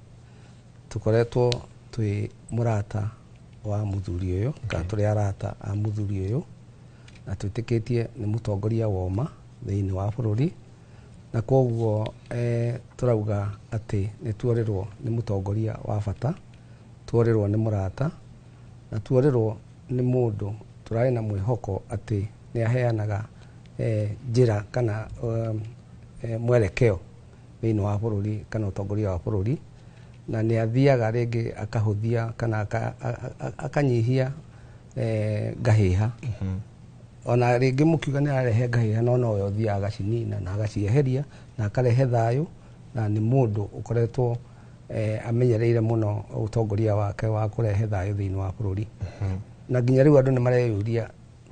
tũkoretwo twĩ mũrata wa mũthuri ũyũ, kana tũrĩ arata a mũthuri ũyũ, na twĩtĩkĩtie nĩ mũtongoria woma thĩinĩ wa bũrũri, na koguo tũrauga atĩ nĩ tuorĩrwo nĩ mũtongoria wa bata, tuorĩrwo nĩ mũrata, na tuorĩrwo nĩ mũndũ tũrarĩ na mwĩhoko atĩ nĩ aheanaga njĩra kana mwerekeo thĩinĩ wa bũrũri kana ũtongoria wa bũrũri, na nĩ athiaga rĩngĩ akahũthia kana akanyihia ngahĩha. Ona rĩngĩ mũkiuga nĩ ararehe ngahĩha, no nowe ũthiaga agacinina na agacieheria na akarehe thayũ, na nĩ mũndũ ũkoretwo amenyereire mũno ũtongoria wake wa kũrehe thayũ thĩinĩ wa bũrũri. Na nginya rĩu andũ nĩ mareyũria,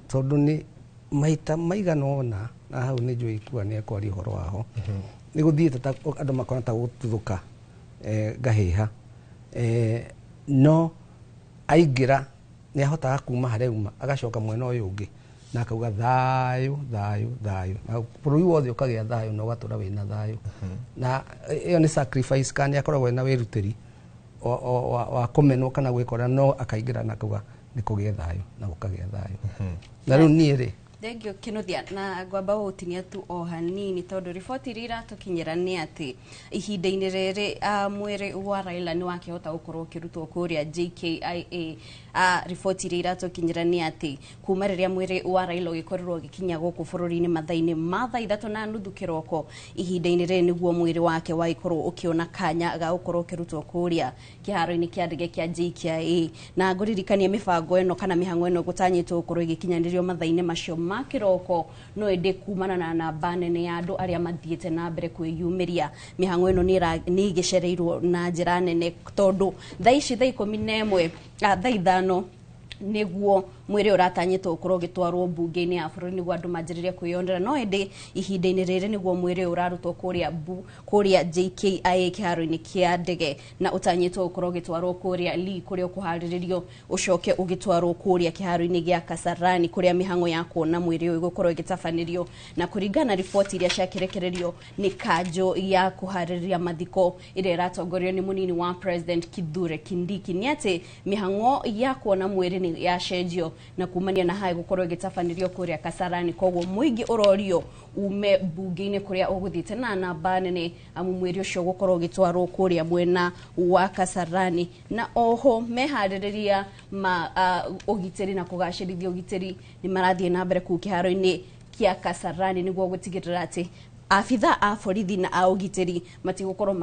tondũ nĩ maita maigana ũna, na hau nĩ njũĩ Ikua nĩ ekwaria ũhoro waho, nĩ gũthiĩte ta andũ makona ta gũtuthũka ngahĩha, no aingĩra nĩ ahotaga kuma harĩa auma agacoka mwena ũyũ ũngĩ na akauga thayũ, thayũ, thayũ, na bũrũri wothe ũkagĩa thayũ na ũgatũra wĩna thayũ. Na ĩyo nĩ sacrifice, kana nĩ akoragwo ena wĩrutĩri wa kũmenwo kana gwĩkora, no akaingĩra na akauga nĩ kũgĩe thayũ na gũkagĩa thayũ. Na rĩu niĩ rĩ, Thengio Kinuthia, na ngwamba gũgũtinia tu o hanini tondũ riboti iria iratukinyĩra nĩ atĩ ihinda-inĩ rĩrĩ mwĩrĩ wa Raila nĩ wakĩhota gũkorwo ũkĩrutwo kũrĩa JKIA. Riboti iria iratukinyĩra nĩ atĩ kuma rĩrĩa mwĩrĩ wa Raila ũgĩkorirwo ũgĩkinya gũkũ bũrũri-inĩ mathaa-inĩ ma 3:30 kĩroko, ihinda-inĩ rĩrĩ nĩguo mwĩrĩ wake wagĩkorwo ũkĩona kanya ga gũkorwo ũkĩrutwo kũrĩa kĩharo-inĩ kĩa ndege kĩa JKIA. Na ngũririkania mĩbango ĩno kana mĩhang'o ĩno gũtanyĩtwo gũkorwo ĩgĩkinyanĩrio mathaa-inĩ macio ma kĩroko, no ĩndĩ kumana na namba nene ya andũ arĩa mathiĩte na mbere kwĩyumĩria, mĩhang'o ĩno nĩ ĩgĩcereirwo na njĩra nene, tondũ thaa ici thaa 11, thaa 5 nĩguo mwĩrĩ ũratanyĩtwo gũkorwo ũgĩtwarwo mbunge-inĩ ya bũrũri nĩguo andũ manjĩrĩrie kwĩyonera. No ĩndĩ ihinda-inĩ rĩrĩ nĩguo mwĩrĩ ũrarutwo kũrĩa JKIA kĩharo-inĩ kĩa ndege, na ũtanyĩtwo gũkorwo ũgĩtwarwo kũrĩa Lee kũrĩa ũkũharĩrĩrio, ũcoke ũgĩtwarwo kũrĩa kĩharo-inĩ gĩa Kasarani kũrĩa mĩhang'o ya kuona mwĩrĩ ũyũ ĩgũkorwo ĩgĩtabanĩrio. Na kũringana na riboti iria ciakĩrekererio nĩ kanjũ ya kũharĩrĩria mathiko ĩrĩa ĩratongorio nĩ mũnini wa President Kithure Kindiki, nĩ atĩ mĩhang'o ya kuona mwĩrĩ nĩ yacenjio na kumania na haya gũkorwo ĩgĩtabanĩrio kũrĩa Kasarani. Koguo mũingĩ ũrorio ume mbunge-inĩ kũrĩa ũgũthiĩte na namba nene, amu mwĩrĩ ũcio ũgũkorwo ũgĩtwarwo kũrĩa mwena wa Kasarani. Na oho meharĩrĩria ma ũgitĩri na kũgacĩrithia ũgitĩri nĩ marathiĩ na mbere kũu kĩharo-inĩ kĩa Kasarani nĩguo gũtigĩrĩra atĩ abitha a borithi na a ũgitĩri matigũkorwo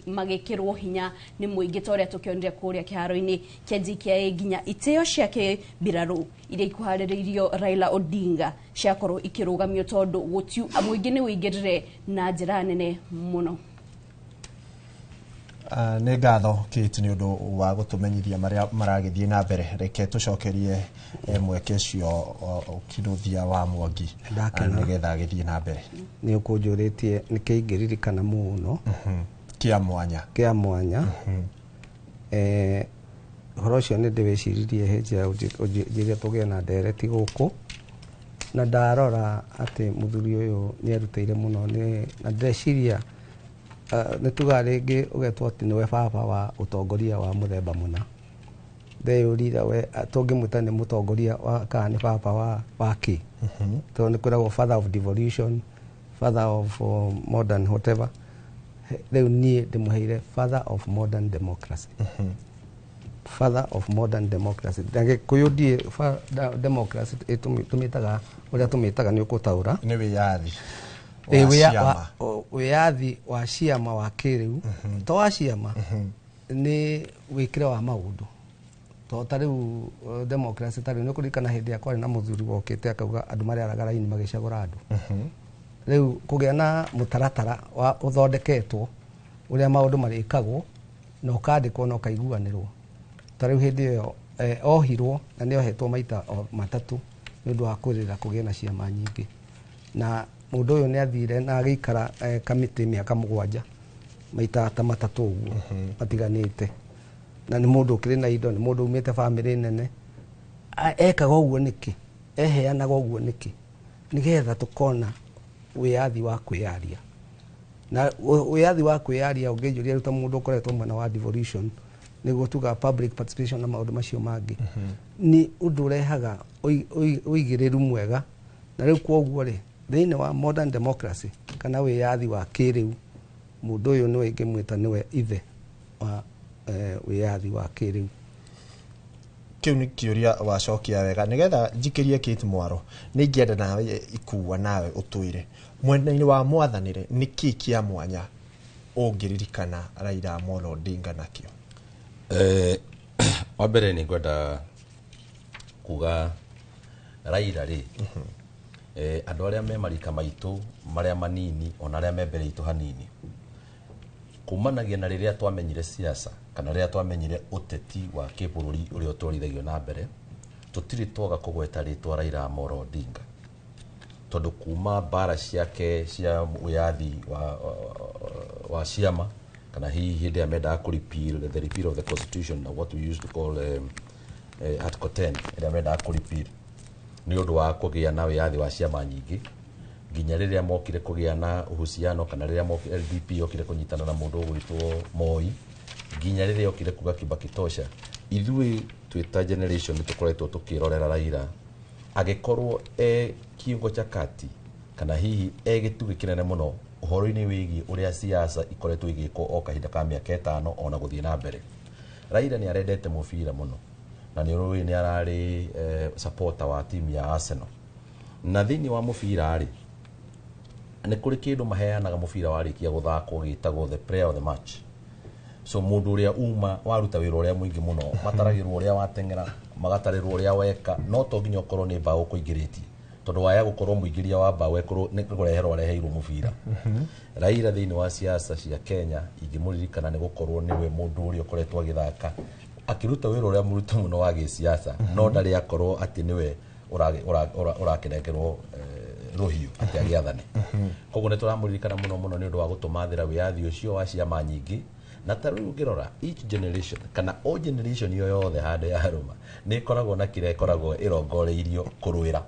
magĩkĩrwo hinya nĩ mũingĩ ta ũrĩa tũkĩonire kũrĩa kĩharo-inĩ kĩa JKIA, nginya itĩo cia kĩmbirarũ iria ikuharĩrĩirio Raila Odinga ciakorwo ikĩrũgamio tondũ mũingĩ nĩ ũingĩrire na njĩra nene mũno. Nĩ ngatho Kate nĩ ũndũ wa gũtũmenyithia marĩa maragĩthiĩ na mbere. Reke tũcokerie mweke ũcio Kinuthia wa Mwangi nĩgetha agĩthiĩ na mbere. Nĩ ũkũnjũrĩtie nĩkĩ ingĩririkana mũno kĩa mwanya. Kĩa mwanya. Ũhoro ũcio nĩ ndĩwĩciririe hĩndĩ ya njĩra tũgĩe na ndereti gũkũ, na ndarora atĩ mũthuri ũyũ nĩ erutĩire mũno, na ndĩreciria nĩ tugaga rĩngĩ ũgetwo atĩ nĩwe baba wa ũtongoria wa mũthemba mũna. Ndeyũrire we tũngĩmwĩta nĩ mũtongoria wa kana nĩ baba wa kĩ, tondũ nĩ kwĩragwo father of devolution, father of modern whatever. Rĩu niĩ ndĩmũheire father of modern democracy. Father of modern democracy. Na Gĩkũyũ ndiĩ democracy tũmĩtaga ũrĩa tũmĩtaga nĩ ũkũtaũra. Nĩ wĩyathi Wĩyathi wa ciama wa kĩrĩu, to wa ciama, nĩ wĩkĩre wa maũndũ. To ta rĩu democracy ta rĩu nĩ ũkũririkana hĩndĩ ĩrĩa kwarĩ na mũthuri wokĩte akauga andũ marĩaraga raini magĩcagũra andũ. Rĩu kũgĩa na mũtaratara wa ũthondeketwo ũrĩa maũndũ marĩkagwo na ũkandĩkwo na ũkaiguanĩrwo. Ta rĩu hĩndĩ ĩyo ohirwo na nĩ ohetwo maita matatũ nĩ ũndũ wa kwĩrĩra kũgĩa na ciama nyingĩ. Na mũndũ ũyũ nĩ athire na agĩikara kamĩtĩ mĩaka 7 maita ta matatũ ũguo matiganĩte. Na nĩ mũndũ ũkĩrĩ na indo, nĩ mũndũ umĩte bamĩrĩ nene. Ekaga ũguo nĩkĩ? Eheanaga ũguo nĩkĩ? Nĩgetha tũkona wĩyathi wa kwĩyaria. Na wĩyathi wa kwĩyaria ũngĩnjũria rĩu ta mũndũ ũkoretwo mwena wa devolution, nĩguo tugaga public participation na maũndũ macio mangĩ, nĩ ũndũ ũrehaga ũigĩrĩru mwega. Na rĩu kwoguo rĩ, thĩinĩ wa modern democracy kana wĩyathi wa kĩrĩu, mũndũ ũyũ nĩwe ingĩmwĩta nĩwe ithe wa wĩyathi wa kĩrĩu. Kĩu nĩ kĩũria wacokia wega. Nĩgetha njikĩrie Kate Mwaro, nĩ ingĩenda nawe Ikua nawe ũtwĩre mwena-inĩ wa mwathanĩre nĩ kĩ kĩa mwanya ũngĩririkana Raila Amolo Odinga nakĩo? Wa mbere nĩ ngwenda kuga Raila rĩ, andũ arĩa me marika maitũ marĩa manini ona arĩa me mbere itũ hanini, kumanagia na rĩrĩa twamenyire siasa kana rĩrĩa twamenyire ũteti wa kĩbũrũri ũrĩa ũtwarithagio na mbere, tũtirĩ twaga kũgweta rĩtwa Raila Amolo Odinga, tondũ kuma mbara ciake cia wĩyathi wa ciama, kana hihi hĩndĩ ĩrĩa mendaga kũ repeal the repeal of the constitution, na what we used to call Article 10 ĩrĩa mendaga kũ repeal nĩ ũndũ wa kũgĩa na wĩyathi wa ciama nyingĩ, nginya rĩrĩa mokire kũgĩa na uhusiano, kana rĩrĩa mokire LDP yokire kũnyitana na mũndũ ũgwĩtwo Moi, nginya rĩrĩa yokire kuga Kibaki tosha, ithuĩ twĩ ta generation nĩ tũkoretwo tũkĩrorera Raila agĩkorwo e kiungo cha kati, kana hihi e gĩtugĩ kĩnene mũno ũhoro-inĩ wĩgiĩ ũrĩa siasa ikoretwo igĩkwo o kahinda ka mĩaka 5 ona gũthiĩ na mbere. Raila nĩ arendete mũbira mũno, na nĩ ũrũĩ nĩ ararĩ supporter wa timu ya Arsenal. Na thĩinĩ wa mũbira rĩ, nĩ kũrĩ kĩndũ maheanaga mũbira warĩkia gũthakwo gĩtagwo the player of the match. So mũndũ ũrĩa uma waruta wĩra ũrĩa mũingĩ mũno, mataragĩrwo ũrĩa wateng'era, magatarĩrwo ũrĩa weka, no to nginya ũkorwo nĩ mbaũ ũkũingĩrĩtie, tondũ waya gũkorwo mũingĩria wa mbaũ ekorwo nĩ kũreherwo areheirwo mũbira. Raila thĩinĩ wa siasa cia Kenya ingĩmũririkana nĩ gũkorwo nĩwe mũndũ ũrĩa ũkoretwo agĩthaka akĩruta wĩra ũrĩa mũritũ mũno wa gĩsiasa, no ndarĩ akorwo atĩ nĩwe ũrakĩnengerwo rũhiũ atĩ agĩathane. Koguo nĩ tũramũririkana mũno mũno nĩ ũndũ wa gũtũmathĩra wĩyathi ũcio wa ciama nyingĩ. Na ta rĩu ũngĩrora each generation kana o generation yo yothe handũ ya rũma nĩ ĩkoragwo na kĩrĩa ĩkoragwo ĩrongoreirio kũrũĩra.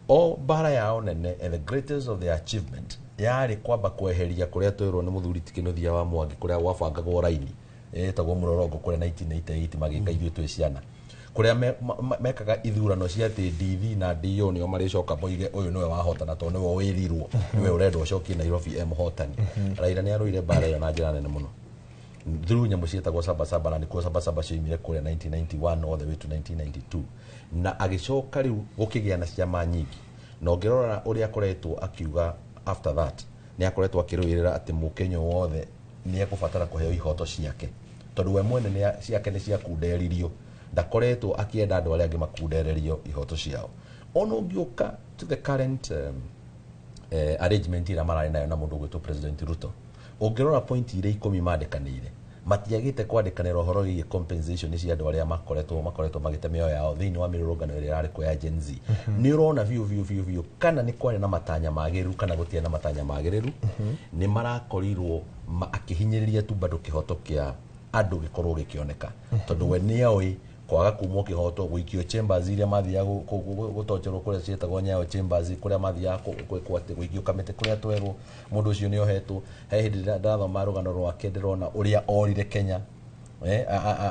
O mbara yao nene and the greatest of their achievement yarĩ kwamba kweheria kũrĩa twĩrwo nĩ mũthuri ti Kĩnuthia wa Mwangi, kũrĩa gwabangagwo raini ĩtagwo mũrorongo kũrĩa 1988 magĩka ithuĩ twĩ ciana, kũrĩa mekaga ithurano cia atĩ DV na DO nĩo marĩcoka moige ũyũ nĩwe wahotana tondũ nĩwe wĩrirwo, nĩwe ũrendwo ũcokie Nairobi e mũhotani. Raila nĩ arũire mbara ĩyo na njĩra nene mũno through nyamũ ciĩtagwo sabasaba, na nĩkuo sabasaba cioimire kũrĩa 1991 all the way to 1992, na agĩcoka rĩu gũkĩgĩa na ciama nyingĩ. Na ũngĩrora ũrĩa akoretwo akiuga after that, nĩ akoretwo akĩrũĩrĩra atĩ mũkenya wothe nĩ ekũbatara kũheo ihoto ciake, tondũ we mwene ciake nĩ ciakunderirio, ndakoretwo akĩenda andũ arĩa angĩ makundererio ihoto ciao. Ona ũngĩũka to the current arrangement ĩrĩa mararĩ nayo na mũndũ ũgwĩtwo President Ruto, ũngĩrora point iria 10 mandĩkanĩire, matiagĩte kwandĩkanĩra ũhoro wĩgiĩ compensation cia andũ arĩa makoretwo magĩte mĩoyo yao thĩinĩ wa mĩrũrũngano ĩrĩa ĩrarĩ kuo ya Gen Z. Nĩ ũrona biũ biũ biũ biũ kana nĩ kwarĩ na matanya magĩrĩru kana gũtirĩ na matanya magĩrĩru, nĩ marakorirwo akĩhinyĩrĩria tu bado kĩhoto kĩa andũ gĩkorwo gĩkĩoneka, tondũ we nĩoĩ kwaga kumwo kĩhoto gũikio chambers iria mathiaga gũtocherwo kũrĩa ciĩtagwo Nyayo chambers, kũrĩa mathiaga gwĩkwo atĩ gũikio kamĩtĩ kũrĩa twerwo mũndũ ũcio nĩ ohetwo. He hĩndĩ ndathoma rũgano rwake ndĩrona ũrĩa orire Kenya,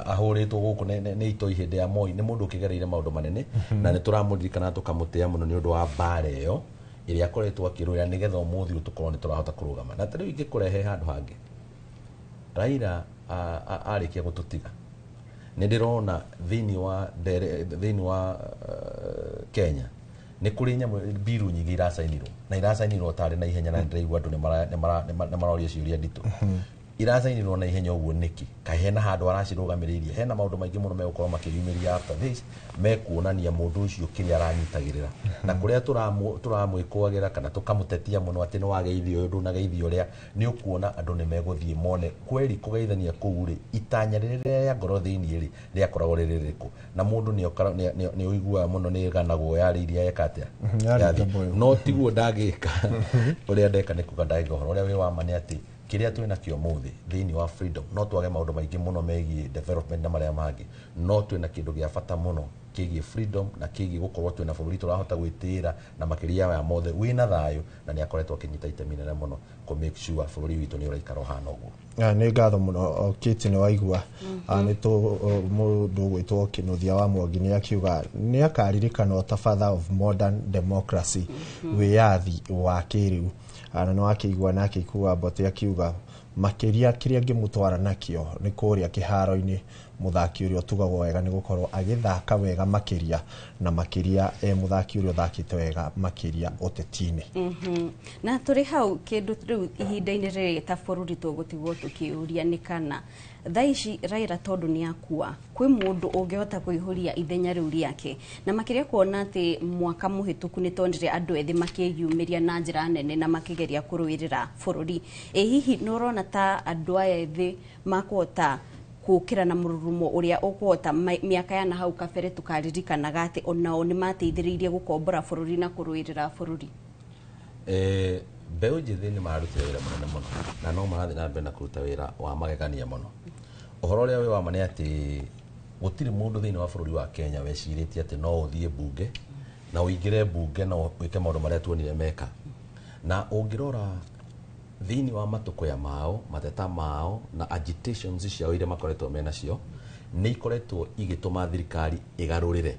ahũrĩtwo gũkũ nĩ itoi hĩndĩ ya Moi. Nĩ mũndũ ũkĩgereire maũndũ manene, na nĩ tũramũririkana tũkamũtĩa mũno nĩ ũndũ wa mbara ĩyo ĩrĩa akoretwo akĩrũĩra nĩgetha ũmũthĩ ũyũ tũkorwo nĩ tũrahota kũrũgama. Na ta rĩu ingĩkũrehe handũ hangĩ, Raila arĩkia gũtũtiga, nĩ ndĩrona thĩinĩ wa Kenya nĩ kũrĩ nyamũ mbiru nyingĩ iracainirwo, na iracainirwo tarĩ na ihenya, na ndĩraigua andũ nĩ maroria ciũria nditũ. Iracainirwo na ihenya ũguo nĩkĩ? Kaĩ hena handũ aracirũgamĩrĩirie? Hena maũndũ maingĩ mũno megũkorwo makĩyumĩria after this, mekuonania mũndũ ũcio kĩrĩa aranyitagĩrĩra, na kũrĩa tũramwĩkũagĩra kana tũkamũtetia mũno atĩ nĩ wageithio ũyũ ndũnageithio ũrĩa, nĩ ũkuona andũ nĩ megũthiĩ mone kweri kũgeithania kũu rĩ, itanya rĩrĩa rĩa ngoro thĩinĩ rĩ rĩakoragwo rĩrĩ rĩrĩkũ, na mũndũ nĩ ũiguaga mũno nĩ ĩganagwo yarĩ iria eka atĩa, no tiguo ndangĩka. Ũrĩa ndeka nĩ kuga ndagĩka ũhoro ũrĩa wĩ wa ma nĩ atĩ kĩrĩa twĩ nakĩo ũmũthĩ thĩinĩ wa freedom, no twage maũndũ maingĩ mũno megiĩ development na marĩa mangĩ, no twĩ na kĩndũ gĩa bata mũno Kĩgiĩ freedom na kĩgiĩ gũkorwo twĩna bũrũri tũrahota gwĩtĩĩra na makĩria ya mothe wĩna thayũ, na nĩ akoretwo akĩnyita itemi inene mũno kũ make sure bũrũri witũ nĩ ũraikara ũhana ũguo. Nĩ ngatho mũno Kate, nĩ waigua. Nĩ tũ mũndũ ũgwĩtwo Kĩnuthia wa Mwangi nĩ akiuga nĩ akaririkanwo ta father of modern democracy, wĩyathi wa kĩrĩu. Na nĩ wakĩigua nake Ikuwa Mbote akiuga makĩria kĩrĩa ngĩmũtwara nakĩo nĩ kũrĩa kĩharo-inĩ, mũthaki ũrĩa ũtugagwo wega nĩ gũkorwo agĩthaka wega makĩria na makĩria e mũthaki ũrĩa ũthakĩte wega makĩria ũteti-inĩ. Na tũrĩ hau kĩndũ rĩu ihinda-inĩ rĩrĩ ta bũrũri tũgũtigwo tũkĩũria nĩ kana thaa ici Raila tondũ nĩ akua, kwĩ mũndũ ũngĩhota kũihũria ithenya rĩu rĩake, na makĩria kuona atĩ mwaka mũhĩtũku nĩ tonire andũ ethĩ makĩyumĩria na njĩra nene na makĩgeria kũrũĩrĩra bũrũri. Ĩ hihi nĩ ũrona ta andũ aya ethĩ makũhota kũkĩra na mũrurumo ũrĩa ũkũhota mĩaka ya na hau kabere tũkaririkanaga atĩ onao nĩ mateithĩrĩirie gũkombora bũrũri na kũrũĩrĩra bũrũri? Mbeũ njĩthĩ nĩ mararutire wĩra mũnene mũno na no marathiĩ na mbere na kũruta wĩra wa magegania mũno. Ũhoro ũrĩa wĩ wa ma nĩ atĩ gũtirĩ mũndũ thĩinĩ wa bũrũri wa Kenya wecirĩtie atĩ no ũthiĩ mbunge na ũingĩre mbunge na wĩke maũndũ marĩa tuonire meka. Na ũngĩrora thĩinĩ wa matũkũya mao, mateta mao na agitations ciao iria makoretwo menacio nĩ ikoretwo igĩtũma thirikari ĩgarũrĩre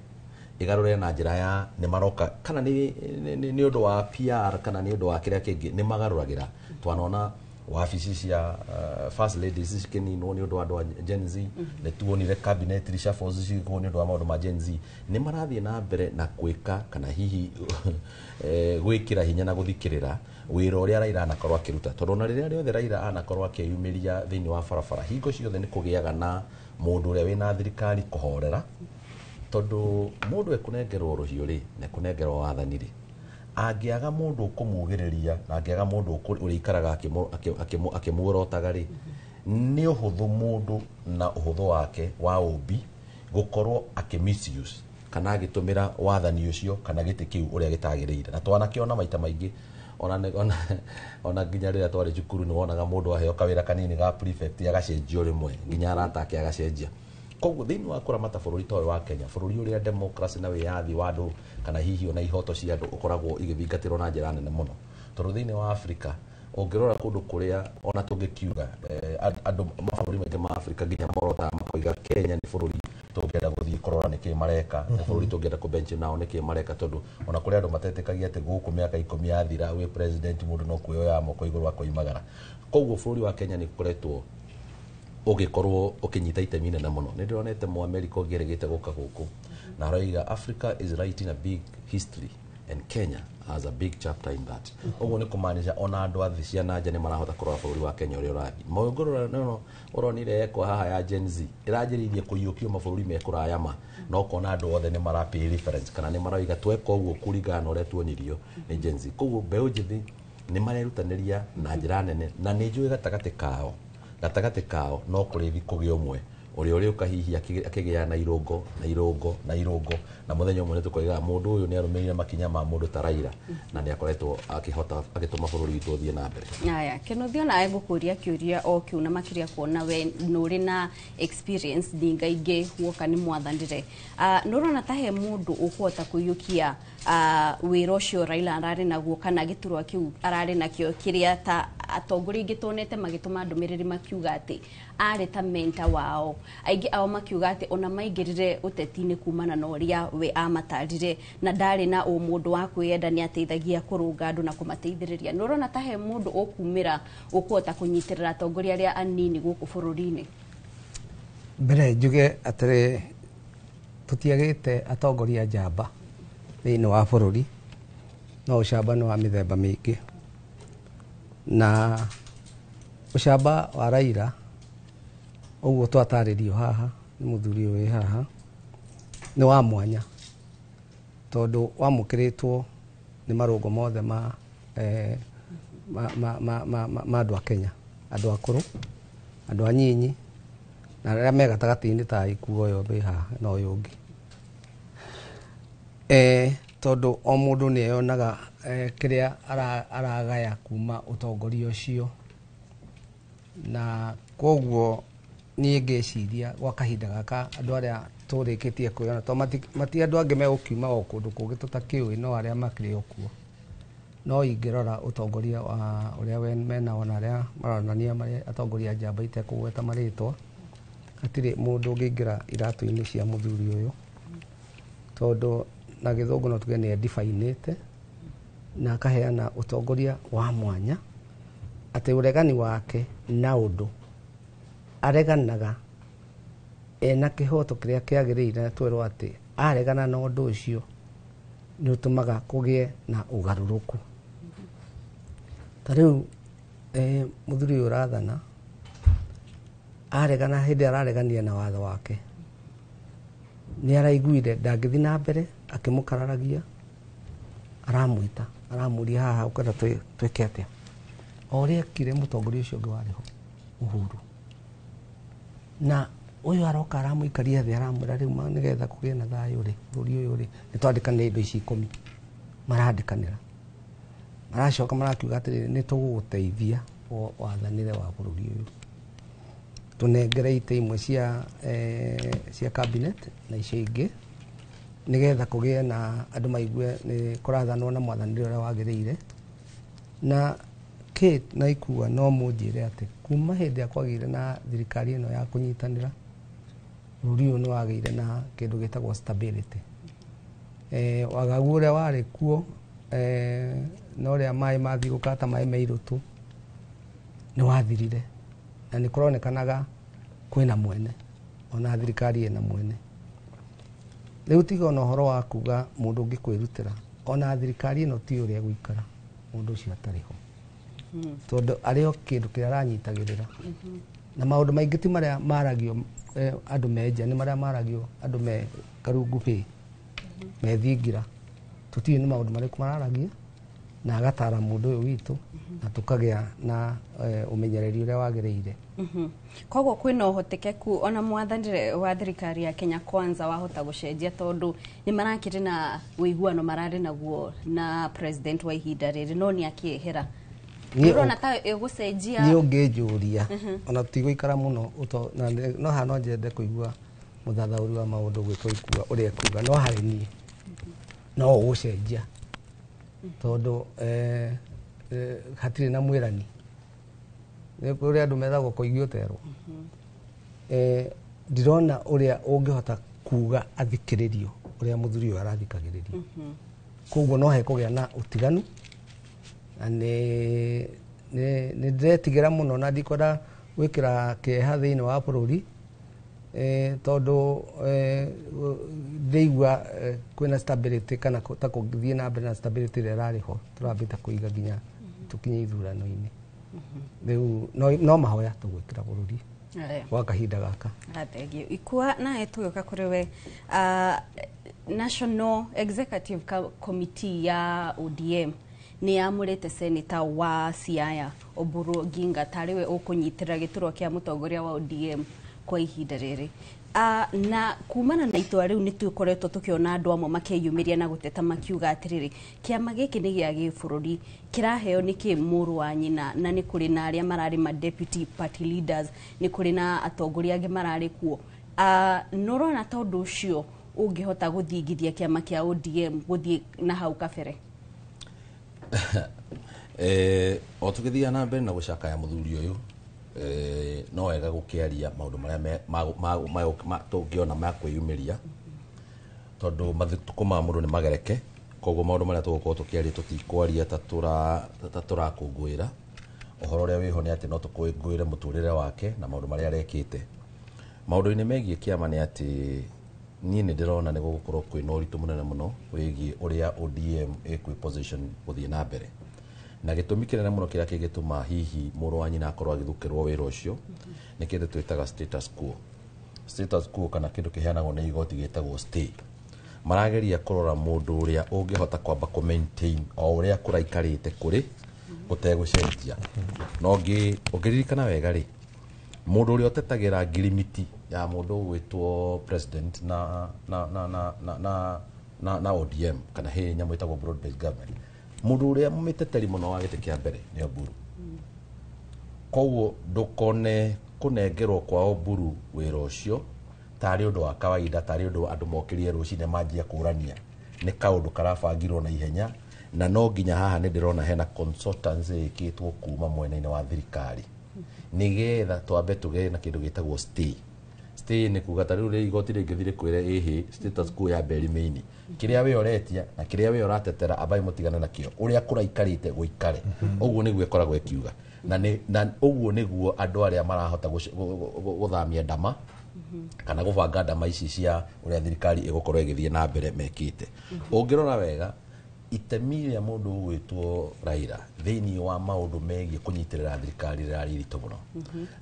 na njĩra ya nĩ maroka kana nĩ ũndũ wa PR kana nĩ ũndũ wa kĩrĩa kĩngĩ nĩ magarũragĩra. Twanona wabici cia first ladies cikĩninwo nĩ ũndũ wa andũ a Gen Z, nĩ tuonire cabinet reshuffles cigĩkwo nĩ ũndũ wa maũndũ ma Gen Z. Nĩ marathiĩ na mbere na gwĩka kana hihi gwĩkĩra hinya na gũthikĩrĩra wĩra ũrĩa Raila anakorwo akĩruta, tondũ ona rĩrĩa rĩothe Raila anakorwo akĩyumĩria thĩinĩ wa barabara, hingo ciothe nĩ kũgĩaga na mũndũ ũrĩa wĩna thirikari kũhorera, tondũ mũndũ ekũnengerwo rũhiũ rĩ na ekũnengerwo wathani rĩ, angĩaga mũndũ ũkũmugĩrĩria na angĩaga mũndũ ũrĩikaraga akĩmuorotaga rĩ, nĩ ũhũthũ mũndũ na ũhũthũ wake wa ũmbi gũkorwo akĩ misuse kana agĩtũmĩra wathani ũcio kana gĩtĩ kĩu ũrĩa gĩtagĩrĩire. Na twanakĩona maita maingĩ ona nginya rĩrĩa twarĩ cukuru nĩ wonaga mũndũ aheo kawĩra kanini ga prefect agacenjio rĩmwe nginya arata ake agacenjia. Koguo thĩinĩ wa kũramata bũrũri ta ũyũ wa Kenya, bũrũri ũrĩa democracy na wĩyathi wa andũ kana hihi ona ihoto cia andũ ũkoragwo igĩthingatĩrwo na njĩra nene mũno, tondũ thĩinĩ wa Afrika ũngĩrora kũndũ kũrĩa ona tũngĩkiuga andũ mabũrũri maingĩ ma Afrika nginya morotaga makoiga Kenya nĩ bũrũri tũngĩenda gũthiĩ kũrora nĩkĩ mareka, nĩ bũrũri tũngĩenda kũ bench nao nĩkĩ mareka, tondũ ona kũrĩ andũ matetĩkagia atĩ gũkũ mĩaka 10 yathira wĩ president mũndũ no kwĩyoya moko igũrũ akoimagara. Koguo bũrũri wa Kenya nĩ ũkoretwo ũgĩkorwo ũkĩnyita itemi inene mũno. Nĩ ndĩronete Mũamerika ũngĩ erĩgĩte gũka gũkũ na aroiga Africa is writing a big history and Kenya has a big chapter in that. Ũguo nĩ kũmaanisha ona andũ a thĩ cia na nja nĩ marahota kũrora bũrũri wa Kenya ũrĩa ũrathiĩ. Maũngũrũra no ũronire ekwa haha ya Gen Z ĩranjĩrĩirie kũiyũkio mabũrũri me kũraya ma, na ũkona andũ othe nĩ mara pay reference kana nĩ maroiga tweka ũguo kũringana na ũrĩa tuonirio nĩ Gen Z. Koguo mbeũ njĩthĩ nĩ marerutanĩria na njĩra nene, na nĩ njũĩ gatagatĩ kao no kũrĩ kũgĩa ũmwe ũrĩa ũrĩũka hihi akĩgĩa na irũngo na irũngo na irũngo, na mũthenya ũmwe nĩtũkoigaga mũndũ ũyũ nĩ arũmĩrĩire makinya ma mũndũ ta Raila na nĩ akoretwo akĩhota agĩtũma bũrũri witũ ũthiĩ na mbere. Aya, Kĩnuthia onawe ngũkũria kĩũria o kĩu na makĩria kuona we nũrĩ na experience nyingaingĩ guoka nĩ mwathanire, nĩ ũrona ta he mũndũ ũkũhota kũiyũkia wĩra ũcio Raila ararĩ naguo kana gĩturwa kĩu ararĩ nakĩo kĩrĩa ta atongoria aingĩ tuonete magĩtũma ndũmĩrĩri makiuga atĩ arĩ ta mentor wao, aingĩ ao makiuga atĩ ona maingĩrire ũteti-inĩ kumana na ũrĩa we amatarire na ndarĩ na ũmũndũ wa kwĩyenda, nĩ ateithagia kũrũnga andũ na kũmateithĩrĩria. Nĩ ũrona ta he mũndũ ũkumĩra ũkũhota kũnyitĩrĩra atongoria arĩa anini gũkũ bũrũri-inĩ? Mbere njuge atĩrĩ, tũtiagĩte atongoria njamba thĩinĩ wa bũrũri, no ũcamba nĩ wa mĩthemba mĩingĩ, na ũcamba wa Raila ũguo twatarĩrio haha nĩ mũthuri ũyũ wĩ haha nĩ wa mwanya, tondũ wamũkĩrĩtwo nĩ marũngo mothe ma ma andũ a Kenya, andũ akũrũ, andũ anyinyi na arĩa me gatagatĩ-inĩ ta ikuo ũyũ wĩ haha na ũyũ ũngĩ, tondũ o mũndũ nĩ eyonaga kĩrĩa aragaya kuma ũtongoria ũcio, na koguo niĩ ngĩciria gwa kahinda gaka andũ arĩa Tũrĩkĩtie kwĩona to mati andũ angĩ megũkiuma o kũndũ kũngĩ tũtakĩũĩ, no arĩa makĩrĩ o kuo. No ingĩrora ũtongoria wa ũrĩa menao na arĩa maronania marĩ atongoria njamba itekũgweta marĩtwa, hatirĩ mũndũ ũngĩingĩra iratũ-inĩ cia mũthuri ũyũ, tondũ na gĩthũngũ no tuge nĩ endibainĩte na akaheana ũtongoria wa mwanya, atĩ ũregani wake na ũndũ areganaga ena kĩhoto kĩrĩa kĩagĩrĩire, na twerwo atĩ aregana na ũndũ ũcio nĩ ũtũmaga kũgĩe na ũgarũrũku. Ta rĩu mũthuri ũyũ ũrathana aregana, hĩndĩ araregania na watho wake, nĩ araiguire ndangĩthiĩ na mbere akĩmũkararagia, aramwĩta aramũria haha ũkwenda twĩke atĩa, o ũrĩa ekire mũtongoria ũcio ũngĩ warĩ ho Uhuru. Na ũyũ aroka aramũikaria thĩ, aramwĩra rĩu nĩgetha kũgĩe na thayũ rĩ, bũrũri ũyũ rĩ, nĩ twandĩkanĩra indo ici 10. Marandĩkanĩra, maracoka marakiuga atĩrĩrĩ, nĩ tũgũgũteithia wathanĩre wa bũrũri ũyũ, tũnengere itĩ imwe cia cabinet na icio ingĩ, nĩgetha kũgĩe na andũ maigue nĩ kũrathanwo na mwathanĩre ũrĩa wagĩrĩire. Na Kate na Ikua no mũnjĩre atĩ kuma hĩndĩ ĩrĩa kwagĩire na thirikari ĩno ya kũnyitanĩra, bũrũri ũyũ nĩ wagĩire na kĩndũ gĩtagwo stability. Wagagu ũrĩa warĩ kuo, na ũrĩa maĩ mathiũrũrũkaga ta maĩ me irũtũ nĩ wathirire, na nĩ kũronekanaga kwĩna mwene, ona thirikari ĩna mwene. Rĩu tiga ona ũhoro wa kuga mũndũ ũngĩ kwĩrutĩra, ona thirikari ĩno ti ũrĩa ĩgũikara mũndũ ũcio atarĩ ho, tondũ arĩ o kĩndũ kĩrĩa aranyitagĩrĩra. Na maũndũ maingĩ ti marĩa maragio andũ me nja, nĩ marĩa maragio andũ me karungu bĩ, me thingira, tũtiũĩ nĩ maũndũ marĩkũ mararagia, na agatara mũndũ ũyũ witũ na tũkagĩa na ũmenyereri ũrĩa wagĩrĩire. Koguo kwĩna ũhotekeku ona mwathanĩre wa thirikari ya Kenya Kwanza wahota gũcenjia, tondũ nĩ marakĩrĩ na ũiguano mararĩ naguo na president wa ihinda rĩrĩ, no nĩ akĩehera. Ũrona ta ĩgũcenjia? Niĩ ũngĩnjũria, ona tũtigũikara mũno, no haha no nyende kũigua mũthathaũri wa maũndũ gwĩtwo Ikua ũrĩa ekuga, no harĩ niĩ no ũgũcenjia, tondũ hatirĩ na mwĩrani. Nĩ kũrĩ andũ methagwo kũigua ũterwo. Ndirona ũrĩa ũngĩhota kuga athikĩrĩrio ũrĩa mũthuri ũyũ arathikagĩrĩrio. Koguo no hekũgĩa na ũtiganu, na nĩ ndĩretigĩra mũno na ndikwenda gwĩkĩra kĩeha thĩinĩ wa bũrũri, tondũ ndĩigua kwĩna stability kana ta kũngĩthiĩ na mbere na stability ĩrĩa ĩrarĩ ho, tũrambĩte kũiga nginya tũkinye ithurano-inĩ. Rĩu no mahoya tũgwĩkĩra bũrũri gwa kahinda gaka. Thengiũ. Ikua, nawe tũgĩũka kũrĩ we, National Executive Committee ya ODM nĩ yamũrĩte senator wa Siaya Oburu Oginga tarĩ we ũkũnyitĩrĩra gĩturwa kĩa mũtongoria wa ODM kwa ihinda rĩrĩ. Na kumana na itua rĩu nĩ tũkoretwo tũkĩona andũ amwe makĩyumĩria na gũteta makiuga atĩrĩrĩ, kĩama gĩkĩ nĩ gĩa gĩbũrũri, kĩraheo nĩkĩ mũrũ wa nyina, na nĩ kũrĩ na arĩa mararĩ ma deputy party leaders, nĩ kũrĩ na atongoria angĩ mararĩ kuo. Nĩ ũrona ta ũndũ ũcio ũngĩhota gũthingithia kĩama kĩa ODM gũthiĩ na hau kabere? O tũgĩthiaga na mbere na gũcakaya mũthuri ũyũ, no wega gũkĩaria maũndũ marĩa tũngĩona ma kwĩyumĩria, tondũ matukũ ma mũndũ nĩ magereke, koguo maũndũ marĩa tũgũkorwo tũkĩaria tũtikwaria ta tũrakũngũĩra. Ũhoro ũrĩa wĩho nĩ atĩ no tũkũngũĩre mũtũrĩre wake na maũndũ marĩa arekĩte. Maũndũ-inĩ megiĩ kĩama nĩ atĩ niĩ nĩ ndĩrona nĩ gũgũkorwo kwĩna ũritũ mũnene mũno wĩgiĩ ũrĩa ODM ĩkwĩ position gũthiĩ na mbere. Na gĩtũmi kĩnene mũno kĩrĩa kĩngĩtũma hihi mũrũ wa nyina akorwo agĩthukĩrwo wĩra ũcio nĩ kĩndũ twĩtaga status quo. Status quo kana kĩndũ kĩheanagwo nĩ igoti gĩtagwo stay. Marageria kũrora mũndũ ũrĩa ũngĩhota kwamba kũ maintain o ũrĩa kũraikarĩte kũrĩ gũtegũcenjia. Na ũngĩririkana wega rĩ, mũndũ ũrĩa ũtetagĩra ngirimiti ya mũndũ ũgwĩtwo president na ODM kana he nyamũ ĩtagwo broad based government, mũndũ ũrĩa mũmĩteteri mũno wa gĩtĩ kĩa mbere nĩ Oburu. Koguo ndũkone kũnengerwo kwa Oburu wĩra ũcio Tarĩ ũndũ wa kawaida, tarĩ ũndũ andũ mokĩrire rũcinĩ manjia kũrania. Nĩ kaũndũ karabangirwo na ihenya, na no nginya haha nĩ ndĩrona hena consultants ĩkĩtwo kuma mwena-inĩ wa thirikari nĩgetha twambe tũgĩe na kĩndũ gĩtagwo stay. Stay nĩ kuga ta rĩu rĩ igoti rĩngĩthiĩ rĩkwĩre ĩhĩ status quo ya remain, kĩrĩa we ũretia na kĩrĩa we ũratetera ambai mũtigane nakĩo, ũrĩa kũraikarĩte gũikare. Ũguo nĩguo ĩkoragwo ĩkiuga, na na ũguo nĩguo andũ arĩa marahota gũthamia ndama kana gũbanga ndama ici cia ũrĩa thirikari ĩgũkorwo ĩgĩthiĩ na mbere mekĩte. Ũngĩrora wega itemi rĩa mũndũ ũgwĩtwo Raila thĩinĩ wa maũndũ megiĩ kũnyitĩrĩra thirikari rĩrarĩ iritũ mũno.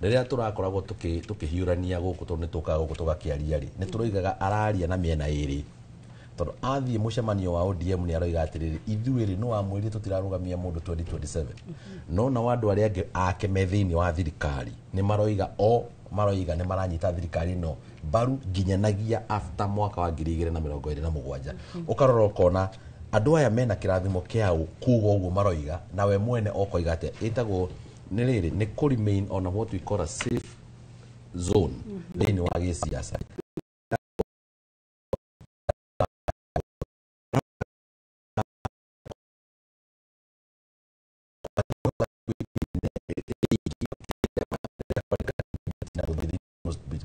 Rĩrĩa tũrakoragwo tũkĩhiũrania gũkũ, tondũ nĩ tũkaga gũkũ tũgakĩaria rĩ, nĩ tũroigaga araria na mĩena ĩrĩ, tondũ athiĩ mũcemanio wa ODM nĩ aroiga atĩrĩrĩ, ithuĩ rĩ, nĩ wamwĩrire tũtirarũgamia mũndũ 2027, no nao andũ arĩa angĩ ake me thĩinĩ wa thirikari nĩ maroiga o maroiga nĩ maranyita thirikari ĩno mbaru nginyanagia after mwaka wa 2027. Ũkarora ũkona andũ aya mena kĩrathimo kĩao kuga ũguo maroiga, na we mwene okoiga atĩa ĩtagwo nĩ rĩrĩ nĩ kũ remain on what we call a safe zone thĩinĩ wa gĩsiasa.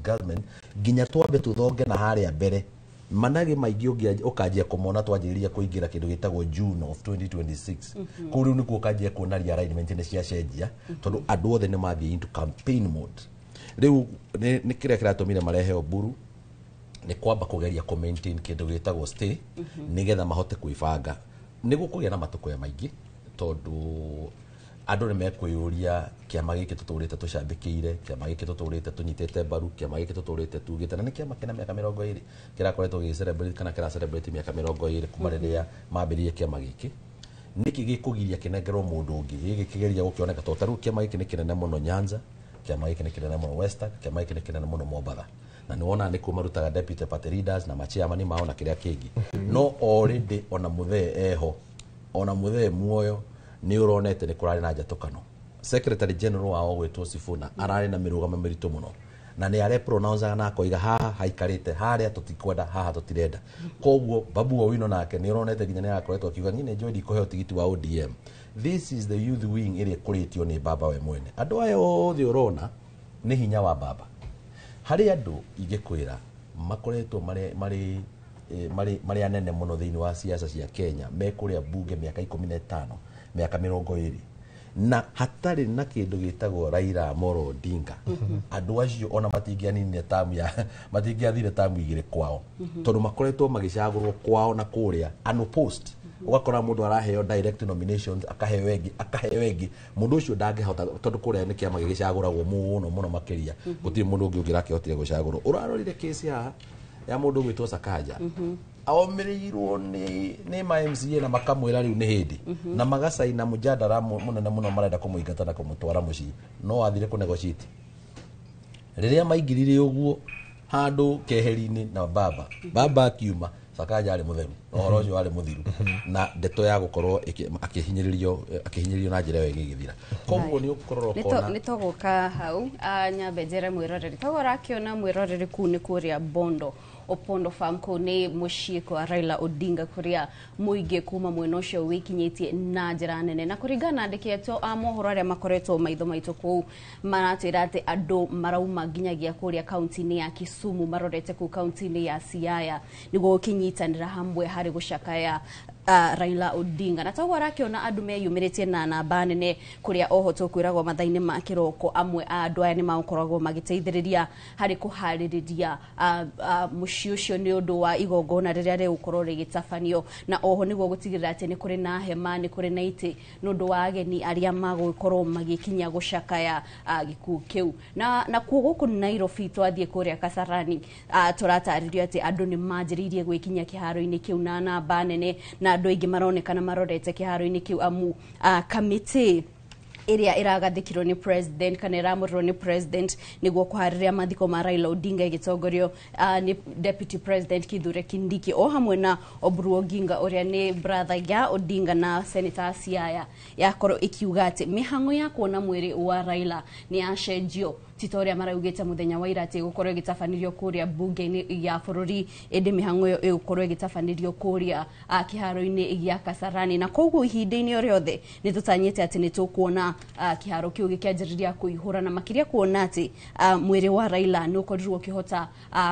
Government nginya twambe tuthonge na harĩa mbere manage maingĩ ũkanjia kũmona twanjĩrĩria kũingĩra kĩndũ gĩtagwo June of 2026. Kũu rĩu nĩkuo ũkanjia kuona realignment nĩ ciacenjia, tondũ andũ othe nĩ mathiĩ into campaign mode. Rĩu nĩ kĩrĩa kĩratũmire marehe Oburu nĩ kwamba kũgeria kũ maintain kĩndũ gĩtagwo stay, nĩgetha mahote kwĩbanga. Nĩ gũkũgĩa na matũkũya maingĩ, tondũ andũ nĩ mekwĩyũria kĩama gĩkĩ tũtũrĩte tũcambĩkĩire, kĩama gĩkĩ tũtũrĩte tũnyitĩte mbaru, kĩama gĩkĩ tũtũrĩte tugĩte, na nĩ kĩama kĩna mĩaka 20 kĩrakoretwo gĩgĩ celebrate kana kĩra celebrate mĩaka 20 kuma rĩrĩa mambĩrĩirie kĩama gĩkĩ. Nĩkĩ gĩkũgiria kĩnengerwo mũndũ ũngĩ gĩgĩ kĩgeria gũkĩoneka? Tondũ ta rĩu kĩama gĩkĩ nĩ kĩnene mũno Nyanza, kĩama gĩkĩ nĩ kĩnene mũno Western, kĩama gĩkĩ nĩ kĩnene mũno Mombatha, na nĩ wona nĩkuo marutaga deputy party leaders na machairman mao na kĩrĩa kĩngĩ. No already ona mũthee eho, ona mũthee muoyo, nĩ ũronete nĩ kũrarĩ na njatũkano. Secretary general wao gwĩtwo Sifuna ararĩ na mĩrũgamo mĩritũ mũno, na nĩ arepronouncaga na akoiga haha haikarĩte harĩa tũtikwenda, haha tũtirenda. Koguo Babu Owino nake nĩ ũronete nginya nĩ arakoretwo akiuga niĩ nĩ njũĩ ndikũheo tigiti wa ODM. This is the youth wing ĩrĩa ĩkũrĩtio nĩ baba we mwene. Andũ aya othe ũrona nĩ hinya wa baba. Harĩ andũ ingĩkwĩra makoretwo marĩ anene mũno thĩinĩ wa siasa cia Kenya, me kũrĩa bunge mĩaka 15, mĩaka 20, na hatarĩ na kĩndũ gĩtagwo Raila Amolo Odinga, andũ acio ona matingĩaninire tamu ya matingĩathire tamu 2 kwao, tondũ makoretwo magĩcagũrwo kwao na kũrĩa unopposed. Ũgakora mũndũ araheo direct nominations, akaheo ĩngĩ, akaheo ĩngĩ, mũndũ ũcio ndangĩhota, tondũ kũrĩa nĩ kĩama gĩgĩcagũragwo mũno mũno makĩria, gũtirĩ mũndũ ũngĩ ũngĩrakĩhotire gũcagũrwo. Ũrarorire kesi haha ya mũndũ ũgwĩtwo Sakaja, omĩrĩirwo nĩ ma MCA na makamwĩra rĩu nĩ hĩndĩ, na magacaina mũjadara mũnene mũno marenda kũmũingata na kũmũtwara mũciĩ, no athire kũ negotiate. Rĩrĩa maingĩrire ũguo handũ keheri-inĩ na baba akiuma, Sakaja arĩ mũtheru, ũhoro ũcio warĩ mũthiru, na ndeto ya gũkorwo akĩhinyĩrĩrio na njĩra ĩyo ĩgĩgĩthira. Koguo nĩ ũkũrora ũkona nĩ tũgũka hau. Nyambe njĩre mwĩroreri, toguo ũrakĩona mwĩroreri, kũu nĩ kũrĩa Bondo, Opondo Farm, kũu nĩ mũciĩ kwa Raila Odinga, kũrĩa mũingĩ kuma mwena ũcio wĩkinyĩtie na njĩra nene. Na kũringana na andĩki aitũ a mohoro arĩa makoretwo maitho maitũ kũu, maratwĩra atĩ andũ marauma nginyagia kũrĩa kaunti-inĩ ya Kisumu marorete kũu kaunti-inĩ ya Siaya nĩguo gũkĩnyitanĩra hamwe harĩ gũcakaya Raila Odinga. Na toguo arakĩona andũ meyumĩrĩtie na namba nene, kũrĩa oho tũkwĩragwo mathaa-inĩ ma kĩroko amwe a andũ aya nĩ makoragwo magĩteithĩrĩria harĩ kũharĩrĩria mũciĩ ũcio nĩ ũndũ wa igongona rĩrĩa rĩgũkorwo rĩgĩtabanio, na oho nĩguo gũtigĩrĩra atĩ nĩ kũrĩ na hema, nĩ kũrĩ na itĩ nĩ ũndũ wa ageni arĩa magũkorwo magĩkinya gũcakaya gĩkuũ kĩu. Na nakuo gũkũ Nairobi twathiĩ kũrĩa Kasarani, tũratarĩrio atĩ andũ nĩ manjĩrĩirie gwĩkinyia kĩharo-inĩ kĩu na namba nene, na andũ aingĩ maronekana marorete kĩharo-inĩ kĩu amu kamĩtĩ ĩrĩa ĩragathĩkirwo nĩ president kana ĩramũrirwo nĩ president nĩguo kũharĩria mathiko ma Raila Odinga ĩgĩtongorio nĩ deputy president Kithure Kindiki o hamwe na Oburu Oginga ũrĩa nĩ brother ya Odinga na senator Siaya, yakorwo ĩkiuga atĩ mĩhang'o ya kuona mwĩrĩ wa Raila nĩ yacenjio. Ti ta ũrĩa maraugĩte mũthenya wa ira atĩ ĩgũkorwo ĩgĩtabanĩrio kũrĩa bunge-inĩ ya bũrũri, ĩndĩ mĩhang'o ĩyo ĩgũkorwo ĩgĩtabanĩrio kũrĩa kĩharo-inĩ gĩa Kasarani. Na koguo ihinda-inĩ o rĩothe nĩ tũtanyĩte atĩ nĩ tũkuona kĩharo kĩu gĩkĩanjĩrĩria kũihũra, na makĩria kuona atĩ mwĩrĩ wa Raila nĩ ũkorirwo ũkĩhota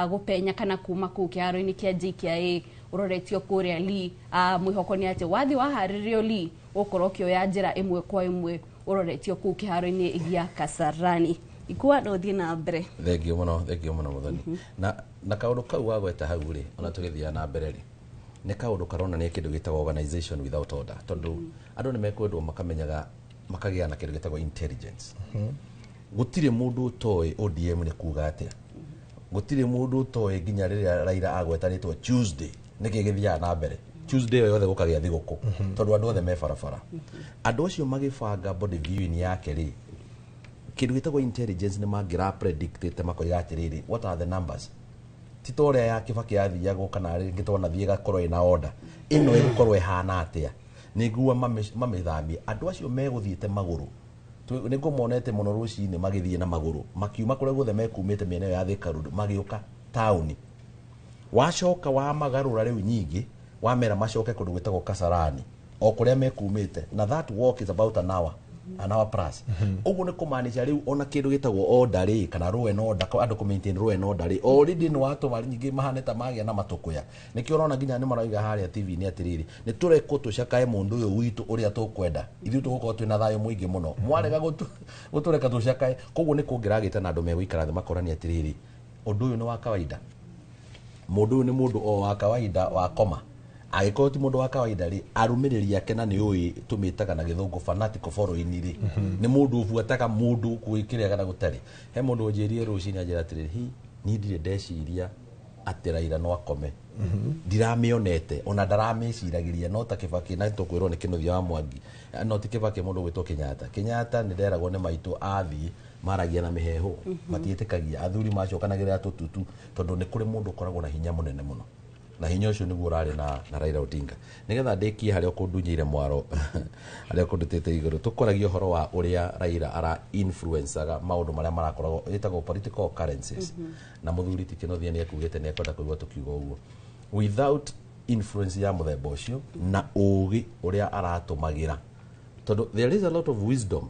gũpenya kana kuma kũu kĩharo-inĩ kĩa JKIA ũroretio kũrĩa Lee. Mwĩhoko nĩ atĩ wathiĩ waharĩrĩrio Lee ũgũkorwo ũkĩoya njĩra ĩmwe kwa ĩmwe ũroretio kũu kĩharo-inĩ gĩa Kasarani. Ikua no ũthiĩ na mbere. Thengio mũno, thengio mũno Mũthoni. Na kaũndũ kau wagweta hau rĩ, ona tũgĩthiaga na mbere rĩ, nĩ kaũndũ karonania kĩndũ gĩtagwo organization without order, tondũ andũ nĩ mekwendwo makamenyaga makagĩa na kĩndũ gĩtagwo intelligence. Gũtirĩ mũndũ ũtoĩ ODM nĩ kuga atĩa, gũtirĩ mũndũ ũtoĩ nginya rĩrĩa Raila agwetanĩtwo Tuesday nĩkĩ gĩthiaga na mbere Tuesday ĩyo yothe gũkagĩa thigũkũ, tondũ andũ othe me barabara. Andũ acio magĩbanga body viewing yake rĩ, kĩndũ gĩtagwo intelligence nĩ mangĩra predictĩte makoiga atĩrĩrĩ, what are the numbers? Ti ta ũrĩa ya Kibaki yathiagwo kana rĩngĩ twanathiĩ ĩgakorwo ĩna order, ĩno ĩgũkorwo ĩhana atĩa nĩguo mamĩthamie. Andũ acio megũthiĩte magũrũ, nĩ ngũmonete mũno rũcinĩ magĩthiĩ na magũrũ makiuma kũrĩa guothe mekumĩte mĩena ĩyo ya Thika Road magĩũka taũni. Wacoka wamagarũra rĩu nyingĩ wamera macoke kũndũ gwĩtagwo Kasarani o kũrĩa mekumĩte, na that walk is about an hour, an hour plus. Ũguo nĩ kũmaanisha rĩu ona kĩndũ gĩtagwo order rĩ, kana law and order, andũ kũ maintain law and order rĩ, already nĩ watũma nyingĩ mahane ta magĩa na matũkũya. Nĩkĩo ũrona nginya nĩ maroiga harĩa TV-inĩ atĩrĩrĩ, nĩ tũrekwo tũcakae mũndũ ũyũ witũ ũrĩa tũkwenda, ithuĩ tũgũkorwo twĩna thayũ mũingĩ mũno, mwarega gũtũreka tũcakae. Koguo nĩ kũngĩragĩte na andũ megũikara thĩ makorania atĩrĩrĩ, ũndũ ũyũ nĩ wa kawaida, mũndũ ũyũ nĩ mũndũ o wa kawaida wa koma. Angĩkorwo ti mũndũ wa kawaida rĩ, arũmĩrĩri ake, na nĩ ũĩ tũmĩtaga na gĩthũngũ fanatical following rĩ, nĩ mũndũ ũbuataga mũndũ gwĩkĩrĩa kana gũtarĩ. He mũndũ ũnjĩrire rũcinĩ anjĩra atĩrĩrĩ, hi niĩ ndirĩ ndeciria atĩ Raila no akome, ndiramĩonete ona ndaramĩciragĩria, no ta Kibaki na tũkwĩrwo nĩ Kĩnuthia wa Mwangi, no ti Kibaki, mũndũ ũgwĩtwo Kenyatta. Kenyatta nĩ nderagwo nĩ maitũ athiĩ maragia na mĩheehũ, matiĩtĩkagia athuri macokanagĩrĩra tũtutu, tondũ nĩ kũrĩ mũndũ ũkoragwo na hinya mũnene mũno, na hinya ũcio nĩguo ũrarĩ na Raila Odinga. Nĩgetha ndĩkie harĩa ũkũndunyĩire mwaro, harĩa ũkũndutĩte igũrũ, tũkoragia ũhoro wa ũrĩa Raila ara influencaga maũndũ marĩa marakoragwo ĩtagwo political currencies. Na mũthuri ti Kĩnuthia nĩ ekugĩte nĩ ekwenda kũigua tũkiuga ũguo, without influence ya mũthemba ũcio na ũgĩ ũrĩa aratũmagĩra, tondũ there is a lot of wisdom.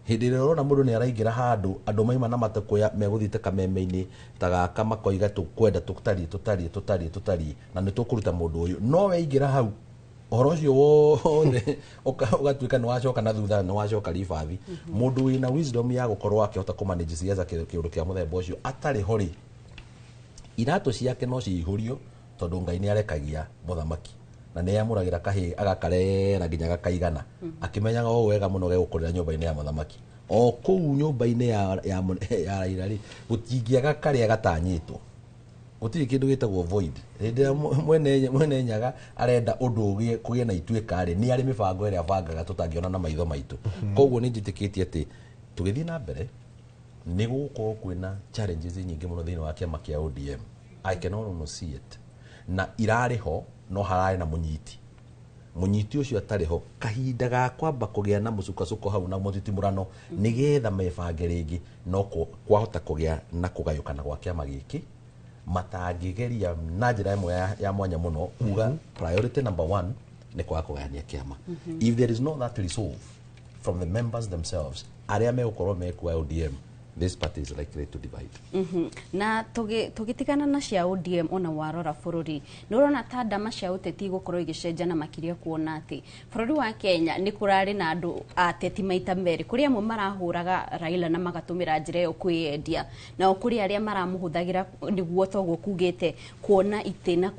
Hĩndĩ ĩrĩa ũrona mũndũ nĩ araingĩra handũ, andũ maima na matũkũya megũthiĩte kameme-inĩ ta gaka makoiga tũkwenda tũtariĩ tũtariĩ tũtariĩ tũtariĩ na nĩ tũkũruta mũndũ ũyũ, no weingĩra hau ũhoro ũcio wothe ũgatuĩka nĩ wacoka na thutha, nĩ wacoka ribathi. Mũndũ wĩna wisdom ya gũkorwo akĩhota kũmanage siasa kĩũndũ kĩa mũthemba ũcio atarĩ ho rĩ, iratũ ciake no ciihũrio, tondũ Ngai nĩ arekagia mũthamaki na nĩ amũragĩra kahĩ agakarera nginya gakaigana, akĩmenyaga o wega mũno gegũkũrĩra nyũmba-inĩ ya mũthamaki. O kũu nyũmba-inĩ ya Raila rĩ, gũtingĩaga karĩa gatanyĩtwo, gũtirĩ kĩndũ gĩtagwo void. Hĩndĩ ĩrĩa mwene nyaga arenda ũndũ ũgĩe kũgĩe na ituĩka rĩ, nĩ arĩ mĩbango ĩrĩa abangaga tũtangĩona na maitho maitũ. Koguo nĩ njĩtĩkĩtie atĩ tũgĩthiĩ na mbere nĩ gũgũkorwo kwĩna challenges nyingĩ mũno thĩinĩ wa kĩama kĩa ODM. I can almost see it, na irarĩ ho no hararĩ na mũnyiti ũcio atarĩ ho, kahinda ga kwamba kũgĩa na mũcukacuko hau na mũtitimũrano nĩgetha mebange rĩngĩ, no kwahota kũgĩa na kũgayũkana gwa kĩama gĩkĩ matangĩgeria na njĩra ĩmwe ya mwanya mũno kuga priority number one nĩ kwaga kũgayania kĩama. If there is no that resolve from the members themselves arĩa megũkorwo mekua ODM, this party is likely to divide. Na tũgĩtigana na cia ODM, ona warora bũrũri nĩ ũrona ta ndama cia ũteti gũkorwo igĩcenjia, na makĩria kuona atĩ bũrũri wa Kenya nĩ kũrarĩ na andũ ateti maita merĩ, kũrĩ amwe marahũraga Raila na magatũmĩra njĩra ĩyo kwĩyendia, nao kũrĩ arĩa maramũhũthagĩra nĩguo toguo kugĩte kuona itĩ na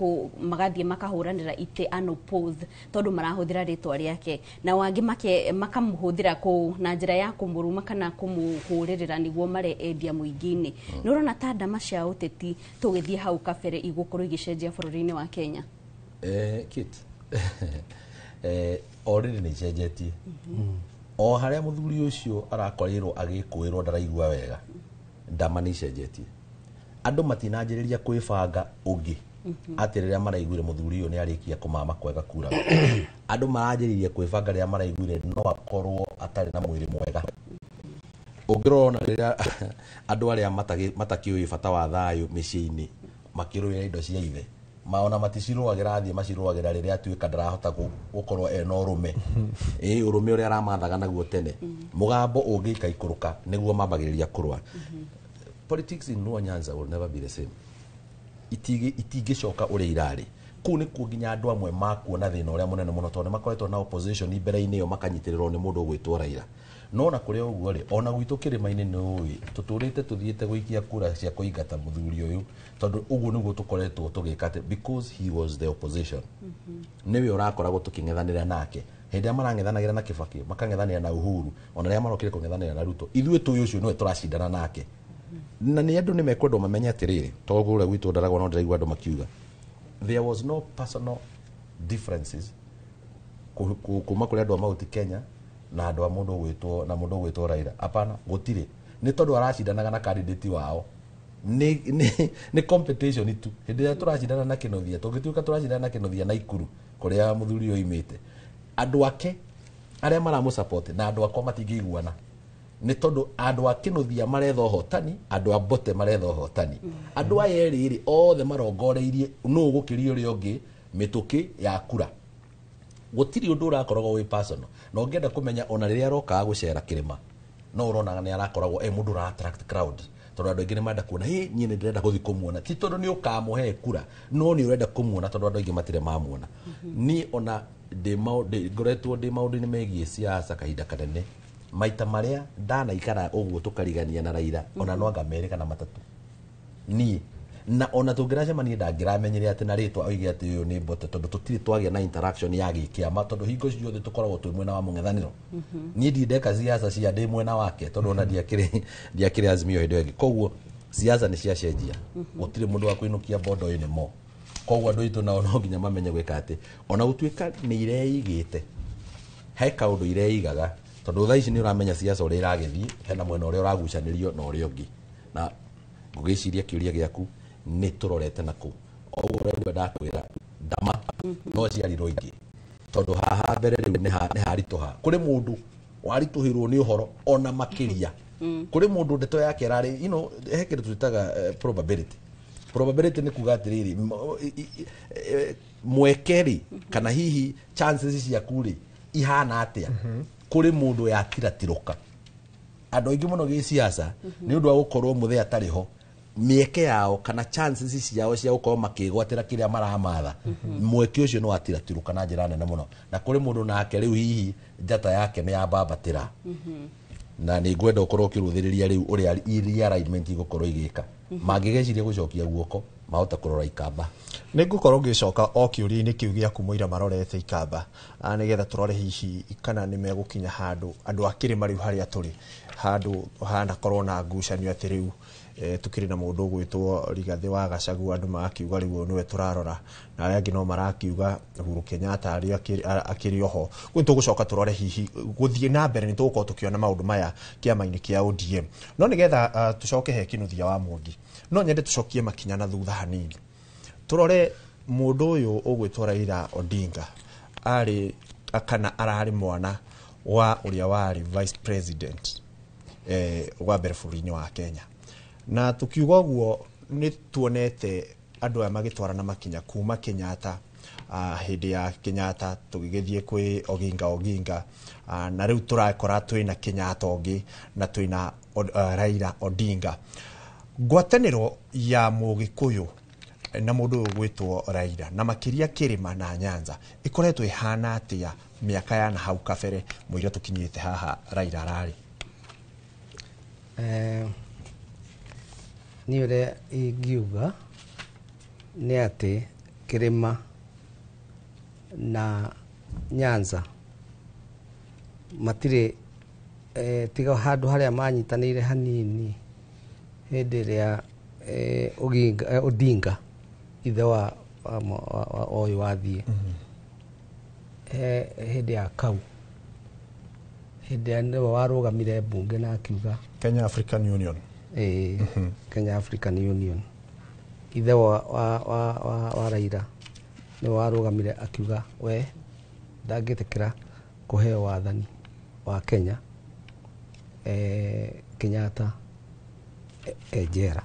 magathiĩ makahũranĩra itĩ unopposed tondũ marahũthĩra rĩtwa rĩake, nao angĩ makamũhũthĩra na njĩra ya kũmũruma kana kũmũhũrĩrĩra nĩguo mare endia mũingĩ-inĩ. Nĩ ũrona ta ndama cia ũteti tũgĩthiĩ hau kabere igũkorwo igĩcenjia bũrũri-inĩ wa Kenya? Kit already nĩ icenjetie. O harĩa mũthuri ũcio arakorirwo agĩkũĩrwo ndaraigua wega, ndama nĩ icenjetie. Andũ matinanjĩrĩria kwĩbanga ũngĩ atĩ rĩrĩa maraiguire mũthuri ũyũ nĩ arĩkia kũmama kwega kura, andũ maranjĩrĩria kwĩbanga rĩrĩa maraiguire no akorwo atarĩ na mwĩrĩ mwega. Ũngĩrora ona rĩrĩa andũ arĩa matakĩũĩ bata wa thayũ mĩciĩ-inĩ makĩrũĩra indo cia ithe, maona maticirũagĩra athiĩ, macirũagĩra rĩrĩa atuĩka ndarahota gũkorwo ena ũrũme, ĩ ũrũme ũrĩa aramathaga naguo tene. Mũgambo ũngĩikaikũrũka nĩguo mambagĩrĩria kũrũa. Politics in Luo Nyanza will never be the same. Itingĩcoka ũrĩa irarĩ. Kũu nĩkuo nginya andũ amwe makuona thĩna ũrĩa mũnene mũno, tondũ nĩ makoretwo na opposition mbere-inĩ ĩyo makanyitĩrĩrwo nĩ mũndũ ũgwĩtwo Raila. No na kũrĩ ũguo rĩ, ona gwitũ kĩrĩma-inĩ nĩ ũĩ tũtũrĩte tũthiĩte gũikia kura cia kũingata mũthuri ũyũ, tondũ ũguo nĩguo tũkoretwo tũgĩka atĩ because he was the opposition, nĩwe ũrakoragwo tũkĩng'ethanĩra nake hĩndĩ ĩrĩa marang'ethanagĩra na Kibaki, makang'ethanĩra na Uhuru, ona rĩrĩa marokire kũng'ethanĩra na Ruto, ithuĩ tũĩ ũcio nĩwe tũracindana nake. Na nĩ andũ nĩ mekwendwo mamenye atĩrĩrĩ, tondũ kũrĩa gwitũ ndaragwo no ndĩraigua andũ makiuga there was no personal differences kuma kũrĩ andũ a Mount Kenya na andũ a mũndũ ũgwĩtwo na mũndũ ũgwĩtwo Raila. Hapana, gũtirĩ, nĩ tondũ aracindanaga na candidate wao. Nĩ competition tu. Hĩndĩ ĩrĩa tũracindana na Kĩnuthia, tũngĩtuĩka tũracindana na Kĩnuthia na Ikuru kũrĩa mũthuri ũyũ oimĩte, andũ ake arĩa maramũ na andũ akwa matingĩiguana, nĩ tondũ andũ a Kĩnuthia maretha ũhotani, andũ a Mbote maretha ũhotani. Andũ aya erĩ rĩ, othe marongoreirie nũ gũkĩria ũrĩa ũngĩ mĩtũkĩ ya kura. Gũtirĩ ũndũ ũrakoragwo wĩ personal. Na ũngĩenda kũmenya, ona rĩrĩa arokaga gũcera kĩrĩma, no ũronaga nĩ arakoragwo e mũndũ ũra attract crowd, tondũ andũ aingĩ nĩ marenda kuona, hĩ, niĩ nĩ ndĩrenda gũthiĩ kũmuona, ti tondũ nĩ ũkamũhe kura, no nĩ ũrenda kũmuona tondũ andũ aingĩ matirĩ mamuona. Niĩ ona ngoretwo ndĩ maũndũ-inĩ megiĩ siasa kahinda kanene, maita marĩa ndanaikara ũguo tũkarigania na Raila, ona no anga merĩ kana matatũ niĩ, na ona tũngĩracemania ndangĩramenyire atĩ na rĩtwa oige atĩ ũyũ nĩ Mbote, tondũ tũtirĩ twagĩa na interaction ya gĩkĩama, tondũ hingo ciothe tũkoragwo twĩ mwena wa mũng'ethanĩro. Niĩ ndirĩ ndeka siasa cia ndĩ mwena wake, tondũ ona ndiakĩrĩ Azimio hĩndĩ ĩyo ĩngĩ. Koguo siasa nĩ ciacenjia, gũtirĩ mũndũ wa kũinũkia bondo ĩyo nĩ mo. Koguo andũ aitũ nao no nginya mamenye gwĩka atĩ ona gũtuĩka nĩ ireigĩte, he kaũndũ ireigaga, tondũ thaa ici nĩ ũramenya siasa ũrĩa ĩragĩthiĩ, hena mwena ũrĩa ũragucanĩrio na ũrĩa ũngĩ. Na ngũgĩciria kĩũria gĩaku nĩ tũrorete na kũu o ũguo ũraigua ndakwĩra ndama no ciarirwo ingĩ, tondũ haha mbere rĩu nĩ haritũha. Kũrĩ mũndũ waritũhĩrwo nĩ ũhoro ona makĩria, kũrĩ mũndũ ndeto yake ĩrarĩ, he kĩndũ twĩtaga probability. Probability nĩ kuga atĩrĩrĩ, mweke rĩ, kana hihi chances ciaku rĩ ihana atĩa. Kũrĩ mũndũ yatiratirũka andũ aingĩ mũno gĩciaca nĩ ũndũ wa gũkorwo mũthee atarĩ ho, mĩeke yao kana chances ciao cia gũkorwo makĩgwatĩra kĩrĩa maramatha, mweke ũcio nĩ watiratirũka na njĩra nene mũno. Na kũrĩ mũndũ nake rĩu hihi njata yake nĩ yambambatĩra, na nĩ ngwenda ũkorwo ũkĩrũthĩrĩria rĩu ũrĩa realignment igũkorwo igĩka. Mangĩgeciria gũcokia guoko, mahota kũrora ikamba. Nĩ ngũkorwo ngĩcoka o kĩũria-inĩ kĩu gĩaku mũira marorete ikamba, nĩgetha tũrore hihi kana nĩ megũkinya handũ andũ a kĩrĩma rĩu harĩa tũrĩ, handũ hanakorwo na ngucanio atĩ rĩu tukĩrĩ na mũndũ ũgwĩtwo Rigathĩ wa Gachagua, andũ marakiuga rĩu ũyũ nĩwe tũrarora, na arĩa angĩ no marakiuga Uhuru Kenyatta arĩ akĩrĩ oho. Koguo nĩtũgũcoka tũrore hihi gũthiĩ na mbere nĩtũgũkorwo tũkĩona maũndũ maya kĩama-inĩ kĩa ODM. No nĩgetha tũcoke he Kĩnuthia wa Mwangi, no nyende tũcokie makinya na thutha hanini, tũrore mũndũ ũyũ ũgwĩtwo Raila Odinga arĩ kana ararĩ mwana wa ũrĩa warĩ vice president wa mbere bũrũri-inĩ wa Kenya. Na tukiuga ũguo nĩ tuonete andũ aya magĩtwarana makinya kuma Kenyatta, hĩndĩ ya Kenyatta tũgĩgĩthiĩ kwĩ Oginga Oginga, na rĩu tũrakora twĩna Kenyatta ũngĩ na twĩna Raila Odinga. Ngwatanĩro ya Mũgĩkũyũ na mũndũ ũyũ ũgwĩtwo Raila na makĩria kĩrĩma na Nyanza ĩkoretwo ĩhana atĩa mĩaka ya na hau kabere mũira tũkinyĩte haha Raila ararĩ? Niĩ ũrĩa ingiuga nĩ atĩ kĩrĩma na Nyanza matirĩ tiga handũ harĩa manyitanĩire hanini hĩndĩ ĩrĩa Odinga ithe wa ũyũ wathiĩ hĩndĩ ya kau, hĩndĩ ĩrĩa nĩwe warũgamire mbunge na akiuga Kenya African Union. Kenya African Union. Ithe wa Raila nĩwe warũgamire akiuga we ndangĩtĩkĩra kũheo wathani wa Kenya. Kenyatta e njera,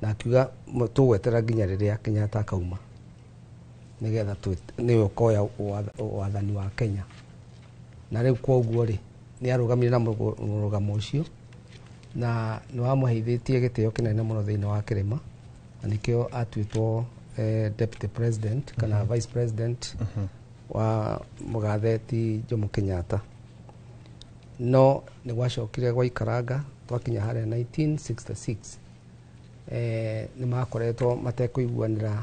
na akiuga tũgweterera nginya rĩrĩa Kenyatta akauma nĩgetha nĩwe ũkoya wathani wa Kenya. Na rĩu kwoguo rĩ, nĩ arũgamire na mũrũgamo ũcio na nĩ wamũheithĩtie gĩtĩo kĩnene mũno thĩinĩ wa kĩrĩma, na nĩkĩo atuĩtwo deputy president kana vice president wa mũgathe ti Jomo Kenyatta. No nĩ gwacokire gwaikaranga twakinya harĩa 1966, nĩ makoretwo matekũiguanĩra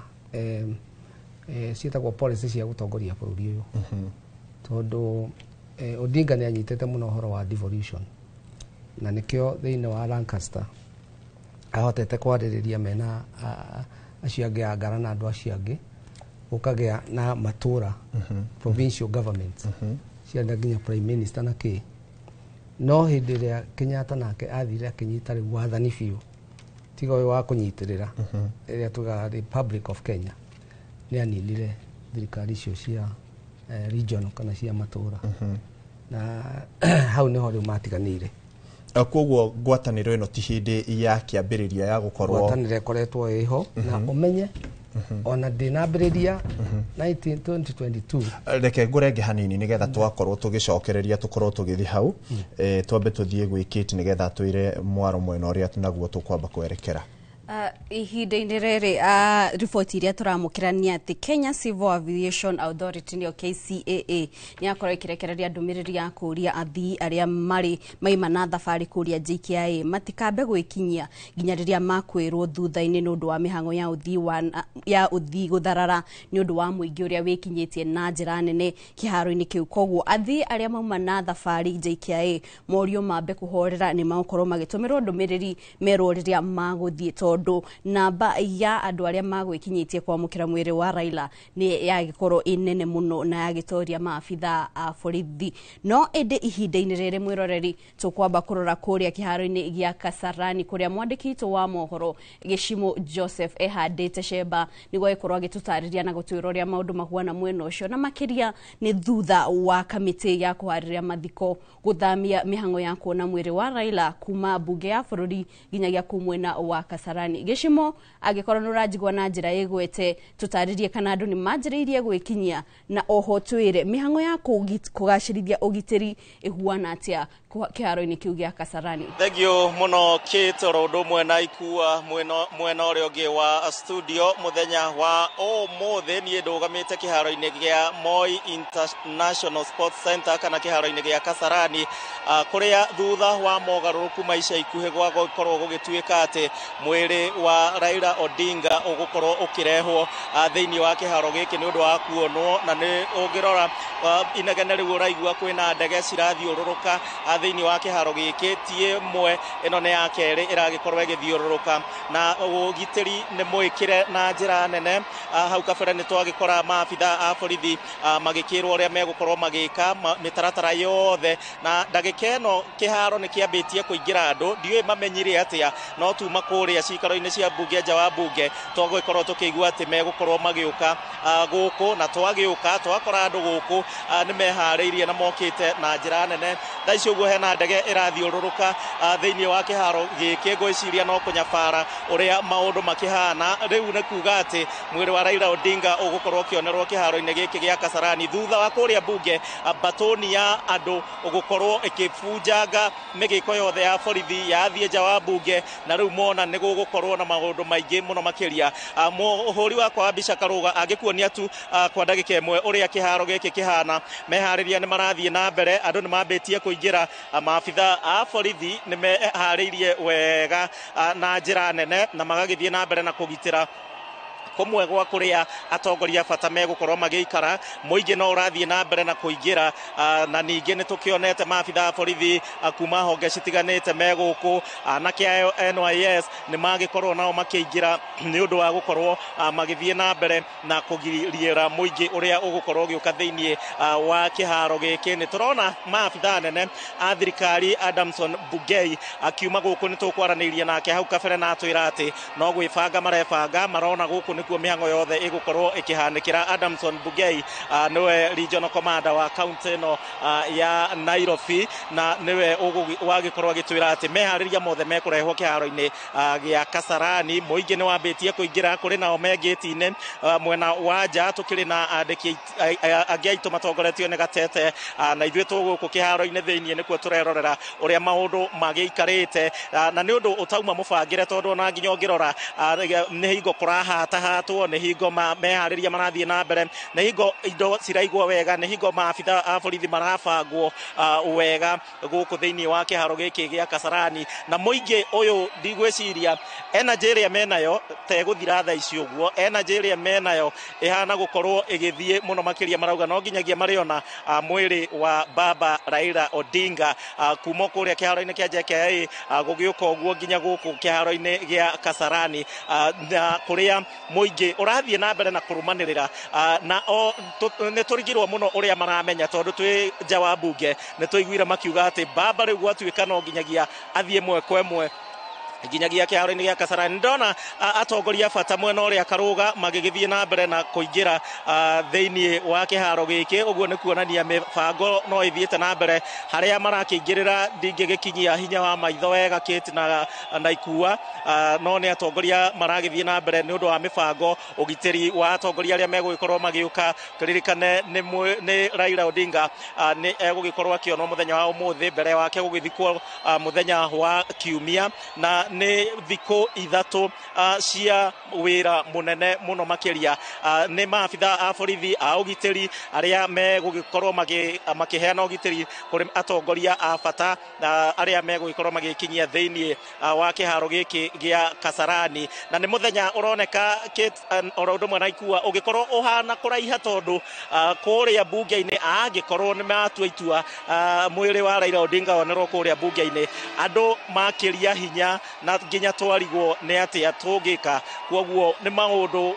ciĩtagwo policy cia gũtongoria bũrũri ũyũ, tondũ Odinga nĩ anyitĩte mũno ũhoro wa devolution, na nĩkĩo thĩinĩ wa Lancaster ahotete kwarĩrĩria mena acio angĩ a Ngara na andũ acio angĩ, gũkagĩa na matũra, provincial governments ciarĩ nginya prime minister na kĩ. No hĩndĩ ĩrĩa Kenyatta nake athire akĩnyita rĩu wathani biũ, tiga ũyũ wa kũnyitĩrĩra ĩrĩa tugaga Republic of Kenya, nĩ aninire thirikari icio cia regional kana cia matũra, na hau nĩho rĩu matiganĩire. Koguo ngwatanĩro ĩno ti hĩndĩ ya kĩambĩrĩria ya gũkorwo ngwatanĩro ĩkoretwo ĩho, na ũmenye ona ndĩnambĩrĩria 2022. Reke ngũrenge hanini nigetha twakorwo tũgĩcokereria tũkorwo tũgĩthiĩ hau, twambe tũthiĩ gwĩ Kate nigetha twĩre mwaro mwena ũrĩa naguo tũkwamba kwerekera. Ihinda-inĩ rĩrĩ, riboti iria tũramũkĩra nĩ atĩ Kenya Civil Aviation Authority, nĩyo KCAA, nĩ yakorwo ĩkĩrekereria ndũmĩrĩri ya kũũria athii arĩa marĩ maima na thabarĩ kũrĩa JKIA matikambe gwĩkinyia nginya rĩrĩa makwĩrwo thutha-inĩ, nĩ ũndũ wa mĩhang'o ya ũthii wa ya ũthii gũtharara nĩ ũndũ wa mũingĩ ũrĩa wĩkinyĩtie na njĩra nene kĩharo-inĩ kĩu. Koguo athii arĩa mauma na thabarĩ JKIA morio mambe kũhorera, nĩ magũkorwo magĩtũmĩrwo ndũmĩrĩri merwo rĩrĩa magũthiĩ, tondũ namba ya andũ arĩa magwĩkinyĩtie kwamũkĩra mwĩrĩ wa Raila nĩ yagĩkorwo ĩ nene mũno na yagĩtoria maabitha a borithi. No ĩndĩ ihinda-inĩ rĩrĩ, mwĩroreri, tũkwamba kũrora kũrĩa kĩharo-inĩ gĩa Kasarani kũrĩa mwandĩki witũ wa mohoro Gĩcimo Joseph ehandĩte cemba nĩguo agĩkorwo agĩtũtarĩria na gũtwĩra ũrĩa maũndũ mahuana mwena ũcio, na makĩria nĩ thutha wa kamĩtĩ ya kũharĩria mathiko gũthamia mĩhang'o ya kuona mwĩrĩ wa Raila kuma mbunge ya bũrũri nginyagia kũu mwena wa Kasarani. Gĩcimo, angĩkorwo nĩ ũranjigua na njĩra ĩgwete, tũtarĩrie kana andũ nĩ manjĩrĩirie gwĩkinyia, na oho twĩre mĩhang'o ya kũgacĩrithia ũgitĩri ĩhuana atĩa kĩharo-inĩ kĩu gĩa Kasarani. Thengiũ mũno Kate, oro ũndũ ũmwe na Ikua mwena ũrĩa ũngĩ wa studio. Mũthenya wa ũmũthĩ niĩ ndũgamĩte kĩharo-inĩ gĩa Moi International Sports Center kana kĩharo-inĩ gĩa Kasarani, kũrĩa thutha wa mogarũrũku ma ica ikuhĩ gwa gũkorwo gũgĩtuĩka atĩ mwĩrĩ wa Raila Odinga ũgũkorwo ũkĩrehwo thĩinĩ wa kĩharo gĩkĩ nĩ ũndũ wa kuonwo. Na nĩ ũngĩrora inegene rĩu ũraigua kwĩna ndege cirathiũrũrũka thĩinĩ wa kĩharo gĩkĩ, ti ĩmwe, ĩno nĩ ya kerĩ ĩragĩkorwo ĩgĩthiũrũrũka, na ũgitĩri nĩ mwĩkĩre na njĩra nene. Hau kabere nĩ twagĩkora maabitha a borithi magĩkĩrwo ũrĩa megũkorwo magĩka mĩtaratara yothe, na ndagĩka ĩno kĩharo nĩ kĩambĩtie kũingĩra andũ. Ndiũĩ mamenyire atĩa, no tuma kũrĩa cikaro-inĩ cia mbunge, nja wa mbunge, twagũgĩkorwo tũkĩigua atĩ megũkorwo magĩũka gũkũ, na twagĩũka twakora andũ gũkũ nĩ meharĩirie na mokĩte na njĩra nene. Thaa ici ũguo hena ndege ĩrathiũrũrũka thĩinĩ wa kĩharo gĩkĩ, ngwĩciria no kũnyabara ũrĩa maũndũ makĩhana. Rĩu nĩ kuga atĩ mwĩrĩ wa Raila Odinga ũgũkorwo ũkĩonerwo kĩharo-inĩ gĩkĩ gĩa Kasarani thutha wa kũrĩa mbunge batoni ya andũ ũgũkorwo ĩkĩbunjanga mĩgĩko yothe ya borithi yathiĩ nja wa mbunge, na rĩu mona nĩ gũgũkorwo na maũndũ maingĩ mũno makĩria. Mũhũri wakwa wa mbica Karũga angĩkuonia tu kwa ndagĩka ĩmwe ũrĩa kĩharo gĩkĩ kĩhana. Meharĩria nĩ marathiĩ na mbere, andũ nĩ mambĩtie kũingĩra, maabitha a borithi nĩ meharĩirie wega na njĩra nene, na magagĩthiĩ na mbere na kũgitĩra kũmwe gwa kũrĩa atongoria bata megũkorwo magĩikara. Mũingĩ no ũrathiĩ na mbere na kũingĩra, na ningĩ nĩ tũkĩonete maabitha a borithi kuma honge citiganĩte megũkũ, anake a NYS nĩ magĩkorwo nao makĩingĩra nĩ ũndũ wa gũkorwo magĩthiĩ na mbere na kũgiriĩra mũingĩ ũrĩa ũgũkorwo ũgĩũka thĩinĩ wa kĩharo gĩkĩ. Nĩ tũrona maabitha nene a thirikari Adamson Bungei akiuma gũkũ, nĩ tũkwaranĩirie nake hau kabere na atwĩra atĩ no gwĩbanga marebanga, marona gũkũ gũkũ nĩkuo mĩhang'o yothe ĩgũkorwo ĩkĩhanĩkĩra. Adamson Bugei nĩwe regional commander wa county ĩno ya Nairobi, na nĩwe wagĩkorwo agĩtwĩra atĩ meharĩria mothe mekũrehwo kĩharo-inĩ gĩa Kasarani. Mũingĩ nĩ wambĩtie kũingĩra, kũrĩ nao me gĩti-inĩ mwena wa nja, tũkĩrĩ na andĩki angĩ aitũ matongoretio nĩ Gatete, na ithuĩ tũgũkũ kĩharo-inĩ thĩiniĩ nĩkuo tũrerorera ũrĩa maũndũ magĩikarĩte, na nĩ ũndũ ũtauma mũbangĩre, tondũ ona nginya ũngĩrora nĩ hingo kũrahatahatwo, nĩ hingo meharĩria marathiĩ na mbere, nĩ hingo indo ciraigwo wega, nĩ hingo maabitha a borithi marabangwo wega gũkũ thĩiniĩ wa kĩharo gĩkĩ gĩa Kasarani. Na mũingĩ ũyũ ndigwĩciria energy ĩrĩa menayo tegũthira thaa ici ũguo, energy ĩrĩa menayo ĩhana gũkorwo ĩgĩthiĩ mũno makĩria, marauga no nginyagia marĩona mwĩrĩ wa baba Raila Odinga kuma kũrĩa kĩharo-inĩ kĩa JKIA gũgĩũka ũguo nginya gũkũ kĩharo-inĩ gĩa Kasarani, na kũrĩa mũingĩ ũrathiĩ na mbere na kũrũmanĩrĩra, na nĩ tũrigirwo mũno ũrĩa maramenya, tondũ twĩ nja wa bunge nĩ tũiguire makiuga atĩ baba rĩu gwatuĩka no nginyagia athiĩ ĩmwe kwa ĩmwe nginyagia kĩharo-inĩ gĩa Kasarani. Ndona atongoria bata mwena ũrĩa Karũga magĩgĩthiĩ na mbere na kũingĩra thĩiniĩ wa kĩharo gĩkĩ, ũguo nĩ kuonania mĩbango no ĩthiĩte na mbere harĩa marakĩingĩrĩra. Ndingĩgĩkinyia hinya wa maitho wega Kate na Ikua, no nĩ atongoria maragĩthiĩ na mbere nĩ ũndũ wa mĩbango, ũgitĩri wa atongoria arĩa megũgĩkorwo magĩũka. Kĩririkane nĩ Raila Odinga nĩ egũgĩkorwo akĩonwo mũthenya wa ũmũthĩ, mbere wake gũgĩthikwo mũthenya wa Kiumia, na nĩ thikũ ithatũ cia wĩra mũnene mũno makĩria. Nĩ maabitha a borithi a ũgitĩri arĩa megũgĩkorwo makĩheana ũgitĩri kũrĩ atongoria a bata arĩa megũgĩkorwo magĩkinyia thĩiniĩ wa kĩharo gĩkĩ gĩa Kasarani. Na nĩ mũthenya ũroneka oro ũndũ ũmwe na Ikua ũgĩkorwo ũhana kũraiha, tondũ kũrĩa bunge-inĩ angĩkorwo nĩ matua itua mwĩrĩ wa Raila Odinga wonerwo kũrĩa bunge-inĩ, andũ makĩria hinya na nginya twarigwo nĩ atĩa tũngĩka. Kwoguo nĩ maũndũ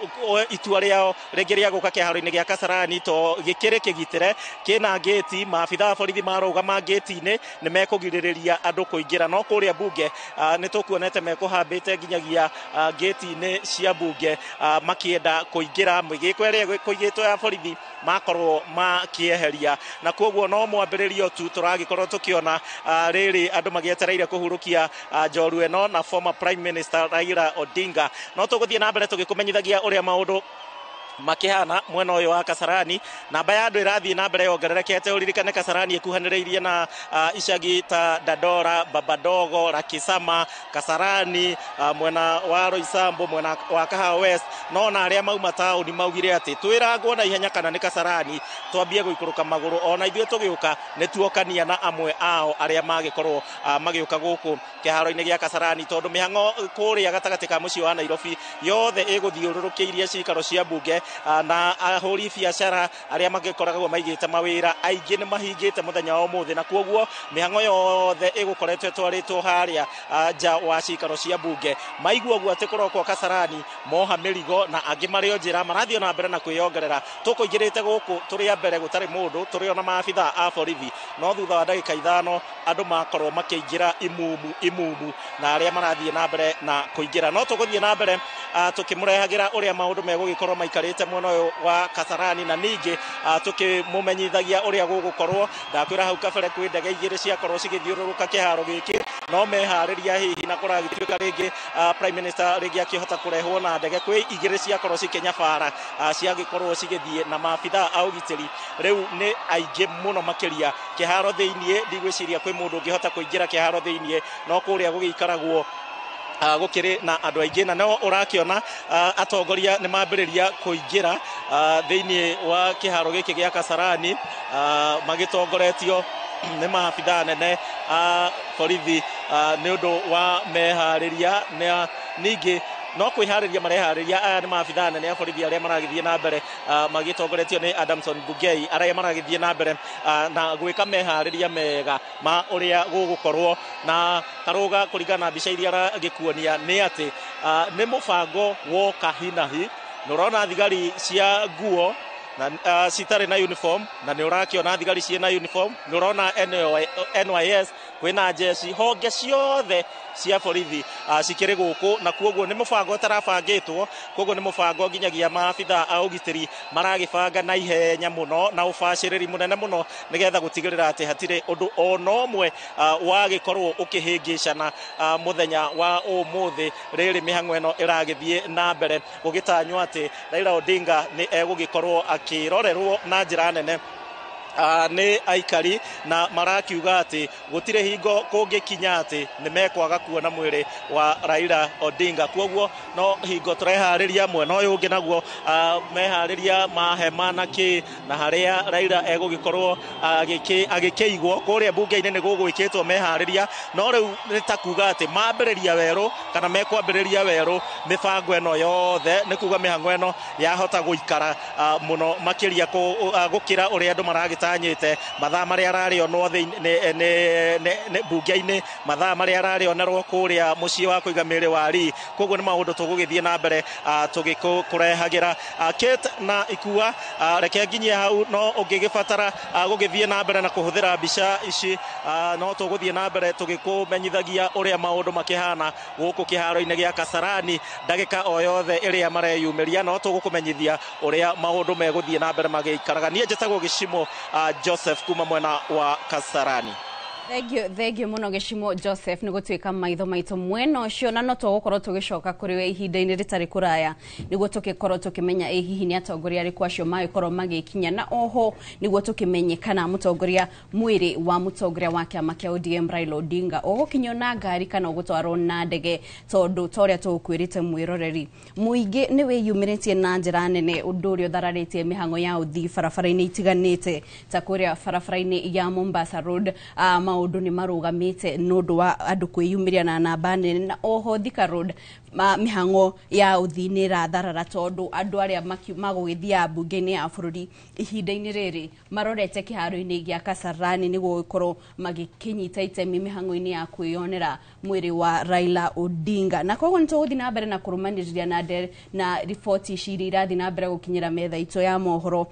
itua rĩao rĩngĩ rĩa gũka kĩharo-inĩ gĩa Kasarani to gĩkĩrĩ kĩgitĩre, kĩna ngĩti, maabitha a borithi marũgama ngĩti-inĩ nĩ mekũgirĩrĩria andũ kũingĩra, no kũrĩa bunge nĩ tũkuonete mekũhambĩte nginyagia ngĩti-inĩ cia bunge makĩenda kũingĩra, mĩgĩko ĩrĩa kũigĩtwo ya borithi makorwo makĩeheria, na kwoguo no mwambĩrĩrio tu tũragĩkorwo tũkĩona rĩrĩ andũ magĩetereire kũhurũkia njorua ĩno na former Prime Minister Raila Odinga. No tũgũthiĩ na mbere tũgĩkũmenyithagia ũrĩa maũndũ makĩhana mwena ũyũ wa Kasarani. Namba ya andũ ĩrathiĩ na mbere yongererekete. Ũririkane Kasarani ĩkuhanĩrĩirie na icagi ta Dandora, Babadogo, Rakisama, Kasarani, mwena wa Roysambu, mwena wa Kahawa West. No na arĩa mauma taũni maugire atĩ twĩrangwo na ihenya kana nĩ Kasarani twambie gũikũrũka magũrũ, ona ithuĩ tũgĩũka nĩ tuokania na amwe ao arĩa magĩkorwo magĩũka gũkũ kĩharo-inĩ gĩa Kasarani, tondũ mĩhang'o kũrĩa gatagatĩ ka mũciĩ wa Nairobi yothe ĩgũthiũrũrũkĩirie cikaro cia bunge, na ahũri biacara arĩa magĩkoragwo maigĩte mawĩra aingĩ nĩ mahingĩte mũthenya wa ũmũthĩ, na kwoguo mĩhang'o yothe ĩgũkoretwo ĩtwarĩtwo harĩa nja wa cikaro cia bunge. Maigua ũguo atĩ kũrokwo Kasarani moha mĩrigo na angĩ marĩ o njĩra marathiĩ na mbere na kwĩyongerera. Tũkũingĩrĩte gũkũ tũrĩ a mbere gũtarĩ mũndũ, tũrĩ ona maabitha a borithi, no thutha wa ndagĩka 5 andũ makorwo makĩingĩra imumu imumu na arĩa marathiĩ na mbere na kũingĩra. No tũgũthiĩ na mbere tũkĩmũrehagĩra ũrĩa maũndũ megũgĩkorwo maikarĩte mwena ũyũ wa Kasarani, na ningĩ tũkĩmũmenyithagia ũrĩa gũgũkorwo. Ndakwĩra hau kabere kwĩ ndege igĩrĩ ciakorwo cigĩthiũrũrũka kĩharo gĩkĩ, no meharĩria hihi na kũragĩtuĩka rĩngĩ Prime Minister rĩngĩ akĩhota kũrehwo na ndege. Kwĩ igĩrĩ ciakorwo cikĩnyabara ciagĩkorwo cigĩthiĩ na maabitha a ũgitĩri rĩu nĩ aingĩ mũno makĩria kĩharo thĩiniĩ. Ndigwĩciria kwĩ mũndũ ũngĩhota kũingĩra kĩharo thĩiniĩ, no kũrĩa gũgĩikaragwo gũkĩrĩ na andũ aingĩ, na no ũrakĩona atongoria nĩ mambĩrĩria kũingĩra thĩiniĩ wa kĩharo gĩkĩ gĩa Kasarani magĩtongoretio nĩ maabitha nene a borithi nĩ ũndũ wa meharĩria, na ningĩ no kwĩharĩria mareharĩria. Aya nĩ maabitha nene a borithi arĩa maragĩthiĩ na mbere magĩtongoretio nĩ Adamson Bugei, arĩa maragĩthiĩ na mbere na gwĩka meharĩria mega ma ũrĩa gũgũkorwo. Na Karũga, kũringana na mbica iria aragĩkuonia nĩ atĩ nĩ mũbango woka hinahi, nĩ ũrona thigari cia nguo na citarĩ na uniform, na nĩ ũrakĩona thigari ciĩ na uniform, nĩ ũrona NYS Kwĩna jeshi honge ciothe cia borithi cikĩrĩ gũkũ, na kuoguo nĩ mũbango ũtarabangĩtwo, kuoguo nĩ mũbango nginyagia maabitha a ũgitĩri maragĩbanga na ihenya mũno na ũbacĩrĩri mũnene mũno nĩgetha gũtigĩrĩra atĩ hatirĩ ũndũ ona ũmwe wagĩkorwo ũkĩhĩngĩcana mũthenya wa ũmũthĩ rĩrĩ mĩhang'o ĩno ĩragĩthiĩ na mbere, gũgĩtanywo atĩ Raila Odinga nĩ egũgĩkorwo akĩrorerwo na njĩra nene nĩ aikari, na marakiuga atĩ gũtirĩ hingo kũngĩkinya atĩ nĩ mekwaga kuona mwĩrĩ wa Raila Odinga. Kuoguo no hingo tũreharĩria mwena ũyũ ũngĩ naguo meharĩria mahema na kĩ, na harĩa Raila egũgĩkorwo agĩkĩigwo kũrĩa bunge-inĩ nĩ gũgwĩkĩtwo meharĩria, no rĩu nĩ ta kuga atĩ mambĩrĩria werũ kana mekwambĩrĩria werũ mĩbango ĩno yothe, nĩ kuga mĩhang'o ĩno yahota gũikara mũno makĩria gũkĩra ũrĩa andũ maragĩtanyĩte mathaa marĩa ararĩonwo nĩ bunge-inĩ, mathaa marĩa ararĩonerwo kũrĩa mũciĩ wa kũiga mĩĩrĩ wa Lee. Koguo nĩ maũndũ tũgũgĩthiĩ na mbere tũgĩkũrehagĩra. Kate na Ikua, reke nginyie hau, no ũngĩgĩbatara gũgĩthiĩ na mbere na kũhũthĩra mbica ici, no tũgũthiĩ na mbere tũgĩkũmenyithagia ũrĩa maũndũ makĩhana gũkũ kĩharo-inĩ gĩa Kasarani ndagĩka o yothe ĩrĩa mareyumĩria, no tũgũkũmenyithia ũrĩa maũndũ megũthiĩ na mbere magĩikaraga. Niĩ njĩtagwo Gĩcimo Joseph kuma mwena wa Kasarani. Thank you muno Gĩcimo Joseph nĩ gũtuĩka maitho maitũ mwena ũcio, na no tũgũkorwo tũgĩcoka kũrĩ we ihinda-inĩ rĩtarĩ kũraya nĩguo tũgĩkorwo tũkĩmenya ĩ hihi nĩ atongoria arĩkũ acio magĩkorwo magĩkinya, na oho nĩguo tũkĩmenye kana mũtongoria mwĩrĩ wa mũtongoria wa kĩama kĩa ODM Raila Odinga ũgũkinyio na ngari kana ũgũtwarwo na ndege, tondũ ta ũrĩa tũgũkwĩrĩte mwĩroreri, mũingĩ nĩ wĩyumĩrĩtie na njĩra nene ũndũ ũrĩa ũthararĩtie mĩhang'o ya ũthii barabara-inĩ itiganĩte ta kũrĩa barabara-inĩ ya Mombasa Road. Maũndũ nĩ marũgamĩte nĩ ũndũ wa andũ kwĩyumĩria na namba nene, na oho Thika Road mĩhang'o ya ũthii nĩ ĩratharara tondũ andũ arĩa magũgĩthiaga mbunge-inĩ ya bũrũri ihinda-inĩ rĩrĩ marorete kĩharo-inĩ gĩa Kasarani nĩguo gũkorwo magĩkĩnyita itemi mĩhang'o-inĩ ya kwĩyonera mwĩrĩ wa Raila Odinga. Na koguo nĩ tũgũthiĩ na mbere na kũrũmanĩrĩria na riboti ici iria irathiĩ na mbere gũkinyĩra metha itũ ya mohoro,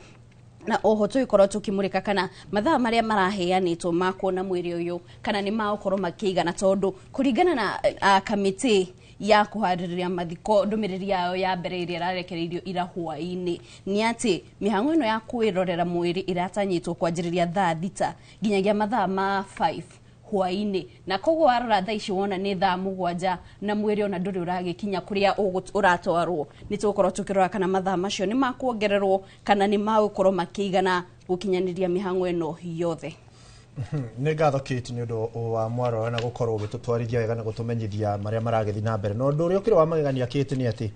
na oho tũgĩkorwo tũkĩmũrĩka kana mathaa marĩa maraheanĩtwo ma kuona mwĩrĩ ũyũ kana nĩ magũkorwo makĩigana, tondũ kũringana na kamĩtĩ ya kũharĩrĩria mathiko ndũmĩrĩri yao ya mbere ĩrĩa ĩrarekereirio ira hwaĩ-inĩ nĩ atĩ mĩhang'o ĩno ya kwĩrorera mwĩrĩ ĩratanyĩtwo kwanjĩrĩria thaa 6 nginyagia mathaa ma 5 hwaĩ-inĩ, na koguo warora thaa ici wona nĩ thaa 7 na mwĩrĩ ona ndũrĩ ũragĩkinya kũrĩa ũratwarwo. Nĩ tũgũkorwo tũkĩrora kana mathaa macio nĩ makuongererwo kana nĩ magũkorwo makĩigana gũkinyanĩria mĩhang'o ĩno yothe. Nĩ ngatho Kate nĩ ũndũ wa mwaro na gũkorwo ũgĩtũtwarithia wega na gũtũmenyithia marĩa maragĩthiĩ na mbere. Na ũndũ ũrĩa ũkĩrĩ wa magegania Kate nĩ atĩ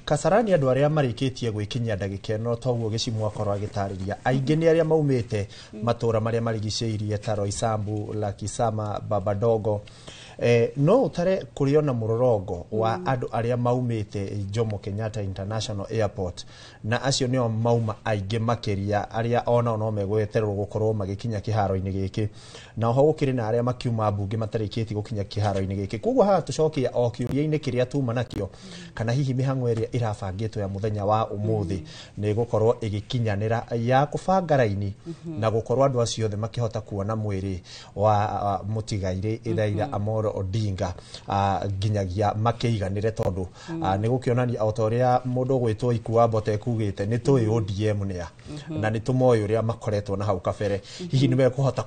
Kasarani andũ arĩa marĩkĩtie gwĩkinyia ndagĩka ĩno toguo Gĩcimo akorwo agĩtarĩria, aingĩ nĩ arĩa maumĩte matũra marĩa marigicĩirie ta Roysambu, Lakisama, Babadogo. No ũtare kũrĩ ona mũrorongo wa andũ arĩa maumĩte Jomo Kenyatta International Airport, na acio nĩo mauma aingĩ makĩria arĩa onao no megwetererwo gũkorwo magĩkinya kĩharo-inĩ gĩkĩ, na oho gũkĩrĩ na arĩa makiuma mbunge matarĩkĩtie gũkinya kĩharo-inĩ gĩkĩ. Koguo haha tũcokia o kĩũria-inĩ kĩrĩa tuma nakĩo, kana hihi mĩhang'o ĩrĩa ĩrabangĩtwo ya mũthenya wa ũmũthĩ nĩ ĩgũkorwo ĩgĩkinyanĩra ya kũbanga raini na gũkorwo andũ acio othe makĩhota kuona mwĩrĩ wa mũtigairĩ Raila Amolo Odinga nginyagia makĩiganĩre, tondũ nĩ gũkĩonania o ta ũrĩa mũndũ ũgwĩtwo Ikua Mbote ekugĩte nĩ tũĩ ODM nĩa na nĩ tũmoĩ ũrĩa makoretwo na hau kabere, hihi nĩ mekũhota